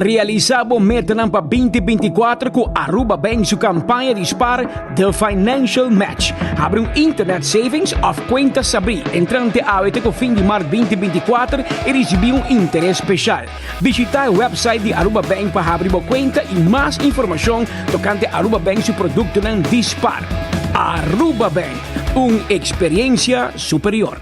Realisa bo metanan pa 2024 cu Aruba Bank su campaña di spaar The Financial Match. Habri un internet savings of cuenta sabri entrante awe te cu fin di maart 2024 y ricibi un interes special. Bishita e website di Aruba Bank pa habri bo cuenta y mas informacion tocante Aruba Bank su productonan di spaar. Aruba Bank, un experiencia superior.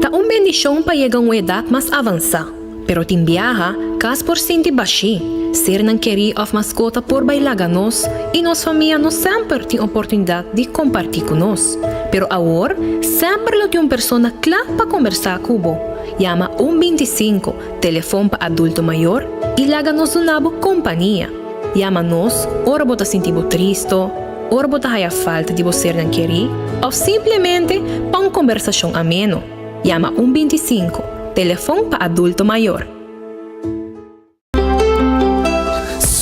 Ta un bendishon pa yega un edat mas avansá, pero tin biaha kas por sinti bashí, sernan kerí òf maskota por bai laga nos i nos famia no semper tin oportunidat di kompartí ku nos. Pero awor semper lo tin un persona kla pa kombersá ku bo. Yama un 25, telefon pa adulto mayor, i laga nos duna bo kompania. Yama nos ora bo ta sinti bo tristo, ora bo ta haya falta di bo sernan kerí òf simplemente pa un kombersashon ameno. Yama un 25, telefon pa adulto mayor.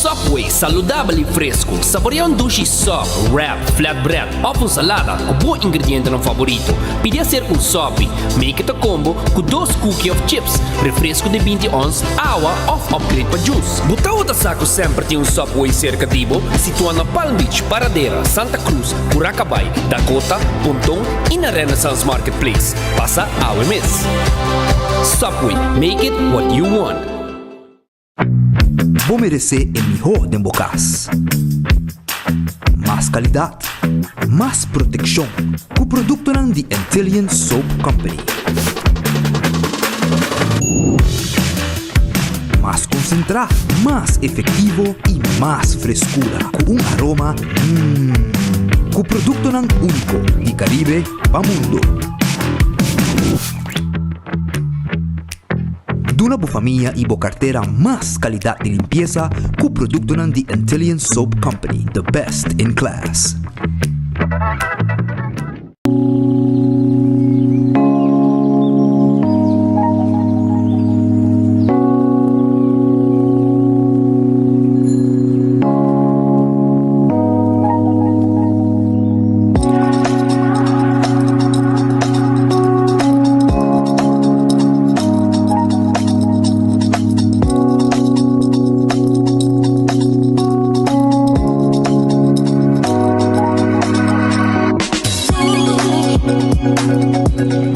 Subway, saludabel i fresku. Saborea un dushi sub, wrap, flatbread òf un salada ku bo ingredientenan faborito. Pidi aser un sopi. Make it a combo ku dos cookie òf chips, refresku di 20 ons, awa òf upgrade pa juice. Bo tabata sa ku semper tin un Subway serka di bo? Situá na Palm Beach, Paradera, Santa Cruz, Curacabai, Dakota, Ponton i na Renaissance Marketplace. Pasa awe mes. Subway, make it what you want. Bo meresé e mihó den bo kas. Mas kalidat, mas protekshon ku produktonan di Antillian Soap Company. Mas konsentrá, mas efektivo i mas freskura ku un aroma mmm. Ku produktonan úniko di Karibe pa mundu. Duna bo famia i bo kartera mas kalidat di limpiesa ku produktonan di Antillian Soap Company, the best in class.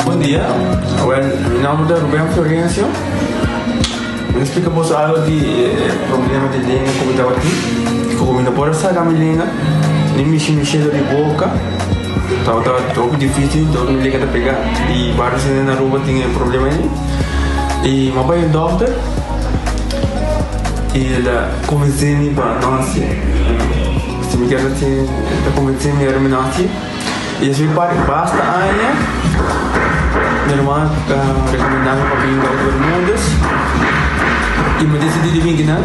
Bon dia, awel mi nomber ta Ruben Florencio. Mi ta splika boso algo di e problema di lenga ku mi tabatin. Ku mi no por a saka mi lenga, ni mishi mi shelo di boka. Tabata hopi dificil, dor mi lenga ta pega. Y varios hende na Aruba tin e problema ei. Y mi a bai un dokter y el a convence mi pa no haci. Si mi kier haci, el ta convence mi ora mi no haci. Y esei pa basta aña mi hermano a recomenda mi pa bin Dokter Bermudez y mi a decidi di bin kinan.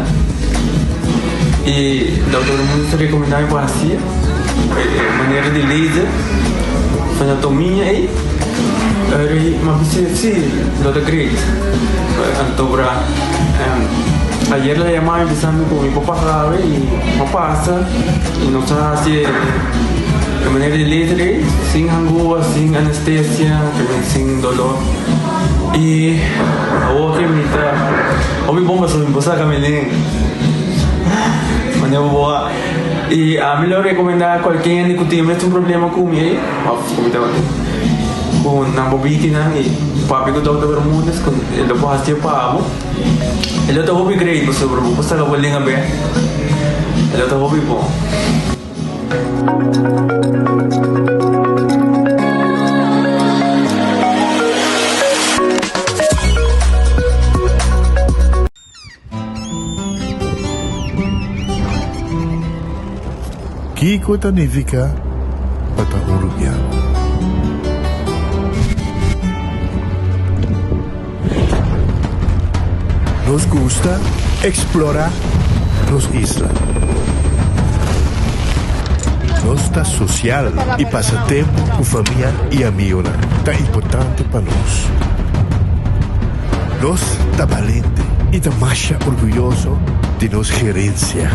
Y Dokter Bermudez a recomenda mi pa haci e manera di laser anatomia ei. Eri mi a bisa si lo ta great. Anto bra ayer el a yama mi bisa mi cu mi por pasa awe y mi a pasa y nos a haci. E manera di laser ei, sin hangua, sin anestesia, sin dolor. I awor ke mi ta hopi bon pasobra mi por saka mi lenga. Manera bo por wak. I ami lo rekomendá kualke hende ku tin e mesun problema ku mi ei, òf ku mi tabatin, ku nan por bini kinan i papia ku Dòkter Bermudez ku e lo por hasié pa bo. E lo ta hopi great pasobra bo por saka bo lenga bèk. E lo ta hopi bon. Kiko ta nifiká pa ta un rubiano? Nos gusta explora nos isla. Nos ta social y pasa tempo cu famia y amigonan ta importante pa nos. Nos ta balente y ta masha orguyoso di nos gerencia.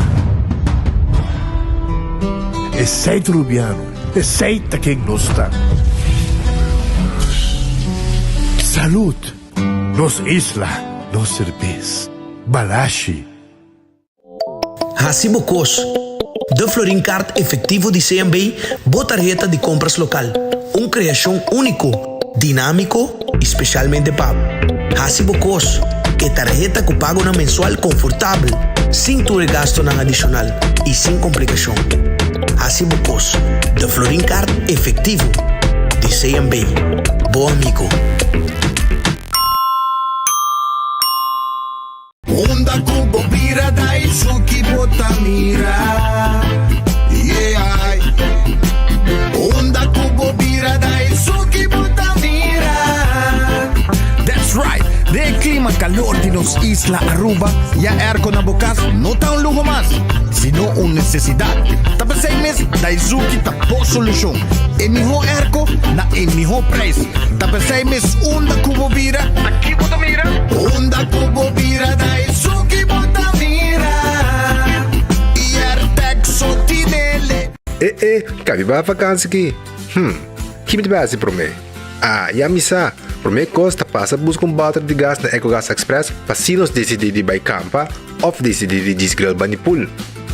Esey ta Rubiano. Esey ta ken nos ta. Salud! Nos isla, nos serbes. Balashi. Hasi bo kos. De Florin Card Efectivo di CMB, bo tarheta di compras local. Un creacion unico, dinamico y specialmente pa bo. Hasi bo kos. E tarheta cu pagonan mensual confortabel, sin tur e gastonan adicional y sin complicacion. Hasi bo kos. De Florin Card Efectivo di CMB. Bo amigo. Unda ku bo bira Daisuki bo ta mira Yeah Unda ku bo bira Daisuki bo ta mira That's right! Den e klima kalor di nos isla Aruba, ya airco na bo kas no ta un luho mas, sino un nesesidat. Ta p'esei mes Daizuki ta bo solushon. E mihó airco na e mihó prijs. Ta p'esei mes unda ku bo bira, ta ki bo ta mira? Unda ku bo bira Daisuki bo ta mira Airtec so tinele. E e, kabi bai vakansi ki? Hm, ki mi ta bai hasi promé? Ah, ya mi sa! Promé kos ta pasa buska un bòter di gas na Ecogas Express pa si nos disidí di bai kampa òf disidí di djis grill bani pool.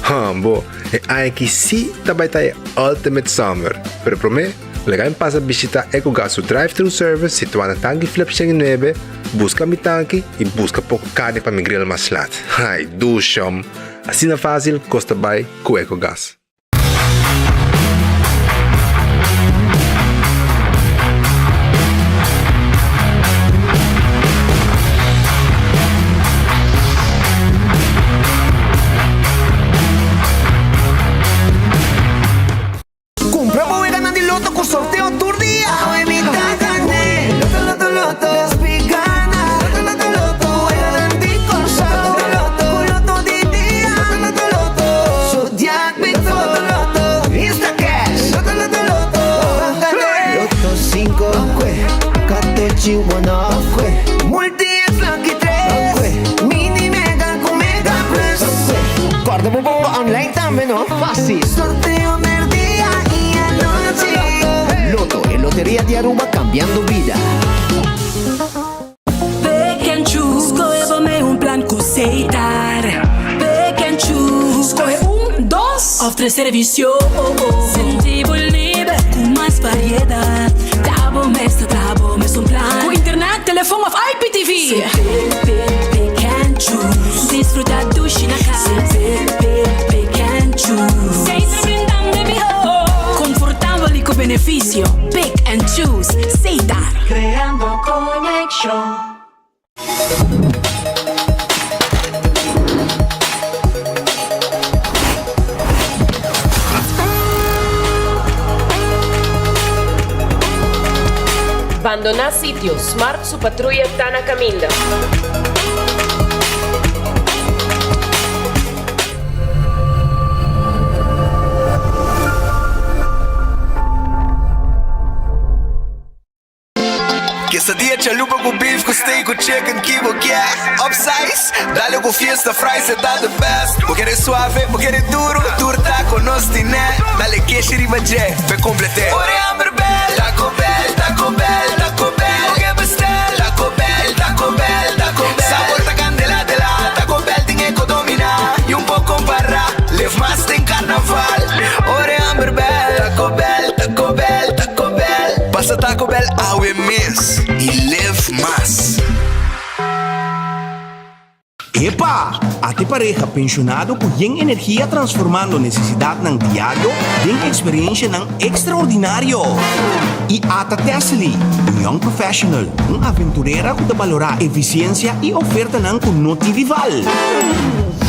Hòmbo, e aña aki sí ta bai ta e ultimate summer! Pero promé, Laga mi pasa bishita Ecogas su drive-thru service situá na Tanki Flip 109, buska mi tanki i buska poko karni pa mi grill mas lat. Ai, dushom! Asina fásil kos ta bai ku Ecogas. Cumpra bo weganan di loto cu sorteo tur dia. Awe mi ta gane. Loto loto loto. Despi gana. Loto loto loto. Weganan di Corsou. Loto loto. Cu loto di dia. Loto loto loto. Zodiac Big Four. Loto loto. Instacash. Loto loto loto. Ban gane. Loto cinco. Katochi one off. Multi X lucky tres. Mini mega cu mega plus. Corda bo bomba online tambe no. Fácil. Sorteo merdia y anochi. Lotto, e loteria di Aruba cambiando bida. Pick and choose, scohe bo mee un plan cu Setar. Pick and choose, scohe un, dos of tres servicio. Sinti bo liber cu mas variedad. Ta bo mes ta traha bo mes un plan. Cu internet, telefon of IPTV. Pick, pick, pick and choose. Disfruta dushi na cas. Pick, pick, pick and choose. Seis brindando e miho. Confortabel y cu beneficio. Pick and choose. Setar. Creando conexion. Bandoná sitio, Smart su patruya ta na kaminda. Quesadilla chalupa cu beef cu steak cu chicken ki bo kier Upsize, dale cu fiesta fries e ta the best Bo kere suave, bo kere duro, tur taco nos tine Dale keshi riba dje, p'e complete Ora e hamber bel, Taco Bell, Taco Bell, Taco Bell Bo ke bestel, Taco Bell, Taco Bell, Taco Bell Sabor ta candela de la, Taco Bell tin e co domina Y un por compara, live mas den carnaval Ora e hamber bel, Taco Bell, Taco Bell, Taco Bell Pasa Taco Bell awe mes y live mas. Epa! Ate pareha penshonado ku yen energia transformando nesesidatnan diario den eksperiencianan ekstraordinario. I ata Tessely, un young professional, un aventurera ku ta balorá efisiensia i ofertanan ku no tin rival.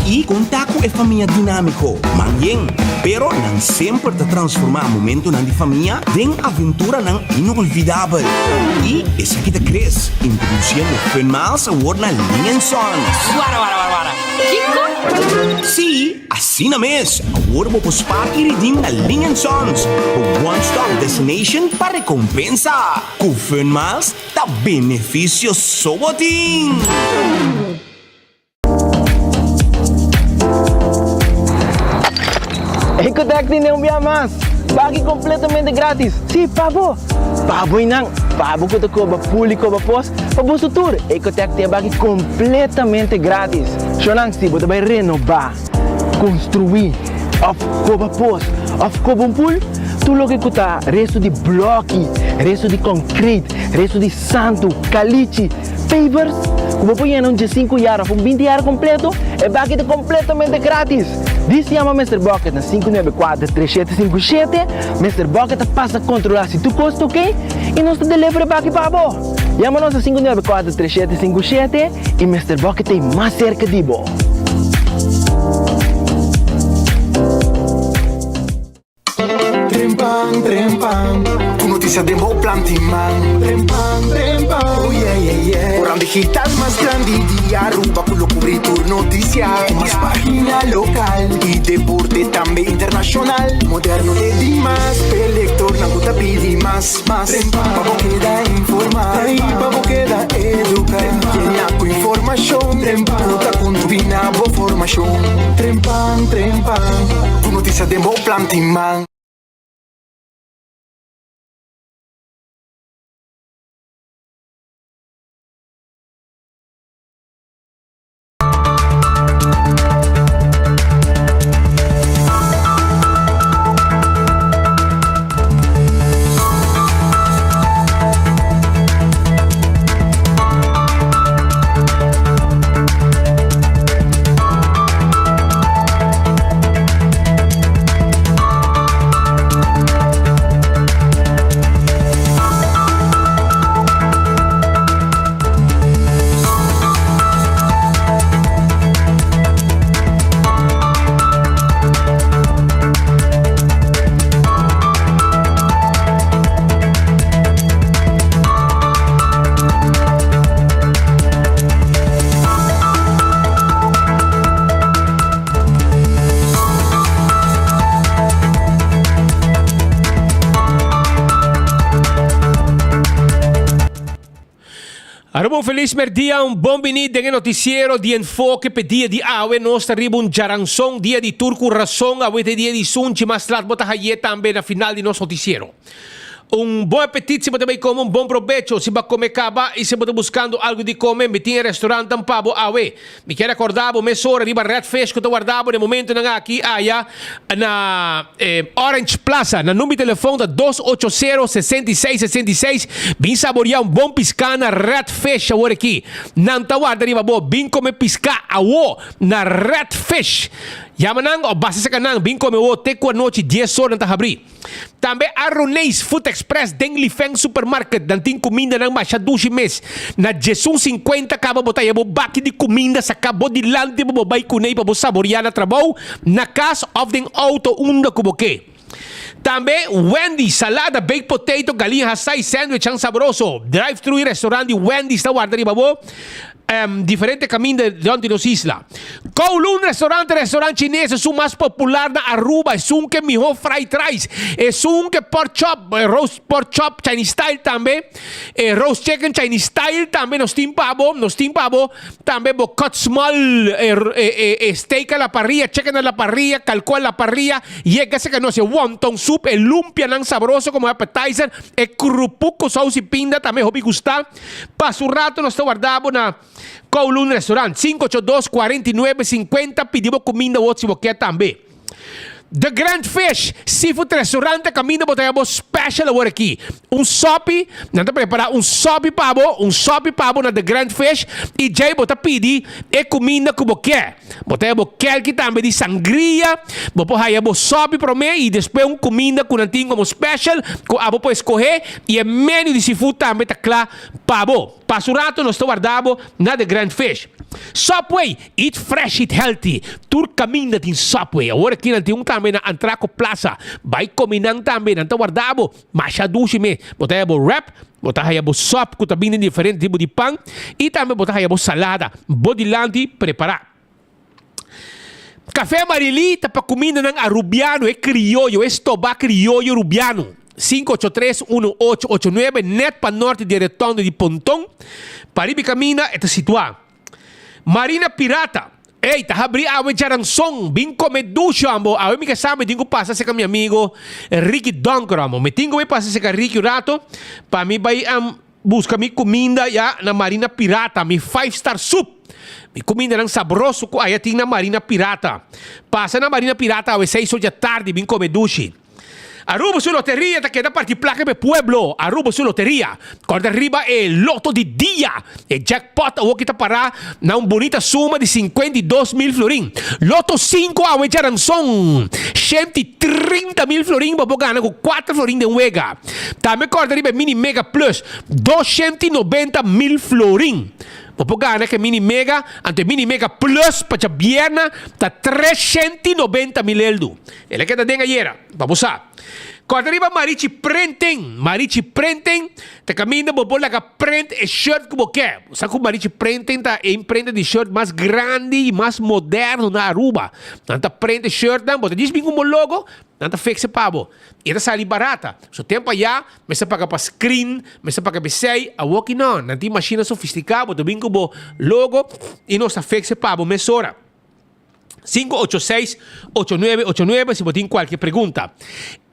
I konta ku e famia dinámiko, man yen, pero nan semper ta transformá momentonan di famia den aventuranan inolvidabel. I esaki ta Chris, introduciendo Fun Miles awor na Ling and Sons. Wara, wara, wara, wara. Kiko? Sí, asina mes! Awor bo por spaar i redeem na Ling and Sons, bo one-stop destination pa recompensa. Cu Fun Miles ta beneficio so bo tin! Ecotec tin un bia mas! Baki completamente gratis! Sí, pa bo! Pa bo y nan! Pa bo ku ta koba pul i koba pos, pa boso tur, Ecotec tin e baki kompletamente gratis. Shownan, si bo ta bai renobá, konstruí òf koba pos òf koba un pul, tur loke ku ta restu di blòki, restu di kònkreit, restu di santu, kalichi, pavers, ku bo por yena un diesinku yar òf un binti yar kompleto, e baki ta kompletamente gratis. Dis yama Mister Bucket na 594 3757. Mister Bucket ta pasa kontrolá si tur kos ta oké i nos ta deliver e baki pa bo. Yama nos na 594 3757 i Mister Bucket ta ei mas serka di bo. Trempan, trempan, ku notisia den bo plan tin man. Trempan, trempan, oh yeah, yeah, yeah. Koran digital mas grandi di Aruba ku lo kubri tur notisia. Ku mas pagina lokal i deporte tambe internashonal. Moderno te dimas, p'e lektornan ku ta pidi mas, mas. Pa bo keda informá i pa bo keda eduká. Yena ku informashon ku ta kontribuí na bo formashon. Trempan, trempan, ku notisia den bo plan tin man. Aruba un felis merdia, un bon bini den e noticiero di Enfoke p'e dia di awe. Nos ta riba un djaranson, dia di tur ku rason. Awe ta e dia di sunchi, mas lat bo ta haye tambe na final di nos noticiero. Un bon apetit si bo ta bay come, un bon probecho si bo a come caba y si bo ta buscando algo di come, mi tin e restaurantnan pa bo awe. Mi kier acorda bo mesora riba Red Fish cu ta warda bo den momentonan aki aya na Orange Plaza. Nan number di telefon ta 280 66 66. Bin saboria un bon pisca na Red Fish awor aki. Nan ta warda riba bo. Bin come pisca awo na Red Fish. Yama nan of basa seca nan. Bin come awo te cu anochi dies or nan ta habri. Tambe Arroneis Food Express den Lifeng Supermarket nan tin kumindanan masha dushi mes. Na djesun sinkuenta kaba bo ta haya bo baki di kuminda saka bo dilanti pa bo bai kunei pa bo saboriá na trabou, na kas òf den outo unda ku bo ke. Tambe Wendy's, salada, baked potato, galiña hasá i sandwichnan sabroso. Drive thru i restaurant di Wendy's ta warda riba bo. Diferente caminda rond di nos isla. Kowloon Restaurant, restaurant chines esun mas popular na Aruba, esun ke miho fried rice, esun ke pork chop, roast pork chop Chinese style tambe, e roast chicken Chinese style tambe nos tin pa bo, nos tin pa bo tambe bo cut small e steak a la parrilla, chicken a la parrilla, calco a la parrilla, yega esaki nos e wonton soup, e lumpianan sabroso como appetizer, e krupu ku saus y pinda tambe hopi gusta. Pa su rato nos ta warda bo na Kowloon Restaurant, 582 49 50, pidi bo kuminda wot si bo ke tambe. The Grand Fish Seafood Restaurant ta kaminda bo ta haya bo special awor aki. Un sopi, nan ta prepara un sopi pa bo, un sopi pa bo na The Grand Fish i djei bo ta pidi e kuminda ku bo ke. Bo ta haya bo kelki tambe di sangria, bo por haya bo sopi prome i despues un kuminda ku nan tin komo special ku abo por eskohe I e menu di seafood tambe ta kla pa bo. Pasa un rato nos ta warda bo na The Grand Fish. Subway, eat fresh, eat healthy. Tur kaminda tin Subway. Awor aki nan tin un tambe na Antraco Plaza. Bai komi nan tambe, nan ta warda bo. Masha dushi mes. Bo ta haya bo wrap, bo ta haya bo sub ku ta bini den diferente tipo di pan i tambe bo ta haya bo salada bo dilanti prepara. Café Marilí ta pa cumindanan Arubiano, e crioyo, e stoba crioyo Rubiano. 583-1889, net pa norte di e rotonde di Ponton. Pariba e caminda e ta situa. Marina Pirata. Ey, ta habri awe djaranson, bin come dushi ambo. Awe mi ke sa mi tin ku pasa seka mi amigo Ricky Donker ambo. Mi tin ku bai pasa seka Ricky un rato pa mi bai buska mi kuminda ya na Marina Pirata, mi five star soup. Mi kumindanan sabroso ku aya tin na Marina Pirata. Pasa na Marina Pirata awe seis or djatardi bin come dushi. Aruba su loteria ta keda parti placa p'e pueblo. Aruba su loteria. Corda riba e loto di dia. E jackpot awoki ta para na un bunita suma di 52 mil florin. Loto 5 awe djaranson. 130 mil florin bo por gana cu 4 florin den wega. Tambe corda riba e mini mega plus. 290 mil florin. Bo por gana cu e mini mega, anto e mini mega plus pa djabierna ta 390 mil eldo. El a keda den ayera, pa bo sa. Corda riba Marichi Printing. Marichi Printing ta caminda bo por laga print e shirt cu bo ke. Bo sa cu Marichi Printing ta e imprenta di shirt mas grandi y mas moderno na Aruba. Nan ta print e shirtnan, bo ta djis bin cu bo logo, nan ta fixe pa bo. Y e ta sali barata. So tempo aya, mester paga pa screen, mester paga p'esey, awor ki no. Nan tin mashina sofistica, bo ta bin cu bo logo y nos ta fixe pa bo mesora. 586-8989 si bo tin cualkier pregunta.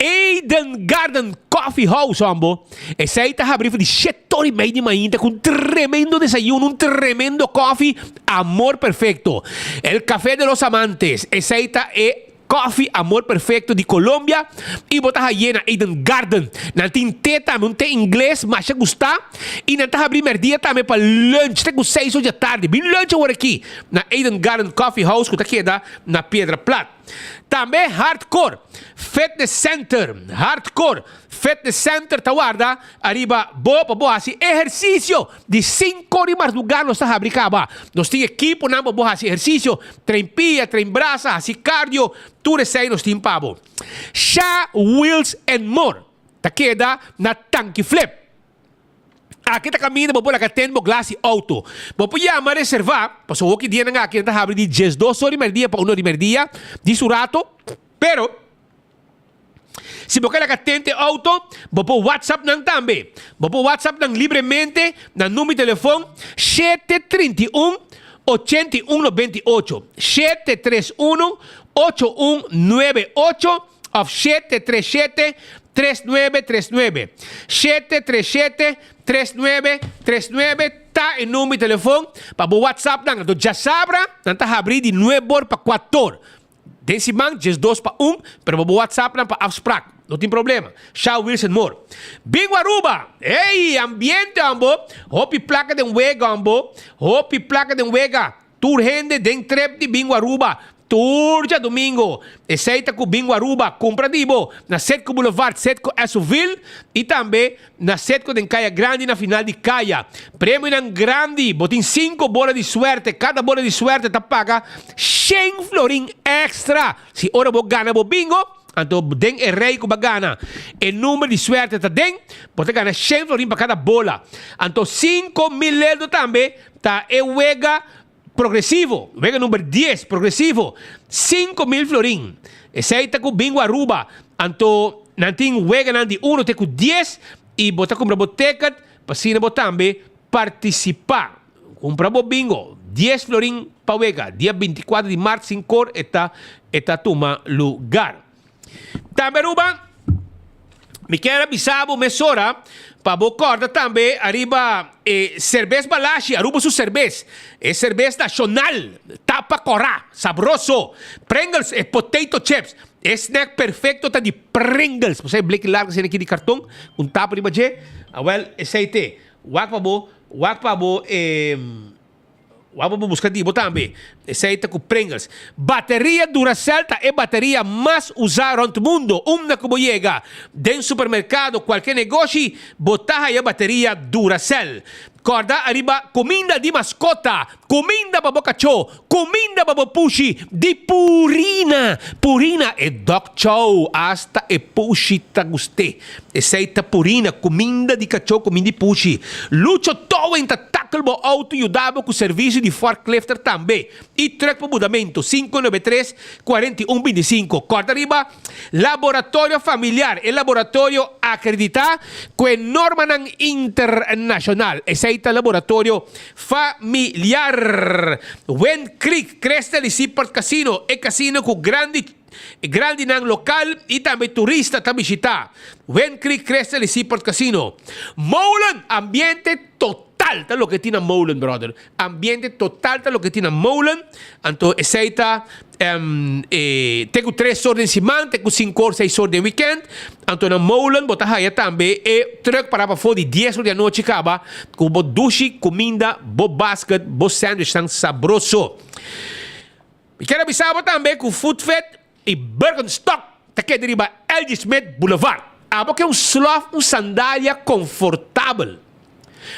Eden Garden Coffee House, hombo. Esey ta habri for di 7:30 di mainta cu un tremendo desayuno, un tremendo coffee, amor perfecto. El Café de los Amantes. Esey ta e coffee amor perfecto di Colombia y bo ta haye na Eden Garden. Nan tin te tambe, un te ingles, masha gusta. Y nan ta habri merdia tambe pa lunch, te cu 6 or di atardi. Bin lunch awor aki na Eden Garden Coffee House cu ta keda na Piedra Plat. Tambe Hardcore Fitness Center, Hardcore Fitness Center ta warda ariba bo pa bo haci ehercicio di 5 di marduga nos ta habri caba. Nos tin equiponan pa bo haci ehercicio, train pia, train brasa, haci cardio, tur esey nos tin pa bo. Sha Wheels and More ta keda na Tanki Flip. Aki ta caminda bo por laga ten bo glas di auto. Bo por yama reserva, pasobra hoki dianan aki nan ta habri di 12 or di merdia pa 1 or di merdia di su rato, pero si bo ke laga ten te auto, bo por WhatsApp nan tambe. Bo por WhatsApp nan libremente na number di telefon 731 8198, 731 8198 of 737 3939. 737 3939 ta e number di telefon pa bo WhatsApp nan. Anto djasabra nan ta habri di 9 or pa 4 or. Den siman 12 pa 1, pero bo bo WhatsApp nan pa afspraak. No tin problema. Shao Wilson Moore. Bingo Aruba! Hey, ambiente ambo. Hopi placa den wega ambo. Hopi placa den wega. Tur hende den trip di Bingo Aruba. Tur djadumingo. Esey ta cu Bingo Aruba. Cumpra di bo na Setco Boulevard, Setco Essoville y tambe na Setco den Caya Grandi na final di caya. Premionan grandi. Bo tin 5 bola di suerte. Cada bola di suerte ta paga 100 florin extra. Si ora bo gana bo bingo, anto den e rey cu bo a gana, e number di suerte ta den, bo ta gana 100 florin pa cada bola. Anto 5000 euro tambe ta e wega progresivo, wega number 10, progresivo, 5000 florin. Esey ta cu Bingo Aruba. Anto nan tin weganan di 1 te cu 10 y bo ta cumpra bo ticket pa asina bo tambe participa. Cumpra bo bingo, 10 florin pa wega. Dia 24 di maart 5 or e ta e ta tuma lugar. Tambe Aruba, mi kier a bisa bo mesora pa bo corda tambe ariba e cerbes Balashi, Aruba su cerbes. E cerbes nacional, tapa cora, sabroso. Pringles, e potato chips. E snack perfecto ta di Pringles. Bo sa e bleki largo asina aki di carton, un tapa riba dje. Awel, esey te. Wak pa bo, wak pa bo e wak pa bo busca di bo tambe. Esey ta cu Pringles. Bateria Duracell ta e bateria mas usa rond mundo. Unda cu bo yega, den supermercado, cualke negoshi, bo ta haya bateria Duracell. Corda ariba cuminda di mascota, cuminda pa bo cacho, cuminda pa bo pushi di Purina. Purina e dog chow, hasta e pushi ta guste. Esei ta purina, kuminda di kachó, kuminda di pushi. Lucho Towing ta tackle bo auto yuda bo ku servisio di forklifter tambe i truck pa mudamentu, 593 41 25. Kòrda riba Laboratorio Familiar, e laboratorio akreditá ku e normanan internashonal. Esei ta Laboratorio Familiar. Wind Creek, Crystal i Seaport Casino, e casino ku grandi. E grandinan lokal i tambe turista ta bishitá Wind Creek Crystal i Seaport Casino. Molen! Ambiente total ta loke tin na Molen, brother. Ambiente total ta loke tin na Molen. Anto esei ta e te ku tres or den siman, te ku sinku or, seis or den wikènt. Anto na Molen bo ta haya tambe e trùk pará pafó di dies or di anochi kaba ku bo dushi kuminda, bo basket, bo sandwichnan sabroso. Mi kier a bisa bo tambe ku Foodfit i Birkenstock ta keda riba LG Smith Boulevard. Abo ke un slof un sandalia konfortabel.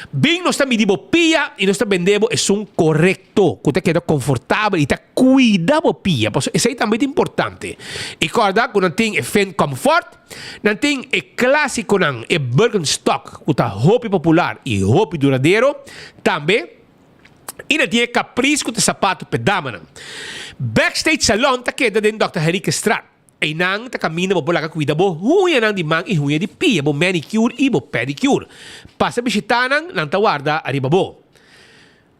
Bin nos ta midi bo pia i nos ta bende bo esun korekto ku ta keda konfortabel i ta kuida bo pia pasobra esei tambe ta importante. I kòrda ku nan tin e Fin Comfort, nan tin e klásikonan e Birkenstock ku ta hopi popular i hopi duradero tambe. I na tin e Caprice ku ta sapato p'e damanan. Backstage Salon ta keda den Dòkter Henriquezstraat. Einan ta kaminda bo por laga kuida bo huñanan di man i huña di pia, bo manicure i bo pedicure. Pasa bishitá nan, nan ta warda ariba bo.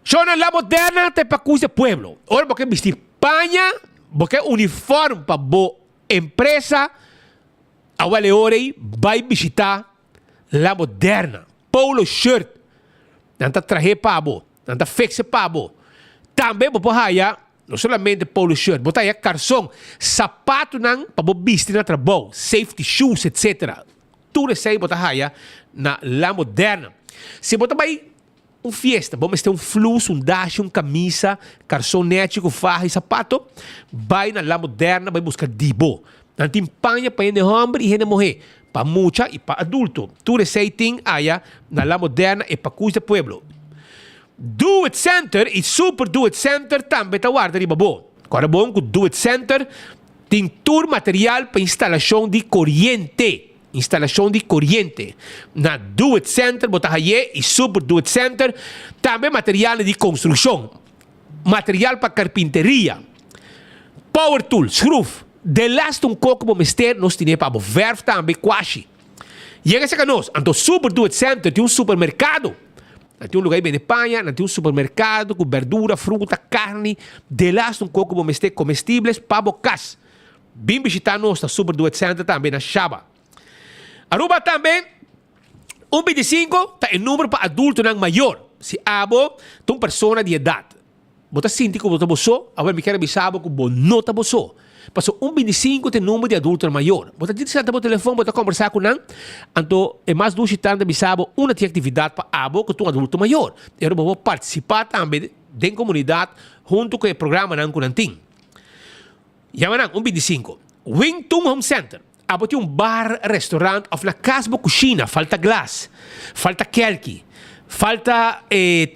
Shownan La Moderna ta e pakus di e pueblo. Ora bo ke bisti paña, bo ke uniform pa bo empresa, awel e ora ei bai bishitá La Moderna. Polo shirt, nan ta trahe pa bo, nan ta fixe pa bo. Tambe bo por haya no solamente polo shirt, bo ta haya karson, sapatunan pa bo bisti na trabou, safety shoes etc. Tur esei bo ta haya na La Moderna. Si bo ta bai un fiesta, bo mester un flus, un dashi, un kamisa, karson nechi ku faha i sapato, bai na La Moderna bai buska di bo. Nan tin paña pa hende hòmber i hende muhé, pa mucha i pa adulto. Tur esei tin aya na La Moderna e Pakus de Pueblo. Do It Center i Super Do It Center tambe ta warda riba bo. Kòrda bon ku Do It Center tin tur material pa instalashon di koriente. Instalashon di koriente. Na Do It Center bo ta haye i Super Do It Center tambe materialnan di konstrukshon. Material pa karpinteria, power tool, skruf, delaste un koko bo mester nos tine pa bo, verf tambe, kwashi. Yega serka nos, anto Super Do It Center tin un supermerkado. Nan tin un lugar di bende paña, nan tin un supermerkado ku berdura, fruta, karni, delaste un koko bo mester, komestibles pa bo kas. Bin bishita nos na Super Do It Center tambe na Shaba. Aruba tambe. Un bintisinko ta e numero pa adultonan mayor. Si abo ta un persona di edat, bo ta sinti ku bo ta bo so? Awor mi kier a bisa bo ku bo no ta bo so. Pasobra un bintisinko ta e numero di adultonan mayor. Bo ta senta bo telefon, bo ta kombersá ku nan, anto e mas dushi tan ta bisa bo unda tin aktividat pa abo ku ta un adulto mayor. E ora bo por partisipá tambe den komunidat huntu ku e programanan ku nan tin. Yama nan un bintisinko. Wing Tung Home Center. Abo tin un bar, restaurant of na cas bo cushina falta glas, falta kelki, falta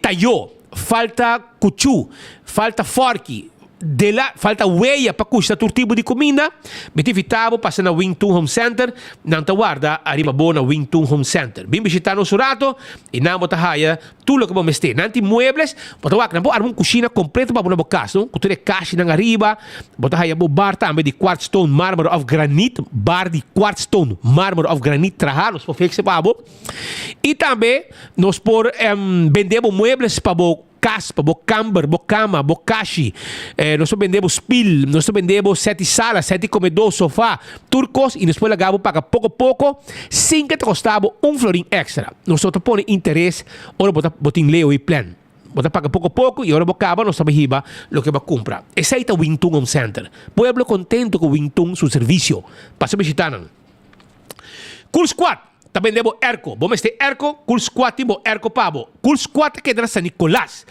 tayo, falta cuchu, falta forki, dela, falta weya pa cushina tur tipo di cuminda, mi ta invita bo pasa na Wing Tung Home Center, nan ta warda ariba bo na Wing Tung Home Center. Bin bishita nos un rato y nan bo ta haya Tur loke bo mester. Nan tin muebles, bo ta wak nan por arma un kushina kompleto pa bo na bo kas, no? Ku tur e kashinan ariba. Bo ta haya bo bar tambe di kwartstone, marmer òf granit, bar di kwartstone, marmer òf granit traha, nos por fix e pa bo. I tambe nos por bende bo muebles pa bo kas, pa bo kamber, bo kama, bo kashi. Nos por bende bo spil, nos ta bende bo sèt di sala, sèt di komedó, sofa. Tur kos i nos por laga bo paga poko poko sin ke ta kosta bo un florin èkstra. Nos no ta pone interes ora bo ta bo tin leo i plan. Bo ta paga poko poko i ora bo kaba nos ta bai hiba loke bo a kumpra. Esei ta Wing Tun Home Center. Pueblo kontento ku Wing Tun su servisio. Pasa bishita nan. Cool Squad ta bende bo erko. Bo mester erko? Cool Squad tin bo erko pa bo. Cool Squad ta keda na San Nicolas.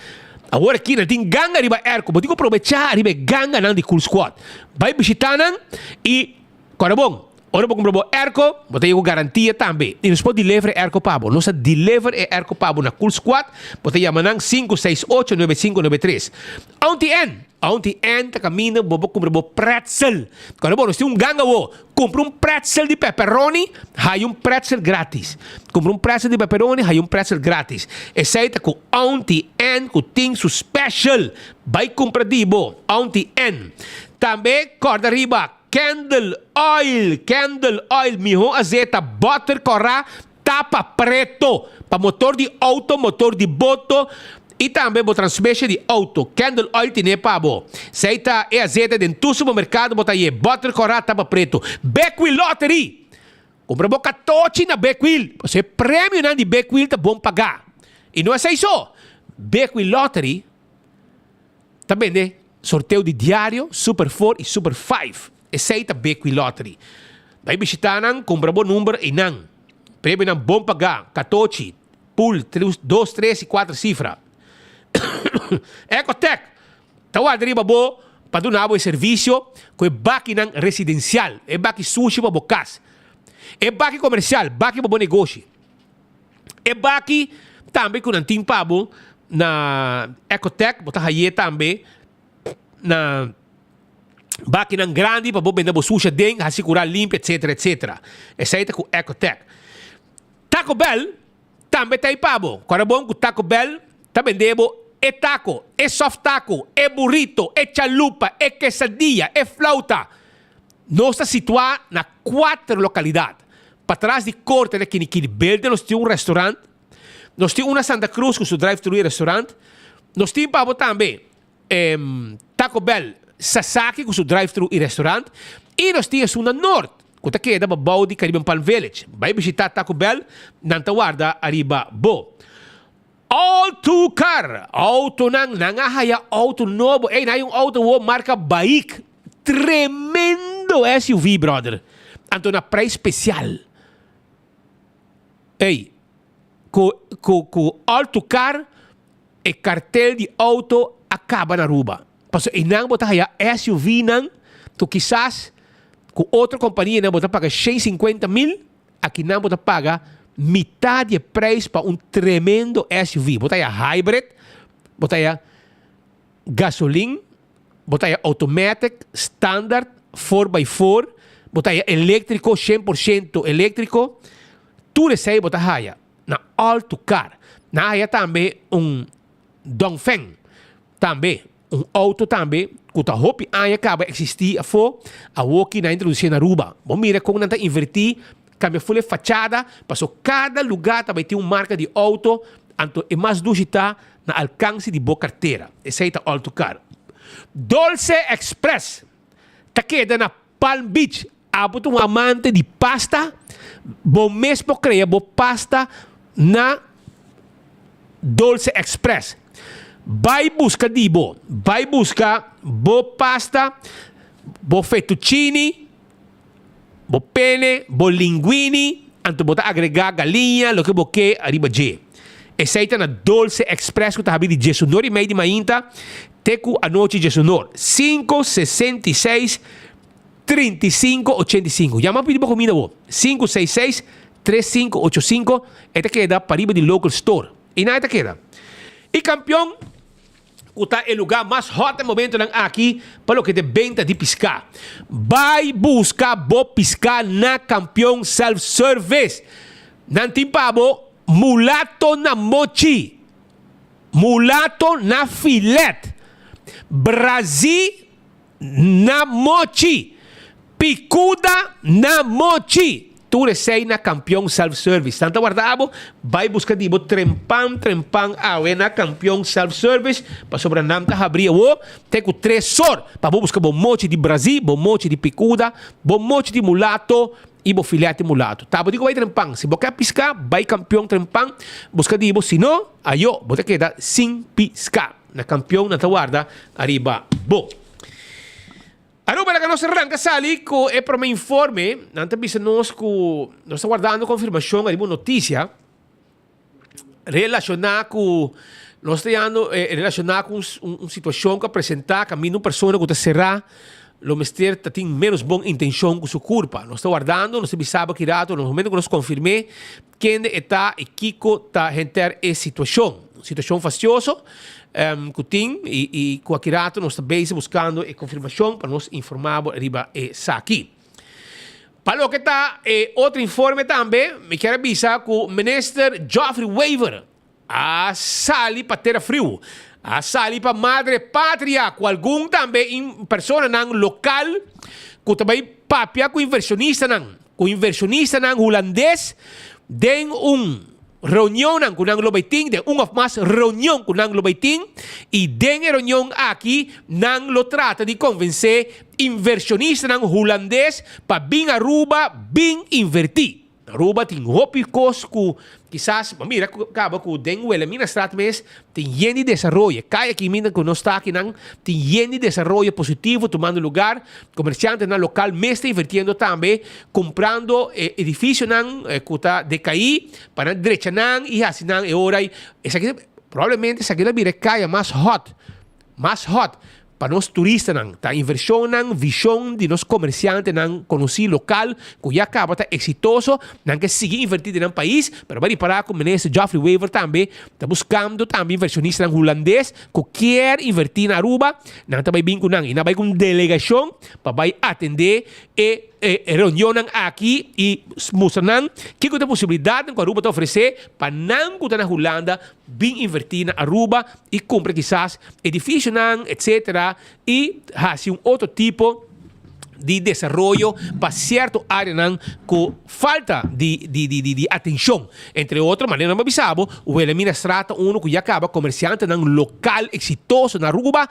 Awor aki nan tin ganga riba erko. Bo tin ku probechá riba e ganganan di Cool Squad. Bai bishitá nan i kòrda bon. Ora bo kumpra bo airco, bo ta yega ku garantia tambe. I nos por deliver e airco pa bo. Nos ta deliver e airco pa bo na Cool Squad. Bo ta yama nan 568 9593. Auntie Ann, Auntie Ann ta kaminda bo por kumpra bo pretzel. Kòrda bo, nos tin un ganga awo. Kumpra un pretzel di pepperoni, haya un pretzel gratis. Kumpra un pretzel di pepperoni, haya un pretzel gratis. Esei ta ku Auntie Ann ku tin su special. Bai kumpra di bo, Auntie Ann. Tambe kòrda riba Candle oil, candle oil, mihó azeta, butter kòrá, tapa preto, pa motor di outo, motor di boto i tambe bo transmissie di outo. Candle oil tine pa bo. Esei ta e azeta den tur supermerkado bo ta haye, butter kòrá, tapa preto. Bekwil Lottery! Kumpra bo katochi na Bekwil, pasobra e premionan di Bekwil ta bon pagá. I no esei so, Bekwil Lottery Ta bende sorteo di diario, Super Four i Super Five. Esei ta Bequi Lottery. Bai bishitá nan, kumpra bo number einan. Premionan bon pagá, katochi, pool, dos, tres i kuater sifra. Ecotech ta warda riba bo pa duna bo e servisio ku e bakinan residensial, e baki sushi pa bo kas, e baki komersial, baki pa bo negoshi. E baki tambe ku nan tin pa bo na Ecotech, bo ta haye tambe na bakinan grandi pa bo benda bo sushi aden, hasi kura limpia, etcetera, etcetera. Esei ta ku Ecotech. Taco Bell tambe ta ei pa bo. Kòrda bon ku Taco Bell ta bende bo e taco, e soft taco, e burrito, e chalupa, e quesadilla, e flauta. Nos ta situá na kuater lokalidat. Patras di korte na Kinikini Building nos tin un restaurant. Nos tin un na Santa Cruz ku su drive-thru i restaurant. Nos tin pa bo tambe Taco Bell Sasaki ku su drive-thru i restaurant. I nos tin esun na Noord ku ta keda pa bou di Caribbean Palm Village. Bai bishitá Taco Bell, nan ta warda ariba bo. All too car, autonan, nan a haya auto nobo. Ey, nan hay un auto wo marca Baik. Tremendo SUV, brother. Anto na prijs special. Ey, cu, cu, cu all too car, e cartel di auto a caba na Aruba. Pasobra eynan bo ta haya SUV-nan cu kisas cu otro companianan bo ta paga 150 mil, Akinan bo ta paga mitad di e prijs pa un tremendo SUV. Bo ta haya hybrid, bo ta haya gasolin, bo ta haya automatic, standard, four by four, bo ta haya electrico, shen por shento electrico. Tur esei bo ta haya na all to car. Nan a haya tambe un Dongfeng. Tambe, un auto tambe cu ta hopi aña caba existi afo, awoki nan a introduci na Aruba. Bo mira con nan ta inverti, cambia full e fachada, paso cada lugar ta bay tin un marca di auto, anto e mas dushi ta na alcance di bo cartera. Esey ta all to car. Dolce Express ta keda na Palm Beach. Abo ta un amante di pasta? Bo mes por crea bo pasta na Dolce Express. Bai busca di bo. Bai busca bo pasta, bo fettuccini, bo pene, bo linguini, anto bo ta agrega galiña, loke bo ke ariba dje. Esei ta na Dolce Express ku ta habri di diesunor i mei di mainta te ku anochi diesunor. 566 35 85. Yama pidi bo comida bo. 566 3585 e ta keda pariba di local store. Y nan e ta keda. Y campeon cu ta e lugar mas hot e momentonan aki pa loke ta e benta di pisca. Bay busca bo pisca na Campeon Self Service. Nan tin pa bo mulato na mochi, mulato na filet, brazi Na mochi! Picuda na mochi! Tur esey na Campeon Self Service. Nan ta warda abo, bay busca di bo trempan trempan awe na Campeon Self Service, pasobra nan ta habri awo te cu tres or pa bo busca bo mochi di brazi, bo mochi di picuda, bo mochi di mulato y bo filete mulato. Ta bo di cu bay trempan. Si bo ke pisca, bay Campeon trempan busca di bo, si no, ayo, bo ta keda sin pisca. Na campeon nan ta warda ariba bo. Aruba laga nos ranca sali cu e prome informe. Nan ta bisa nos cu nos ta wardando confirmacion ariba un noticia relaciona cu nos ta yando relaciona cu un situacion cu a presenta caminda un persona cu ta cera. Lo mester ta tin menos bon intencion cu su curpa. Nos ta wardando, nos ta bisaba ki rato, na momento cu nos confirm'é kende e ta y kico ta henter e situacion. Un situacion fastioso cu tin y cu aki rato nos ta bezig buscando e confirmacion pa nos informa bo riba esaki. Pa loke ta e otro informe tambe, mi kier a bisa cu Minister Geoffrey Wever A sali pa tera friu. A sali pa madre patria ku algun tambe personanan lokal ku ta bai papia ku inversionistanan, ku inversionistanan hulandes den un reunionnan ku nan lo bai tin, den un òf mas reunion ku nan lo bai tin i den e reunion aki nan lo trata di konvensé inversionistanan hulandes pa bin Aruba bin invertí. Aruba tin hopi kos ku kisas bo mira ku kaba ku den Wilhelminastraat mes tin yen di desaroyo. Kaya aki minta ku nos ta akinan tin yen di desaroyo positivo tumando lugar. Komersiantenan lokal mes ta invertiendo tambe kumprando e edifisionan ku ta dekaí pa nan drecha nan i hasi nan e ora ei. Esaki probablemente esaki lo bira e kaya mas hot, mas hot. Pa nos turistanan, ta invershonnan, vishon di nos komersiantenan konosí lokal ku ya kaba ta eksitoso, nan ke sigui invertí den nan pais, pero bai ripará ku Minister Geoffrey Wever tambe ta buskando tambe invershonistanan hulandes ku kier invertí na Aruba, nan ta bai bin ku nan i nan bai ku un delegashon pa bai atendé e reunionnan aki i mustra nan kiko ta e posibilidatnan ku Aruba ta ofresé pa nan ku ta na Hulanda bin invertí na Aruba i kumpra kisas edifisionan etsetera i hasi un otro tipo di desaroyo pa sierto áreanan ku falta di di di di atenshon. Entre otro manera nan bo bisa bo, Wilhelminastraat ta unu ku ya kaba komersiantenan lokal eksitoso na Aruba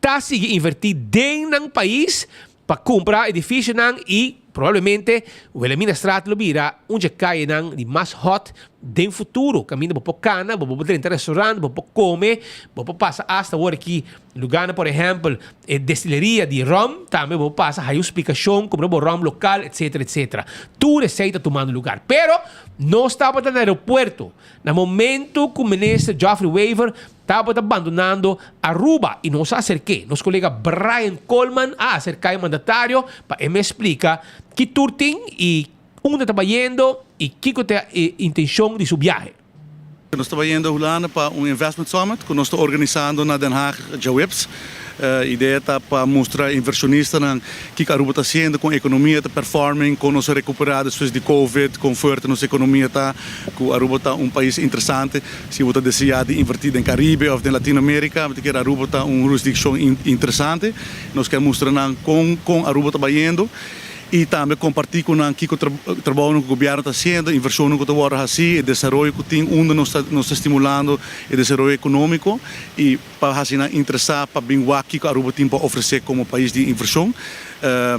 ta sigui invertí den nan pais pa kumpra edifisionan i probablemente Wilhelminastraat lo bira un dje kayenan di mas hot den futuro kaminda bo por kana, bo por drenta restaurant, bo por kome, bo por pasa asta awor aki lugarnan por ehèmpel e destileria di rum tambe bo por pasa haya un splikashon kumpra bo rum lokal etsetera etsetera. Tur esei ta tumando lugar pero nos tabata na aeropuerto na momento ku Minister Geoffrey Wever Tabata bandonando Aruba y nos a acerk'é. Nos colega Brian Coleman a acerca e mandatario pa e mes splica ki tur tin y unda ta bayendo y kico ta e intencion di su biahe. Nos ta bayendo Hulanda pa un Investment Summit cu nos ta organisando na Den Haag djaweps. Idea ta pa mustra inversionistanan kiko Aruba ta haciendo, con economia ta performing, con nos a recupera despues di Covid, con fuerte nos economia ta, cu Aruba ta un pais interesante. Si bo ta desea di inverti den Caribe of den Latino America, bo ta kere Aruba ta un hurisdiccion interesante. Nos kier mustra nan con con Aruba ta bayendo y tambe comparti cu nan kico trabounan cu gobierno ta haciendo, inversionnan cu ta wordo haci, e desaroyo cu tin unda nos ta nos ta stimulando e desaroyo economico y pa haci nan interesa pa bin wak kico Aruba tin pa ofrece como pais di inversion.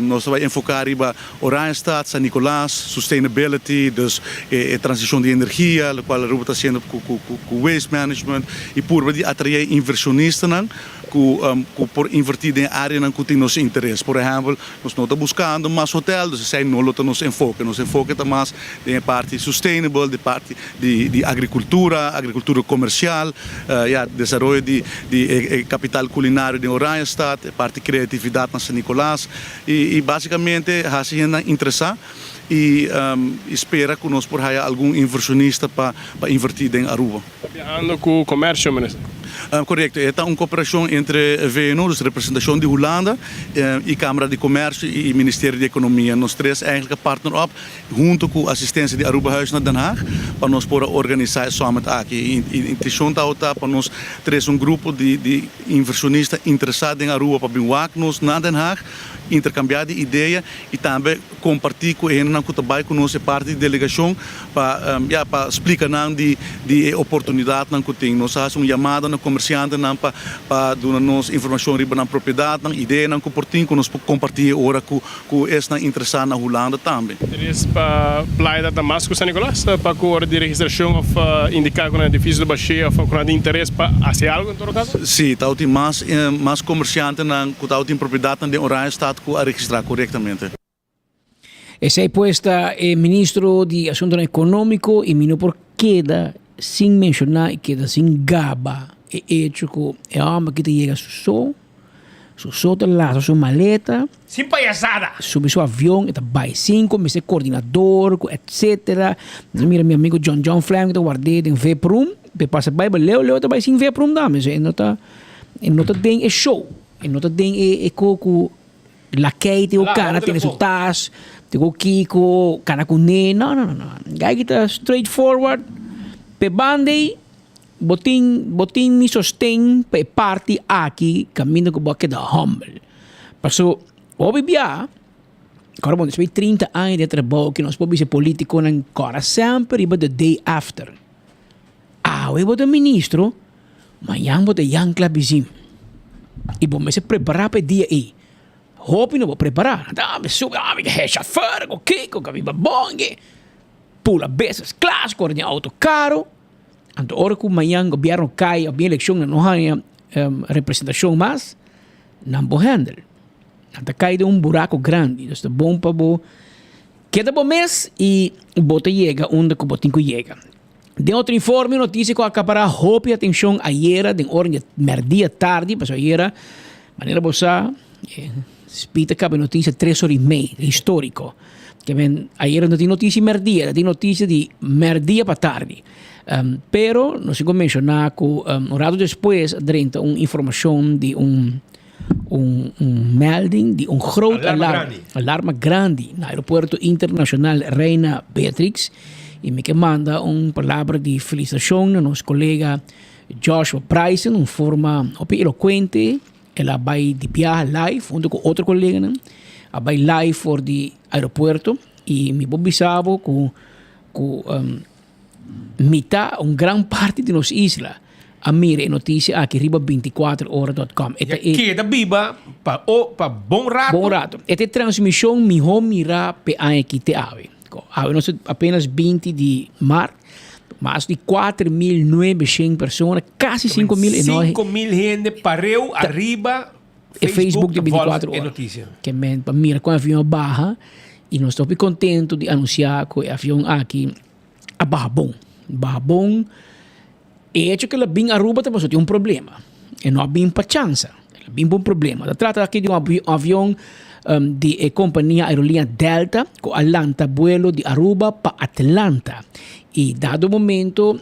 Nos ta bay enfoca riba Oranjestad, San Nicolas, sustainability, dus e transicion di energia, locual Aruba ta haciendo cu waste management y purba di atrae inversionistanan cu por inverti den areanan cu tin nos interes. Por ehempel, nos no ta buscando mas hotel, dus esey no lo ta nos enfoke. Nos enfoke ta mas den e parti sustainable, den parti di agricultura, agricultura comercial, ya, desaroyo di e capital culinario den Oranjestad, e parti creatividad na San Nicolas y basicamente haci hendenan interesa y spera cu nos por haya algun inversionista pa inverti den Aruba. Ta biahando cu comercio, minister? Corecto, e ta un cooperacion entre VNO, dus representacion di Hulanda, y Camara di Comercio y Ministerio di Economia. Nos tres eigenlijk a partner op hunto cu asistencia di Arubahuis na Den Haag pa nos por a organisa e summit aki. E intencion tabata pa nos trece un grupo di inversionista interesa den Aruba pa bin wak nos na Den Haag, intercambia di idea y tambe comparti cu e hendenan cu ta bay cu nos e parti di delegacion pa ya pa splica nan di di e oportunidadnan cu tin. Nos a haci un yamada na comerciantenan pa pa duna nos informacion riba nan propiedadnan, ideanan cu por tin cu nos por comparti e ora cu Cu esnan interesa na Hulanda tambe. Interes pa playa ta mas cu San Nicolas? Pa cu ora di registracion of indica cu nan edificio ta bashia of cu nan tin interes pa haci algo en todo caso? Si, tabatin mas mas comerciantenan cu tabatin propiedadnan den Oranjestad cu a registra corectamente. Esey pues ta e ministro di Asuntonan Economico y mi no por keda sin menciona y keda sin gaba e hecho cu e homber aki ta yega su so. Su so ta lasa su maleta. Sin payasada! Subi su avion e ta bai sin cu mester coordinador cu etcetera. Mi mira mi amigo John John Fleming ta ward'é den vip room pe pasa bai but leo leo ta bai sin vip room tambe so e no ta e no ta den e show e no ta den e e co cu lakei tin cu cana tene su tas tin cu kico cana cune no no no no guy ki ta straight forward pe banda ei. Bo tin bo tin mi sosten pa e parti aki kaminda ku bo a keda humble. Paso hopi bia, kòrda bon despues di 30 aña di e trabou aki nos por bisa e politikonan kòrda semper riba the day after. Awe bo ta ministro, mañan bo ta Jan Klabizin. I bo mester prepará pa e dia ei. Hopi no bo prepará. Nan ta, ah mi subi, ah mi ta chauffeur ku kiko, ku mi babonge. Pula business class, kore den auto karo. Anto ora ku mañan gobierno kai of bin elekshon nan no haña representashon mas, nan por handle. Nan ta kai den un buraco grandi. Dus ta bon pa bo keda bo mes i bo ta yega unda ku bo tin ku yega. Den otro informe un notisia ku a akapará hopi atenshon ayera den ora di mèrdia tardi, pasobra ayera manera bo sa Speed a kaba e notisia tres ora i mei, historico. Ke men ayera no tin notisia mèrdia, ta tin notisia di mèrdia pa tardi. Pero nos tin ku menshoná ku un rato despues a drenta un informashon di un un un melding di un groot Alarma alarm, grandi. alarma grandi na Aeropuerto Internacional Reina Beatrix. I mi ke manda un palabra di felisitashon na nos kolega Joshua Bryson, un forma hopi elokuente. El a bai di biaha live hunto ku otro koleganan, a bai live for di aeropuerto i mi por bisa bo ku ku mita un gran parti di nos isla a mira e notisia aki riba binticuater ora dot com. E ta e Keda biba pa o pa bon rato. Bon rato. E ta e transmishon mihó mirá p'e aña aki te awe. Awe nos ta apenas binti di mart. Mas di 4.900 persona, casi 5.000 e no. 5.000 hende pareu ariba e Facebook di 24 e ora. noticia. Ke men pa mira con e avion a baha y nos ta hopi contento di anuncia cu e avion aki a baha bon. Baha bon. E hecho cu el a bin Aruba ta pasobra tin un problema. E no a bin pa chansa. El a bin pa un problema. Ta trata aki di un avion di e compania aerolinea Delta cu a lanta buelo di Aruba pa Atlanta. Y dado momento,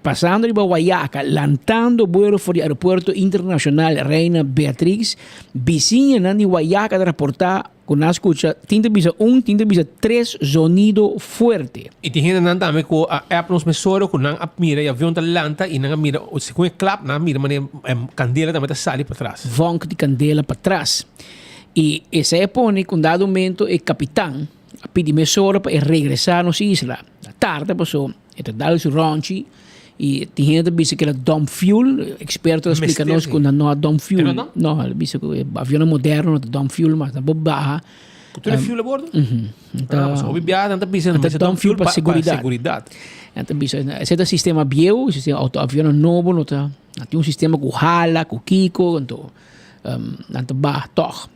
pasando riba Wayaca, lantando buelo for di Aeropuerto Internacional Reina Beatrix, bisiñanan di Wayaca ta raporta Ku nan skucha, tin ta bisa un, tin ta bisa tres zonido fuerte. I tin hendenan tambe ku a app nos mesora ku nan a mira e avion ta lanta i nan a mira segun e klap nan a mira manera e kandela tambe ta sali patras. Vonk di kandela patras. I esei a pone ku un dado momento e kapitan a pidi mesora pa e regresá nos isla. Ta tarde paso e ta dal su ronchi i tin hende ta bisa ku el a dump fuel, eksperto ta splika nos ku nan no a dump fuel. No, el a bisa ku e avionnan moderno no ta dump fuel mas, nan por baha. Ku tur e fuel a bordo? Ah, pasobra hopi biaha nan ta bisa nan ta dump fuel pa seguridat. Nan ta bisa esei ta sistema bieu, sistema auto avionnan nobo no ta, nan tin un sistema ku hala, ku kiko, anto nan ta baha tòg.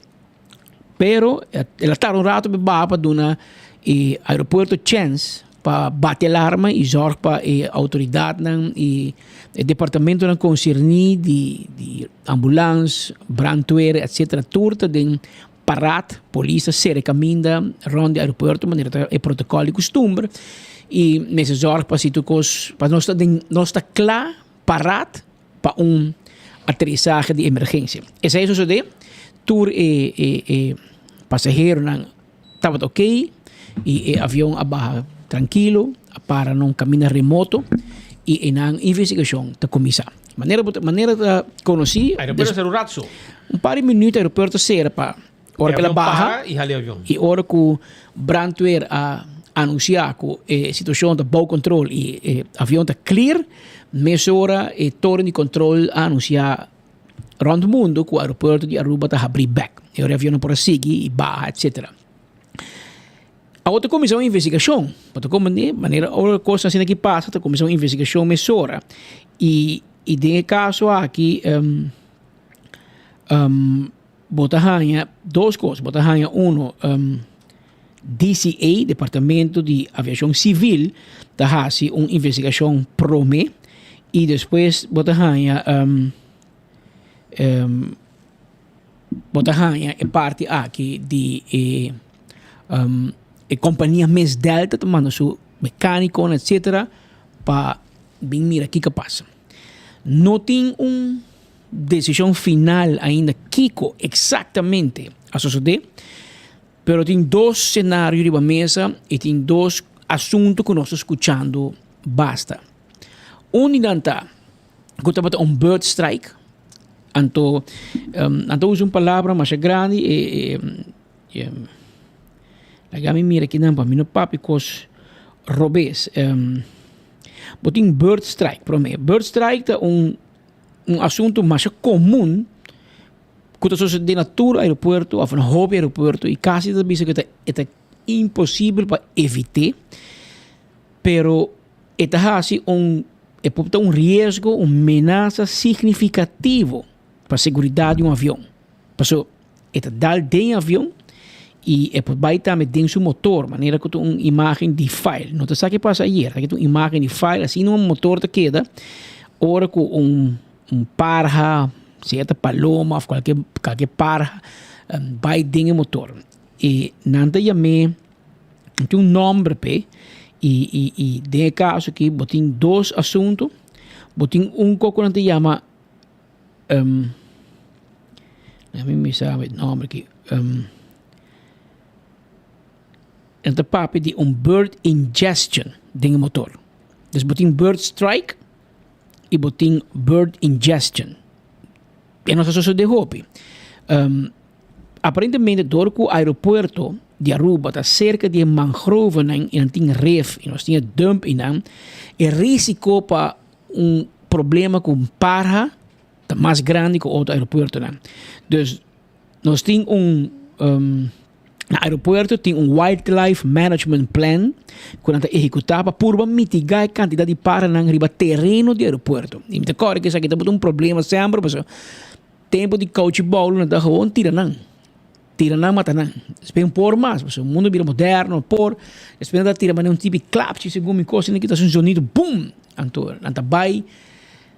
Pero el a tarda un rato pa e baha pa duna e aeropuerto chens pa bati alarma y zorg pa e autoridadnan y e departamentonan concerni di di ambulans, brandweer etcetera tur ta den paraat. Polis ta sera e caminda rond di aeropuerto manera ta e protocol di custumber y mester zorg pa si tur cos pa nos ta den nos ta cla paraat pa un aterisahe di emergensia. Esei a sosodé, tur e e e pasaheronan tabata okey i e avion a baha trankilo, a para na un kaminda remoto i einan investigashon ta kuminsá. Manera bo ta manera ta konosí Aeropuerto sera un rato so. Un par di minuut aeropuerto sera pa Ora ku el a baha i ora ku brandweer a anunsiá ku e situashon ta bou kontrol i e avion ta clear, mesora e toren di kontrol a anunsiá rònt mundu ku aeropuerto di Aruba ta habrí bèk. E ora e avionnan por a sigui i baha etsetera. Awor ta kuminsá un investigashon, bo ta komprendé? Manera ora kosnan asina aki pasa ta kuminsá un investigashon mesora i den e kaso aki Bo ta haña dos kos, bo ta haña uno DCA, Departamento di Aviashon Sivil, ta hasi un investigashon promé i despues bo ta haña. Bo ta haña e parti aki di e e kompania mes Delta ta manda su mekánikonan etsetera pa bin mira kiko a pasa. No tin un desishon final ainda kiko eksaktamente a sosodé, pero tin dos senario riba mesa i tin dos asuntu ku nos ta skuchando basta. Un di nan ta ku tabata un bird strike, anto nan ta usa un palabra masha grandi e laga mi mira kinan pa mi no papia kos robes. Bo tin bird strike prome, bird strike ta un un asuntu masha komun ku ta sosodé na tur aeropuerto òf na hopi aeropuerto i kasi ta bisa ku e ta imposibel pa evit'é, pero e ta hasi un e por ta un riesgo, un menasa signifikativo pa seguridat di un avion. Paso e ta dal den e avion i e por bai tambe den su motor, manera ku ta un imagen di file. No ta sa ke pasa ayer, ta un imagen di file, asina un motor ta keda ora ku un un parha, sea ta paloma of kualke kualke parha bai den e motor. I nan ta yam'é, tin un nòmber p'e i i i den e kaso aki bo tin dos asuntu, bo tin un kos ku nan ta yama mi misa e nòmber aki nan ta papia di un bird ingestion den e motor. Dus bo tin bird strike i bo tin bird ingestion. E no ta sosodé hopi. Aparentemente dor ku aeropuerto di Aruba ta serka di e mangrovenan i nan tin ref i nos tin e dump einan, e risiko pa un problema ku parha ta mas grandi ku otro aeropuertonan. Dus nos tin un na aeropuerto tin un wildlife management plan ku nan ta ehekutá pa purba mitigá e kantidat di parhanan riba tereno di aeropuerto. I mi ta kòrda ku esaki tabata un problema semper pasobra Tempu di kouchi boulo nan ta gewoon tira nan. Tira nan mata nan. Despues un por mas, pasobra mundu a bira moderno, por. Despues nan ta tira manera un tipi klapchi segun mi kos, esaki ta haci un zonido bum! Anto nan ta bai.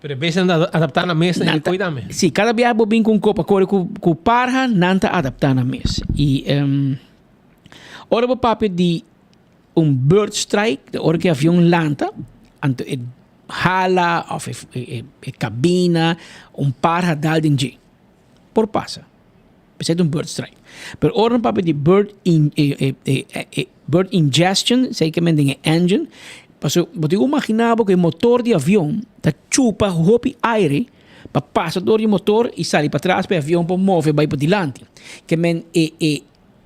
Pero e bes nan ta adapta nan mes na e koi tambe. Si, kada biaha bo bin ku un kopa kore ku parha, nan ta adapta nan mes. I ora bo papia di un bird strike, ta ora ku e avion lanta, anto e hala of e e cabina un parha dal den dje. Por pasa. Esei ta un bird strike. Pero ora nan papia di bird in e e e bird ingestion, esei ke men den e engine, pasobra bo tin ku imagina bo ku e motor di avion ta chupa hopi aire pa pasa dor di motor i sali patras pa e avion por move bai padilanti. Ke men e e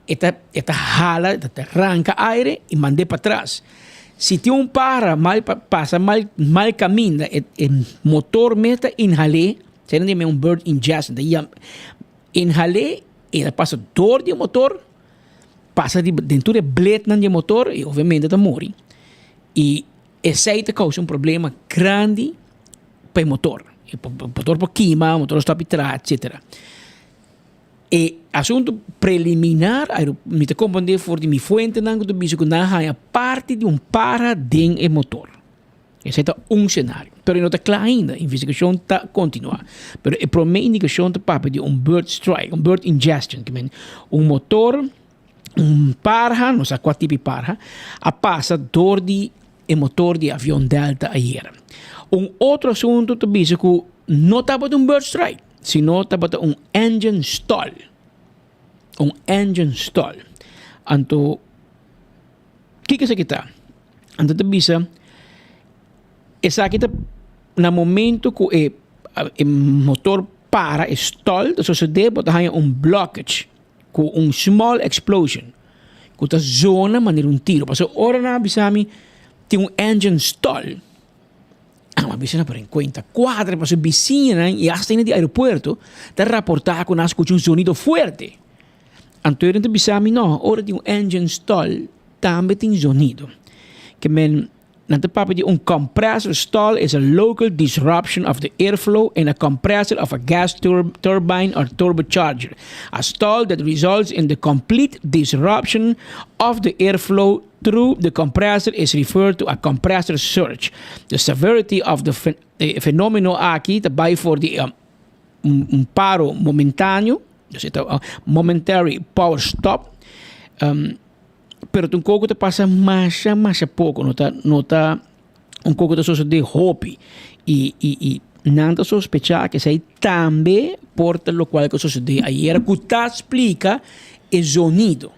E ta e ta hala, e ta ranka aire i mand'é patras. Si tin un para mal pa pasa mal mal kaminda e e motor mes ta inhal'é, esei nan ta yam'é un bird ingestion, ta yam inhal'é i ta pasa dor di e motor, pasa riba den tur e blednan di e motor i obviamente ta muri. I esei ta kousa un problema grandi pa e motor. E motor por kima, e motor a stòp di traha etsetera. E asuntu preliminar, mi ta komprendé for di mi fuentenan ku ta bisa ku nan a haña parti di un para den e motor. Esei ta un senario, pero e no ta kla ainda, investigashon ta kontinuá. Pero e promé indikashon ta papia di un bird strike, un bird ingestion, ke men un motor, un parha, no sa kua tipo di parha, a pasa dor di e motor di avion Delta ayera. Un otro asuntu ta bisa ku no tabata un bird strike. Sino tabata un engine stall. Un engine stall. Anto, kiko esaki ta? Anto ta bisa, esaki ta na momento ku e e motor para, e stall, ta sosode bo ta haña un blockage ku un small explosion ku ta zona manera un tiro. Pasobra ora nan a bisa mi tin un engine stall. A bisa na por en cuenta cuadra pasobra bisiñanan y hasta hende di aeropuerto ta raporta cu nan a scucha un zonido fuerte. Anto nan ta bisa mi no, ora di un engine stall tambe tin zonido. Ke men nan ta papia di un compressor stall is a local disruption of the airflow in a compressor of a gas turbine or turbocharger. A stall that results in the complete disruption of the airflow Through the compressor is referred to a compressor surge. The severity of the e fenomeno aki ta bai for di un paro momentaneo. Dus e ta momentary power stop. Um, pero ta un koko ta pasa masha masha poko, no ta no ta un koko ta sosode hopi. I i i nan ta sospecha ku esei tambe por ta lokual ku sosode ayera ku ta splika e zonido.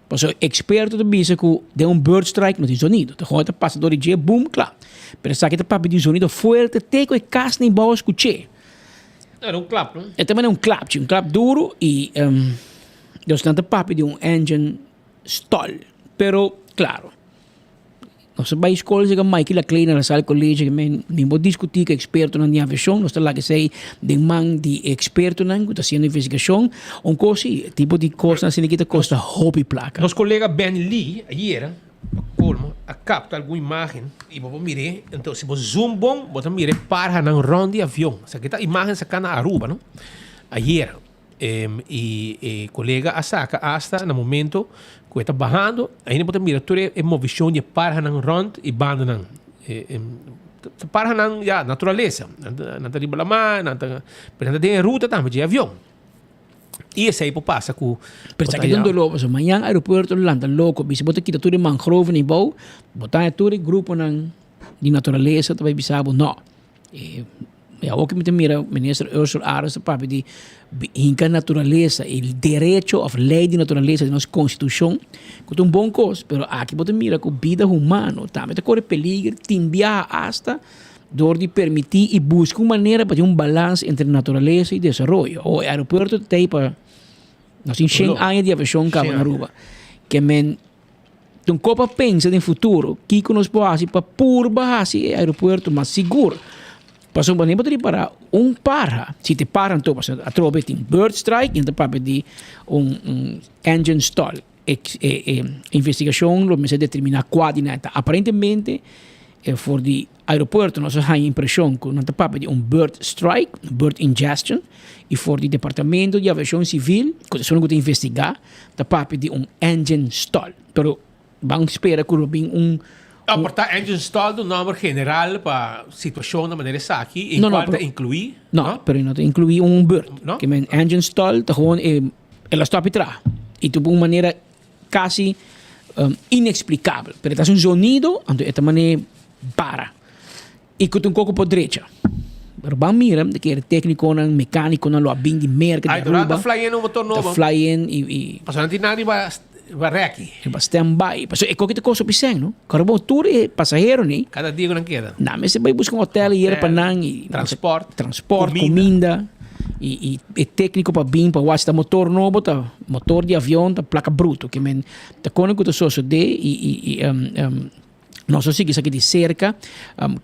Pasobra eksperto ta bisa ku den un bird strike no tin zonido. Ta gewoon ta pasa dor di dje, boom, kla. Pero esaki ta papia di un zonido fuerte te ku e kas na bou a skuch'é. Era un klap, no? E ta manera un klapchi, un klap duru i dus nan ta papia di un engine stall. Pero, klaro, Nos a bai skol sega Maiky Laclay na La Salle College men mi bo diskutí ku ekspertonan di aviashon nos ta laga esei den man di e ekspertonan ku ta hasiendo investigashon. Un kos si e tipo di kosnan asina aki ta kosta hopi plaka. Nos kolega Ben Lee ayera pa kolmo a kapta algun imagen i bo por mir'é enton si bo zoom bon bo ta mira e parhanan rònt di avion. Esaki ta imagen saká na Aruba no ayera. I e kolega a saka asta na momento ku e ta bahando, ainda bo ta mira tur e movishon di e parhanan rònt i bandanan. Ta parhanan, ya, naturalesa. Nan ta riba lamá, nan ta, pero nan ta den e ruta tambe dje avion. I esei por pasa ku. Pero esaki ta un doló, pasobra mañan aeropuerto lo lanta loko, bisa bo ta kita tur e mangrovenan ei bou, bo ta haña tur e gruponan di naturalesa ta bai bisa bo no. E awor ku mi ta mira minister Ursula Arends ta papia di hinka naturalesa e derecho of lei di naturalesa den nos konstitushon ku ta un bon kos pero aki bo ta mira ku bida humano tambe ta kore peliger tin biaha asta dor di permití i buska un manera pa tin un balans entre naturalesa i desaroyo. Awor e aeropuerto ta ei pa nos tin shen aña di aviashon kaba na Aruba ke men Don ko pa pensa den futuro kiko nos por hasi pa purba hasi e aeropuerto mas sigur. Pasobra bo ta ripara un parha, si te para anto pasobra atrobe tin bird strike i nan ta papia di un un engine stall. E e investigashon lo mester determina kua di nan ta. Aparentemente for di aeropuerto nos a haña impreshon ku nan ta papia di un bird strike, bird ingestion, i for di departamento di aviashon sivil ku ta esun ku ta investigá ta papia di un engine stall. Pero ban spera ku lo bin un. A por ta engine stall ta un nòmber general pa situashonnan manera esaki en kual ta inkluí? No, pero no ta inkluí un bird. Ke men engine stall ta gewoon e el a stòp i traha i ta un manera Casi inexplicabel, pero e ta haci un zonido, anto e ta mane para y cu ta un coco por drecha. Pero ban mira de kere tecniconan, mecaniconan lo a bin di Merca, di Ay, Aruba. Ta fly in un motor nobo. Ta fly in y y. Pasobra no tin nada riba riba reki. Riba stand by. Pasobra e coco ta costa piseng, no? Cora bo tur e pasahero ni. Cada dia cu nan keda. Nan mester bay busca un hotel y yera pa nan y. Transport. Transport, cuminda. Y y e tecnico pa bin pa wak si ta motor nobo ta motor di avion ta placa bruto ke men ta kone ku ta sosode y y y nos a sigui esaki di cerca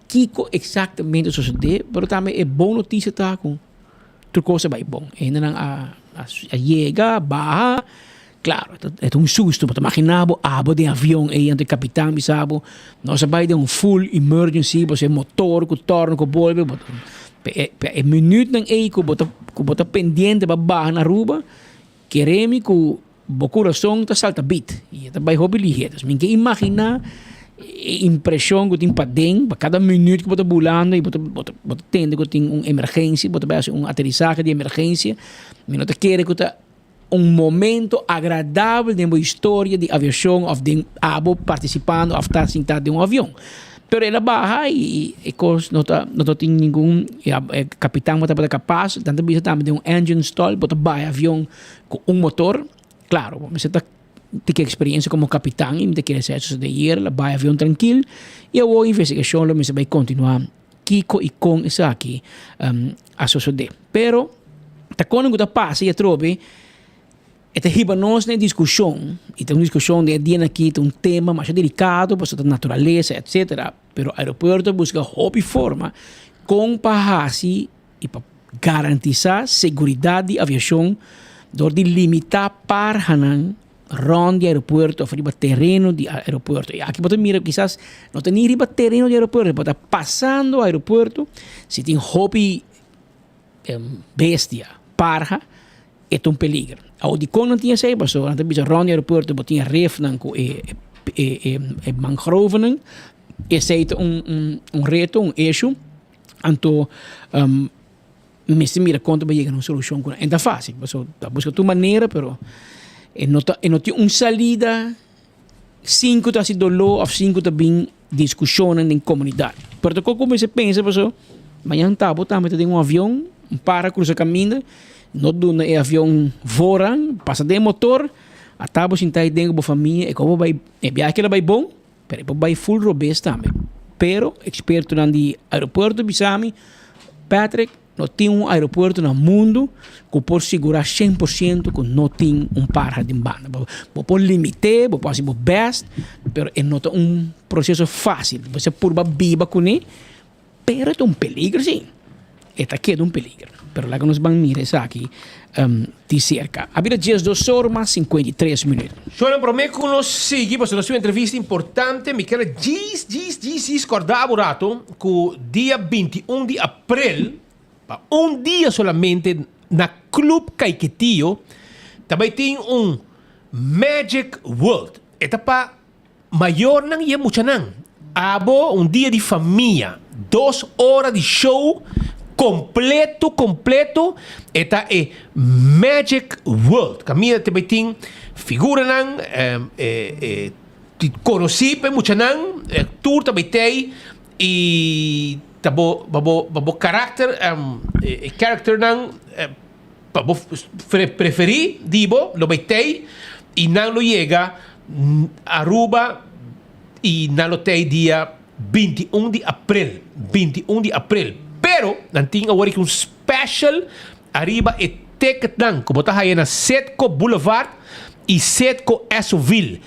kiko exactamente a sosode pero tambe e bon noticia ta ku tur cos a bay bon e hendenan a a yega a baha claro e ta un susto bo ta magina bo abo den avion ey anto e capitan bisa bo nos a bay den un full emergency pasobra e motor ku torno ku bolbe bo ta e minuutnan ey ku bo ta ku bo ta pendiente pa baha na Aruba kere mi ku bo kurason ta salta bit y e ta bay hopi lihe dus mi ke imagina e impresion ku tin paden pa kada minuut ku bo ta bulando y bo ta bo ta bo ta tende ku tin un emergensia bo ta bay hasi un aterisahe di emergensia mi no ta kere ku ta un momento agradabel den bo historia di aviacion of den abo participando of ta sinta den un avion. Pero el a baha y e cos no ta no ta tin ningun e capitan bo tabata capaz nan ta bisa tambe den un engine stall bo ta baha e avion cu un motor claro bo mester ta tin ki experiencia como capitan y mi ta kere sa eso de ayer el a baha e avion trankil y awor investigacion lo mester bay continua kiko y con esaki a sosode. Pero ta kono ku ta pasa y atrobe e ta hiba nos na e diskushon y ta un diskushon den e dianan aki ta un tema masha delikado pasobra ta naturalesa etcetera pero aeropuerto a buska hopi forma kon pa hasi y pa garantisa seguridad di aviashon dor di limita parhanan rond di aeropuerto of riba tereno di aeropuerto. Y aki bo ta mira kisas no ta ni riba tereno di aeropuerto, bo ta pasando aeropuerto, si tin hopi bestia, parha, e ta un peliger. Awor dikon nan tin esei? Pasobra nan ta bisa rond di aeropuerto bo tin refnan ku e e mangrovenan, esei ta un un reto, un issue, anto. Mester mira kon ta bai yega na un solushon ku nan. E ta fásil, pasobra ta buska tur manera, pero e no ta e no tin un salida sin ku ta hasi doló òf sin ku ta bin diskushonnan den komunidat. Pero ta koko mester pensa pasobra mañan ta bo tambe ta den un avion, un para krusa kaminda, no duna e avion voorrang, pasa den e motor, ata bo sinta ahi den ku bo famia e kobo bai e biahe keda bai bon. Pero e por bai full robes tambe. Pero expertonan di aeropuerto bisa mi, Patrick, no tin un aeropuerto na mundo cu por sigura 100% cu no tin un parha den banda. Bo, bo por limite, bo por haci bo best, pero e no ta un proceso facil. Bo mester purba biba cune, Pero e ta un peliger si. E ta keda un peliger. Pero laga nos ban mira esaki di serka. A bira diesdos or mas 53 minuut. Shona prome ku nos sigui pasobra nos tin un entrevista importante mi ker a djis djis djis djis kòrda bo rato ku dia 21 di aprel pa un dia solamente na Club Caiquetio ta bai tin un Magic World e ta pa Mayornan i e muchanan. Abo un dia di famia, dos ora di show completo completo, e ta e Magic World. Caminda te bay tin figuranan conoci pa e muchanan, tur ta bay tey y ta bo pa bo pa bo karakter e characternan pa bo preferi di bo lo bay tey y nan lo yega Aruba y nan lo tey dia 21 di april, 21 di april. Pero nan tin awor aki un special ariba e ticketnan cu bo ta haya na Citgo Boulevard y Citgo Essoville.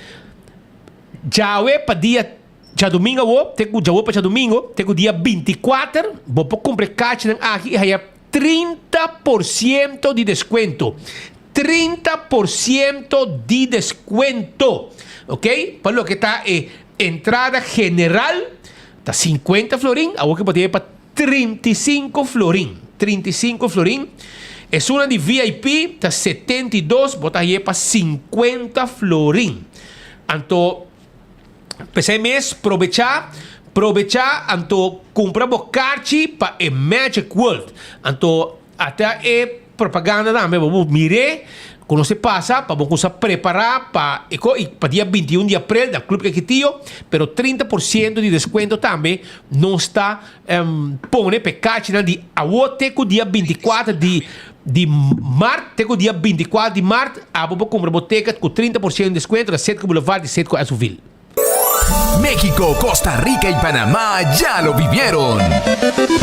Djawe pa dia djadomingo awo, te cu djawe pa djadomingo, te cu dia 24 bo por cumpra e kaartjenan aki y haya 30% di descuento. 30% di descuento. Ok, pa loke ta e entrada general ta 50 florin, awor ke bo ta yega pa 35 florin. 35 florin. Esunnan di VIP ta 72, bo ta haye pa 50 florin. Anto P'esei mes, probechá, probechá anto kumpra bo karchi pa e Magic World. Anto ata e propaganda tambe bo por mir'é ku nos e pasa pa bo kusa prepará pa e ko i pa dia 21 di aprel na Club Keketio, pero 30% di deskuento tambe nos ta pone pa e karchinan di awo te ku dia 24 di Di mart te ku dia 24 di mart abo por kumpra bo ticket ku 30% di deskuento na Citgo Boulevard di Citgo Esso-ville. México, Costa Rica y Panamá ya lo vivieron.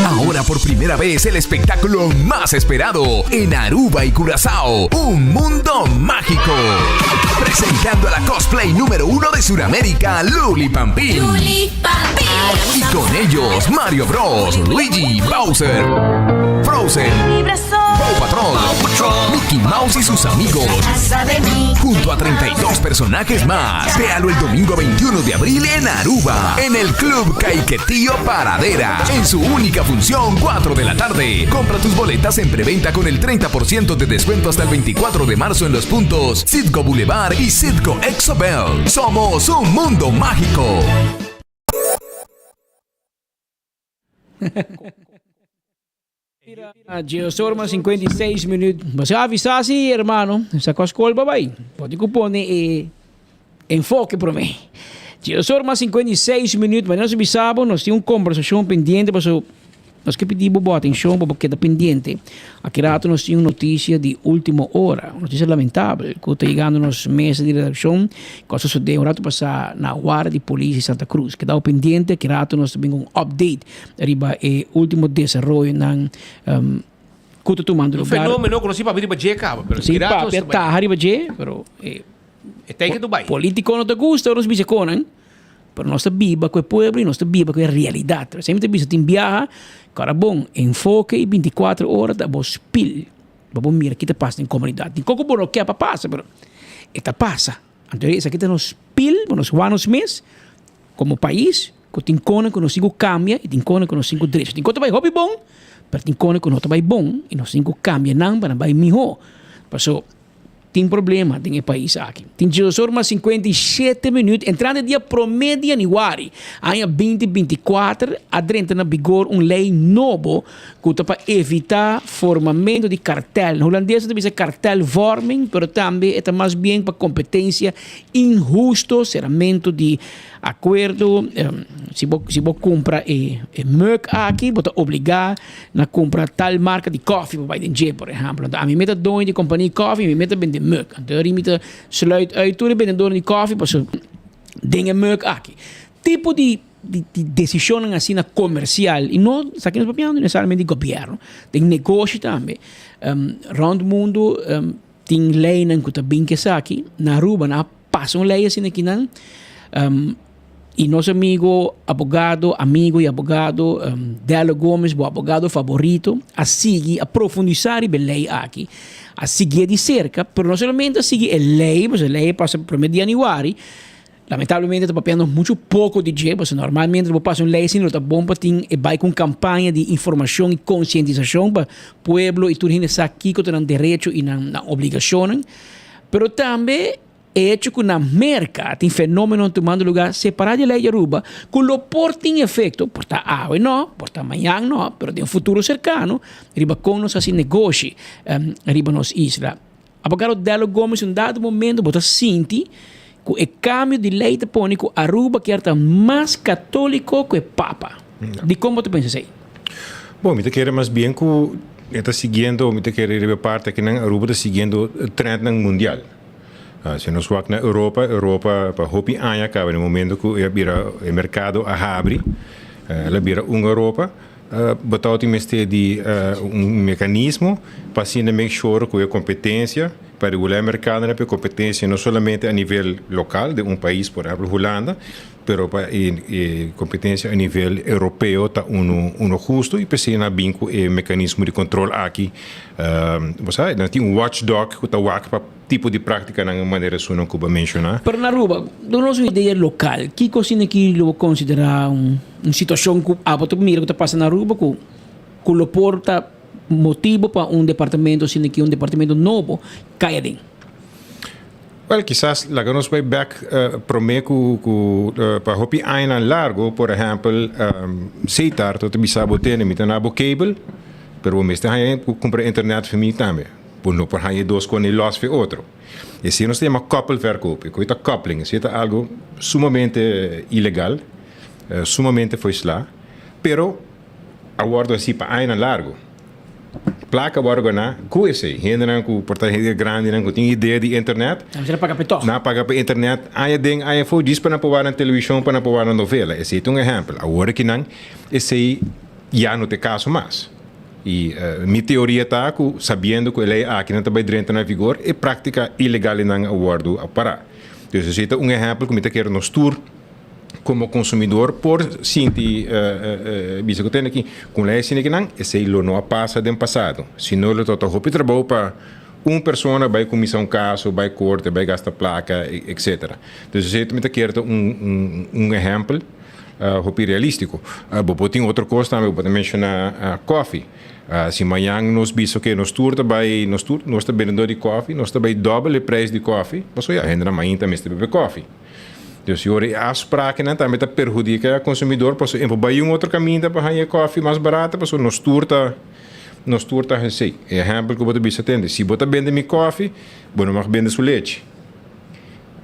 Ahora por primera vez el espectáculo más esperado en Aruba y Curazao, un mundo mágico. Presentando a la cosplay número uno de Sudamérica, Luli Pampín. Y con ellos Mario Bros, Luigi, Bowser, Frozen, Paw Patrol, Mickey Mouse y sus amigos. Junto a 32 personajes más. Véalo el domingo 21 de abril en Aruba, en el Club Caiquetío Paradera. En su única función, 4 de la tarde. Compra tus boletas en preventa con el 30% de descuento hasta el 24 de marzo en los puntos Citgo Boulevard y Citgo Exobel. Somos un mundo mágico. Dios ora 56 minuut. Bo a avisa si, hermano. Sa ko skol pa bai. Bo tin ku pone e enfoke promé. Dios ora 56 minuut. Manera nos bisa bo, nos tin un kombersashon pendiente paso nos ke pidi bo bo atenshon pa bo keda pendiente. Aki rato nos tin un notisia di ultimo ora, un notisia lamentabel ku ta yegando nos mesa di redakshon ku a sosodé un rato pasá na Warda di Polis di Santa Cruz. Keda bo pendiente, aki rato nos ta bin ku un update. Riba e ultimo desaroyonan ku ta tumando Un lugar. fenomeno ku no si papia riba dje kaba, pero Si mira papia taha riba dje, pero e teken tu bai. Politico no ta gusta ora nos bisa konan, pero nos ta biba ku e pueblo i nos ta biba ku e realidat. Semper ta bisa tin biaha, kòrda bon, enfoke i 24 ora ta bo spil pa bo mira ki ta pasa den komunidat. Tin koko bo no ke pa pasa, pero e ta pasa. Anto esaki ta nos spil, nos wak nos mes komo pais. Ku tin kone ku nos tin ku kambia i tin kone ku nos tin ku drecha. Tin kos ta bai hopi bon, pero tin kone ku no ta bai bon i nos tin ku kambia nan pa nan bai mihó. Paso, Tin problema den e pais aki. Tin diesdos or mas 57 minuut, entrando e dia prome di januari aña 2024 a drenta na bigor un ley nobo cu ta pa evita formamento di kartel. Na Hulandes nan ta bisa kartelvorming, pero tambe e ta mas bien pa competencia inhusto, ceramento di Akuerdo, si bo si bo kumpra e e mug aki bo ta obligá na kumpra tal marka di kòfi pa bai den dje, por ehèmpel. Anto ami mi ta doño di kompania di kòfi, mi mi ta bende mug. Anto ori mi ta sluit uit tur e bendedornan di kòfi pasobra den e mug aki. Tipo di di di desishonnan asina komersial i no esaki nos papiando nesesariamente di gobièrnu, den negoshi tambe rònt mundu tin leinan ku ta bin ku esaki. Na Aruba nan a pasa un lei asina kinan y nos amigo abogado, amigo y abogado Dello Gomez, bo abogado favorito, a sigui, a profundisa riba e lei aki, a siguié di cerca, pero no solamente a sigui e lei, pasobra e lei a pasa primer di januari, lamentablemente ta papiando mucho poco di dje, pasobra normalmente bo pasa un lei asina lo ta bon pa tin e bai cu un campaña di informacion y concientisacion pa pueblo y tur hende sa kico ta nan derecho y nan obligacionnan. Pero tambe e hecho cu na Merca tin fenomenonan tumando lugar separa di e ley di Aruba cu lo por tin efecto, por ta awe no, por ta mañan no, pero den futuro cercano riba con nos haci negoshi riba nos isla. Abogado Dello Gomez un dado momento bo ta sinti cu e cambio di ley ta pone cu Aruba kier ta mas catolico cu e Papa. Dicon bo ta pensa esey? Bon, mi ta kere mas bien ku e ta siguiendo, mi ta kere riba e parti akinan Aruba ta siguiendo trendnan mundial. Si nos wak na Europa, Europa pa hopi aña kaba den momento ku e a bira e merkado a habri, el a bira un Europa, bo tabatin mester di un mekanismo pa asina make sure ku e kompetensia pa regulá e merkadonan, pa e kompetensia no solamente a nivel lokal den un pais, por ehempel Hulanda, Pero pa e competencia a nivel europeo ta uno uno husto y p'esey nan a bin cu e mecanismo di control aki. Bo sa, nan tin un watchdog cu ta wak pa tipo di practicanan manera esunnan cu bo a menciona. Pero na Aruba, duna nos un idea local, kico asina ki lo bo considera un situacion cu abo ta mira cu ta pasa na Aruba cu cu lo por ta motibo pa un departamento asina ki un departamento nobo cay aden? Wel, kisas laga nos bai bek prome ku ku pa hopi añanan largo, por ehèmpel, Setar ta bisa bo tene mi ta na bo cable, pero bo mester haña ku kumpra internet for mi tambe. Bo no por haña e dos kos ni lòs for e otro. Esei nos ta yama koppelverkoop. E kos ta koppling. Esei ta algu sumamente ilegal, sumamente foislá, pero a wòrdu hasi pa añanan largo. Plaka wòrdu ganá ku esei. Hendenan ku por ta hende grandinan ku tin idea di internet. Nan mester a paga p'e tòg. Nan a paga pa internet aña den aña afó djis pa nan por wak nan televishon, pa nan por wak nan novela. Esei ta un ehèmpel. Awor aki nan esei ya no ta e kaso mas. I mi teoria ta ku sabiendo ku e lei aki nan ta bai drenta na vigor, e práktika ilegal einan a wòrdu a pará. Dus esei ta un ehèmpel ku mi ta kere nos tur. Como consumidor por sinti bisa cu tende aki cu ley asina kinan esey lo no a pasa den pasado sino lo ta hopi trabou pa un persona bay cuminsa un caso bay corte bay gasta placa etcetera entonces esey mi ta kier ta un un ehempel hopi realistico bo por tin otro cos tambe bo ta menciona coffee si mañan nos bisa oke nos tur ta bay nos tur nos ta bendedor di coffee nos ta bay dobel e prijs di coffee pasobra ya hendenan mainta mester bebe coffee. Dus ora e afsprakennan tambe ta perhudica e consumidor pasobra e por bay un otro caminda pa haña e koffie mas barata pasobra nos tur ta nos tur ta hesey. E ehempel cu bo ta bisa tende, si bo ta bende mi koffie, bo no mag bende su lechi.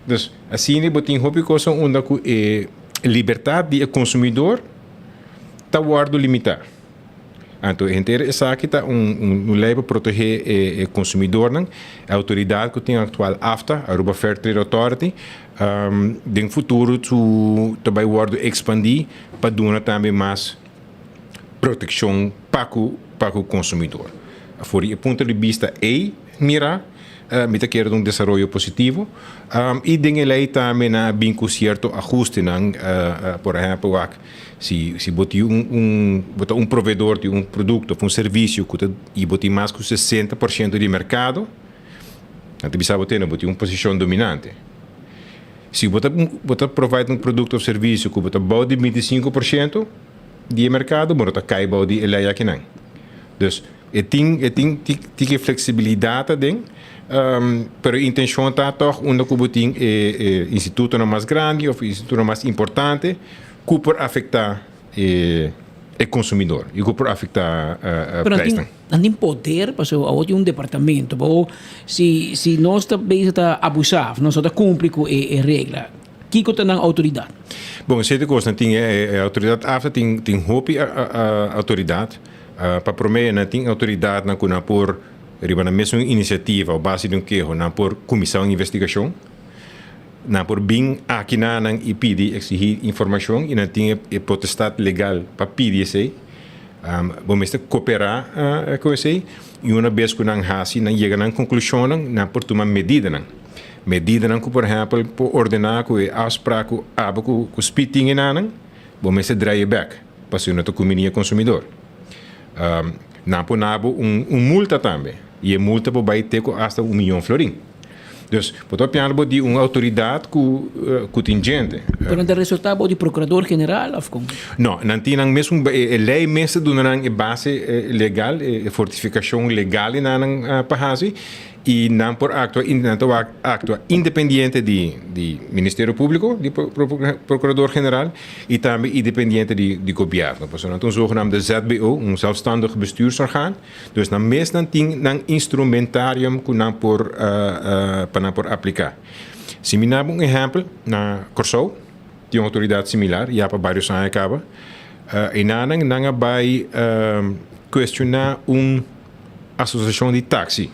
Dus asina bo tin hopi cosa unda cu e libertad di e consumidor ta wordo limita. Anto henter esaki ta un un lei pa protege e consumidornan. E autoridad cu tin actual AFTA, Aruba Fair Trade Authority, den futuro su ta bay wordo expandi pa duna tambe mas proteccion pa cu pa cu consumidor. For di e punto di bista ey mira mi ta kere ta un desaroyo positivo y den e lei tambe nan a bin cu cierto ahustenan, por ehempel wak Si si bo tin un un bo ta un proveedor di un produkto of un servisio ku ta i bo tin mas ku 60% di merkado, nan ta bisa bo tene bo tin un posishon dominante. Si bo ta bo ta provide un produkto of servisio ku bo ta bou di 25% di e merkado, bo no ta kai bou di e lei akinan. Dus. E tin e tin tiki flexibilidad aden, pero e intencion ta toch unda cu bo tin e e institutonan mas grandi of institutonan mas importante cu por afecta e e consumidor y cu por afecta Pero nan tin prijsnan. nan tin poder pasobra awor tin un departamento bo si si nos ta bezig ta abusa of nos no ta cumpli cu e e regla Kiko ta nan outoridat? Bon, sete kos nan tin e outoridat afta tin tin hopi outoridat. Pa promé nan tin outoridatnan ku nan por riba nan mesun inisiativa o base di un keho nan por kuminsá un investigashon. Nan por bin aki na nan i pidi eksigí informashon i nan tin e potestat legal pa pidi esei. Bo mester koperá ku esei i una bes ku nan hasi nan yega nan konklushonnan nan por tuma medidanan. Medidanan ku por ehèmpel por ordená ku e afsprak ku abo ku ku Speed tin enanan, bo mester draai e bèk pasobra no ta kumbiní e konsumidor. Nan por na bo un un multa tambe i e multa por bai te ku asta un miyon florin. Dus bo ta papiando bo di un outoridat ku ku tin djente. Pero nan ta resultá bo di prokurador general òf kon? No, nan tin nan mesun e lei mes ta duna nan e base legal, e fortifikashon legal enanan pa hasi. I nan por aktua, nan ta wak aktua independiente di di Ministerio Públiko, di Prokurador General, i tambe independiente di di gobièrnu. Pasobra nan ta un zogenaamde ZBO, un zelfstandig bestuursorgaan. Dus nan mes nan tin nan instrumentarium ku nan por pa nan por apliká. Si mi naba un ehèmpel, na Kòrsou tin un outoridat similar ya pa bários aña kaba. Enanan nan a bai kuestioná un. Asosiashon di taksi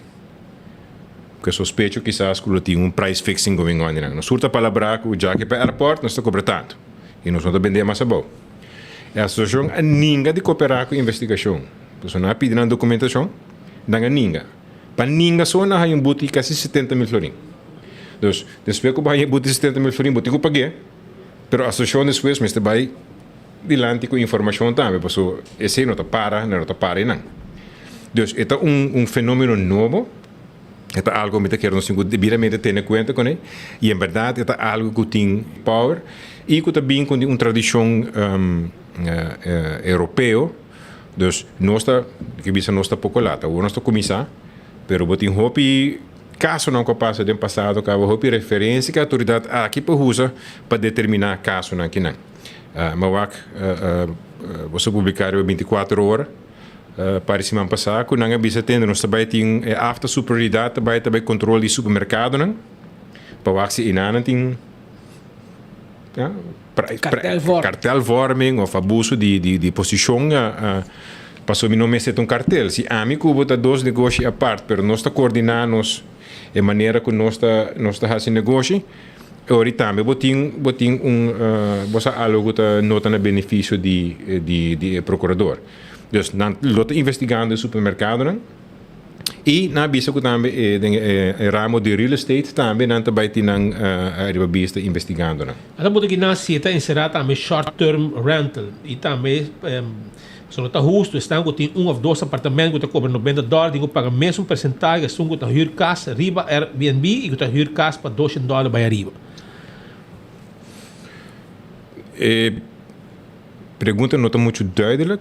ku e sospecho kisas ku lo tin un price fixing going on einan. Nos tur ta palabrá ku djaki pa airport nos ta kobra tantu i nos no ta bendé mas abou. E asosiashon a ninga di koperá ku investigashon. Pasobra nan a pidi nan dokumentashon, nan a ninga. Pa ninga so nan haña un buti kasi setenta mil florin. Dus, despues ku bo haña e buti setenta mil florin bo tin ku pag'é, pero asosiashon despues mester bai. Dilanti ku informashon tambe, paso esei no ta para, no ta para einan. Dus e ta un un fenomeno nobo, e ta algo mi ta kere nos tin ku debidamente tene kuenta kuné, i en bèrdat e ta algo ku tin power i ku ta bin ku un tradishon europeo. Dus nos ta, ke bisa nos ta poko lat, awor nos ta kuminsá, pero bo tin hopi kasonan ku a pasa den pasado kaba hopi referensia ku e outoridat aki por usa pa determiná kasonan kinan. Mi a wak boso publiká riba bintikuater ora par di siman pasá ku nan a bisa tende nos ta bai tin e afta su prioridat ta bai ta bai kontrol di supermerkadonan pa wak si enanan tin kartelvorming òf abuso di posishon pasobra mi no mester ta un kartel si ami ku bo ta dos negoshi apart pero nos ta koordiná nos e manera ku nos ta nos ta hasi negoshi. Ori tambe bo tin bo tin un bo sa algo ku ta no ta na benefisio di di di e prokurador. Dus nan lo ta investigando e supermerkadonan i nan a bisa ku tambe e den e ramo di real estate tambe nan ta bai tin nan ariba bista investigando nan. Ata bo ta gina si e ta enserá tambe short term rental i tambe pasobra no ta hustu esnan ku tin un òf dos apartamento ku ta kobra nobenta dòler tin ku paga mesun persentahe esun ku ta hür kas riba Airbnb i ku ta hür kas pa doshen dòler bai ariba. E pregunta no ta muchu duidelijk.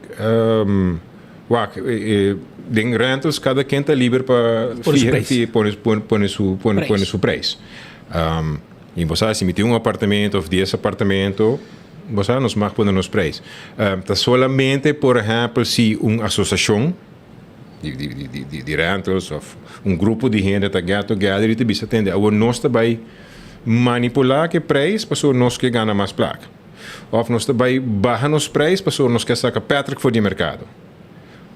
Wak, den rentals kada ken ta liber pa pone su pone su prijs. I bo sa si mi tin un apartamento of dies apartamento, bo sa nos mag pone nos prijs. Ta solamente por ehempel si un asosiashon di rentals of un grupo di hende ta get together i ta bisa tende awor nos ta bai manipulá ku e prijs pasobra nos ke gana mas plaka. Of nos ta bai baha nos prijs pasobra nos ke saka Patrick for di e merkado.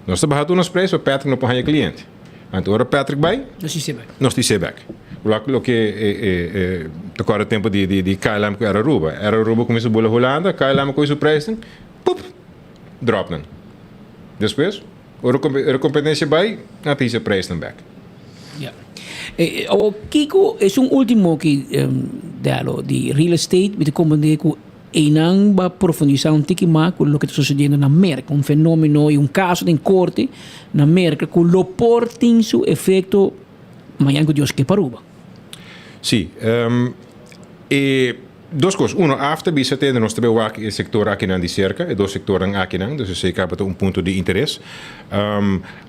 Nos ta baha tur nos prijs pa Patrick no por haña kliente. Anto ora Patrick bai, Nos tisé bek. nos tisé bek. Wak loke e e e ta kòrda tempu di di di KLM ku Air Aruba. Air Aruba kuminsá bula Hulanda, KLM a kohe su prijsnan, pup, dròp nan. Despues, ora ora kompetensia bai, nan ta hisa prijsnan bek. Ya. E awor kiko esun ultimo ki Dello di real estate mi ta komprendé ku Einan ba profundisá un tiki mas ku loke ta sosediendo na Merka, un fenómeno i un kaso den korte na Merka ku lo por tin su efekto mañan ku Dios ke pa Aruba. Sí, e. Dos kos. Uno, afta bisa tende nos ta bay wak e sektor akinan di serka, e dos sektornan akinan, dus esei kaba ta un punto di interes.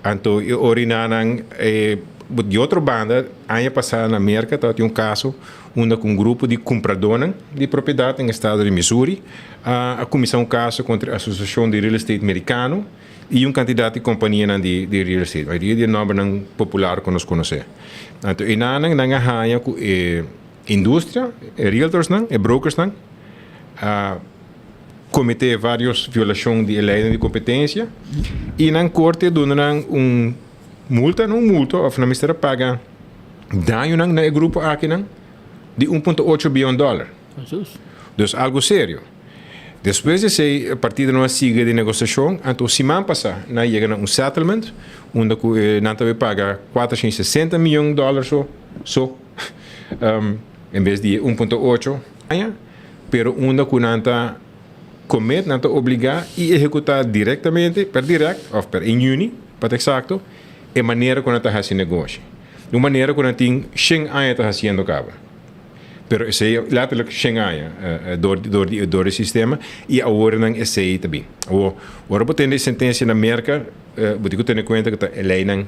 Anto e orinanan e di otro banda, aña pasá na Merka tabatin un kaso unda ku un grupo di kumpradónan di propiedat den estado di Missouri a kuminsá un kaso kontra e Asosiashon di Real Estate Merikano i un kantidat di kompanianan di real estate, mayoria di e nòmbernan popular ku nos konosé. Anto enanan nan a haña ku e Industria, e realtorsnan, e brokersnan a kometé vários violashon di e leinan di kompetensia i nan korte a duna nan un multa, no un multa, òf nan mester a paga dañonan na e grupo akinan di 1.8 bion dòler. Dus algu serio. Despues di esei e partidonan a sigui di negosiashon, anto siman pasá nan a yega na un settlement unda ku nan ta bai paga 460 mion dòler so so. En bes di e 1.8 aña, pero unda ku nan ta commit, nan ta obligá i ehekutá direktamente, per dirèkt òf per en yüni, pa ta eksakto, e manera ku nan ta hasi negoshi. Di un manera ku nan tin shen aña ta hasiendo kaba. Pero esei letterlijk shen aña dor dor di dor di sistema i awor nan esei ta bin. Awor, ora bo tende e sentensia na Merka, bo tin ku tene kuenta ku ta e leinan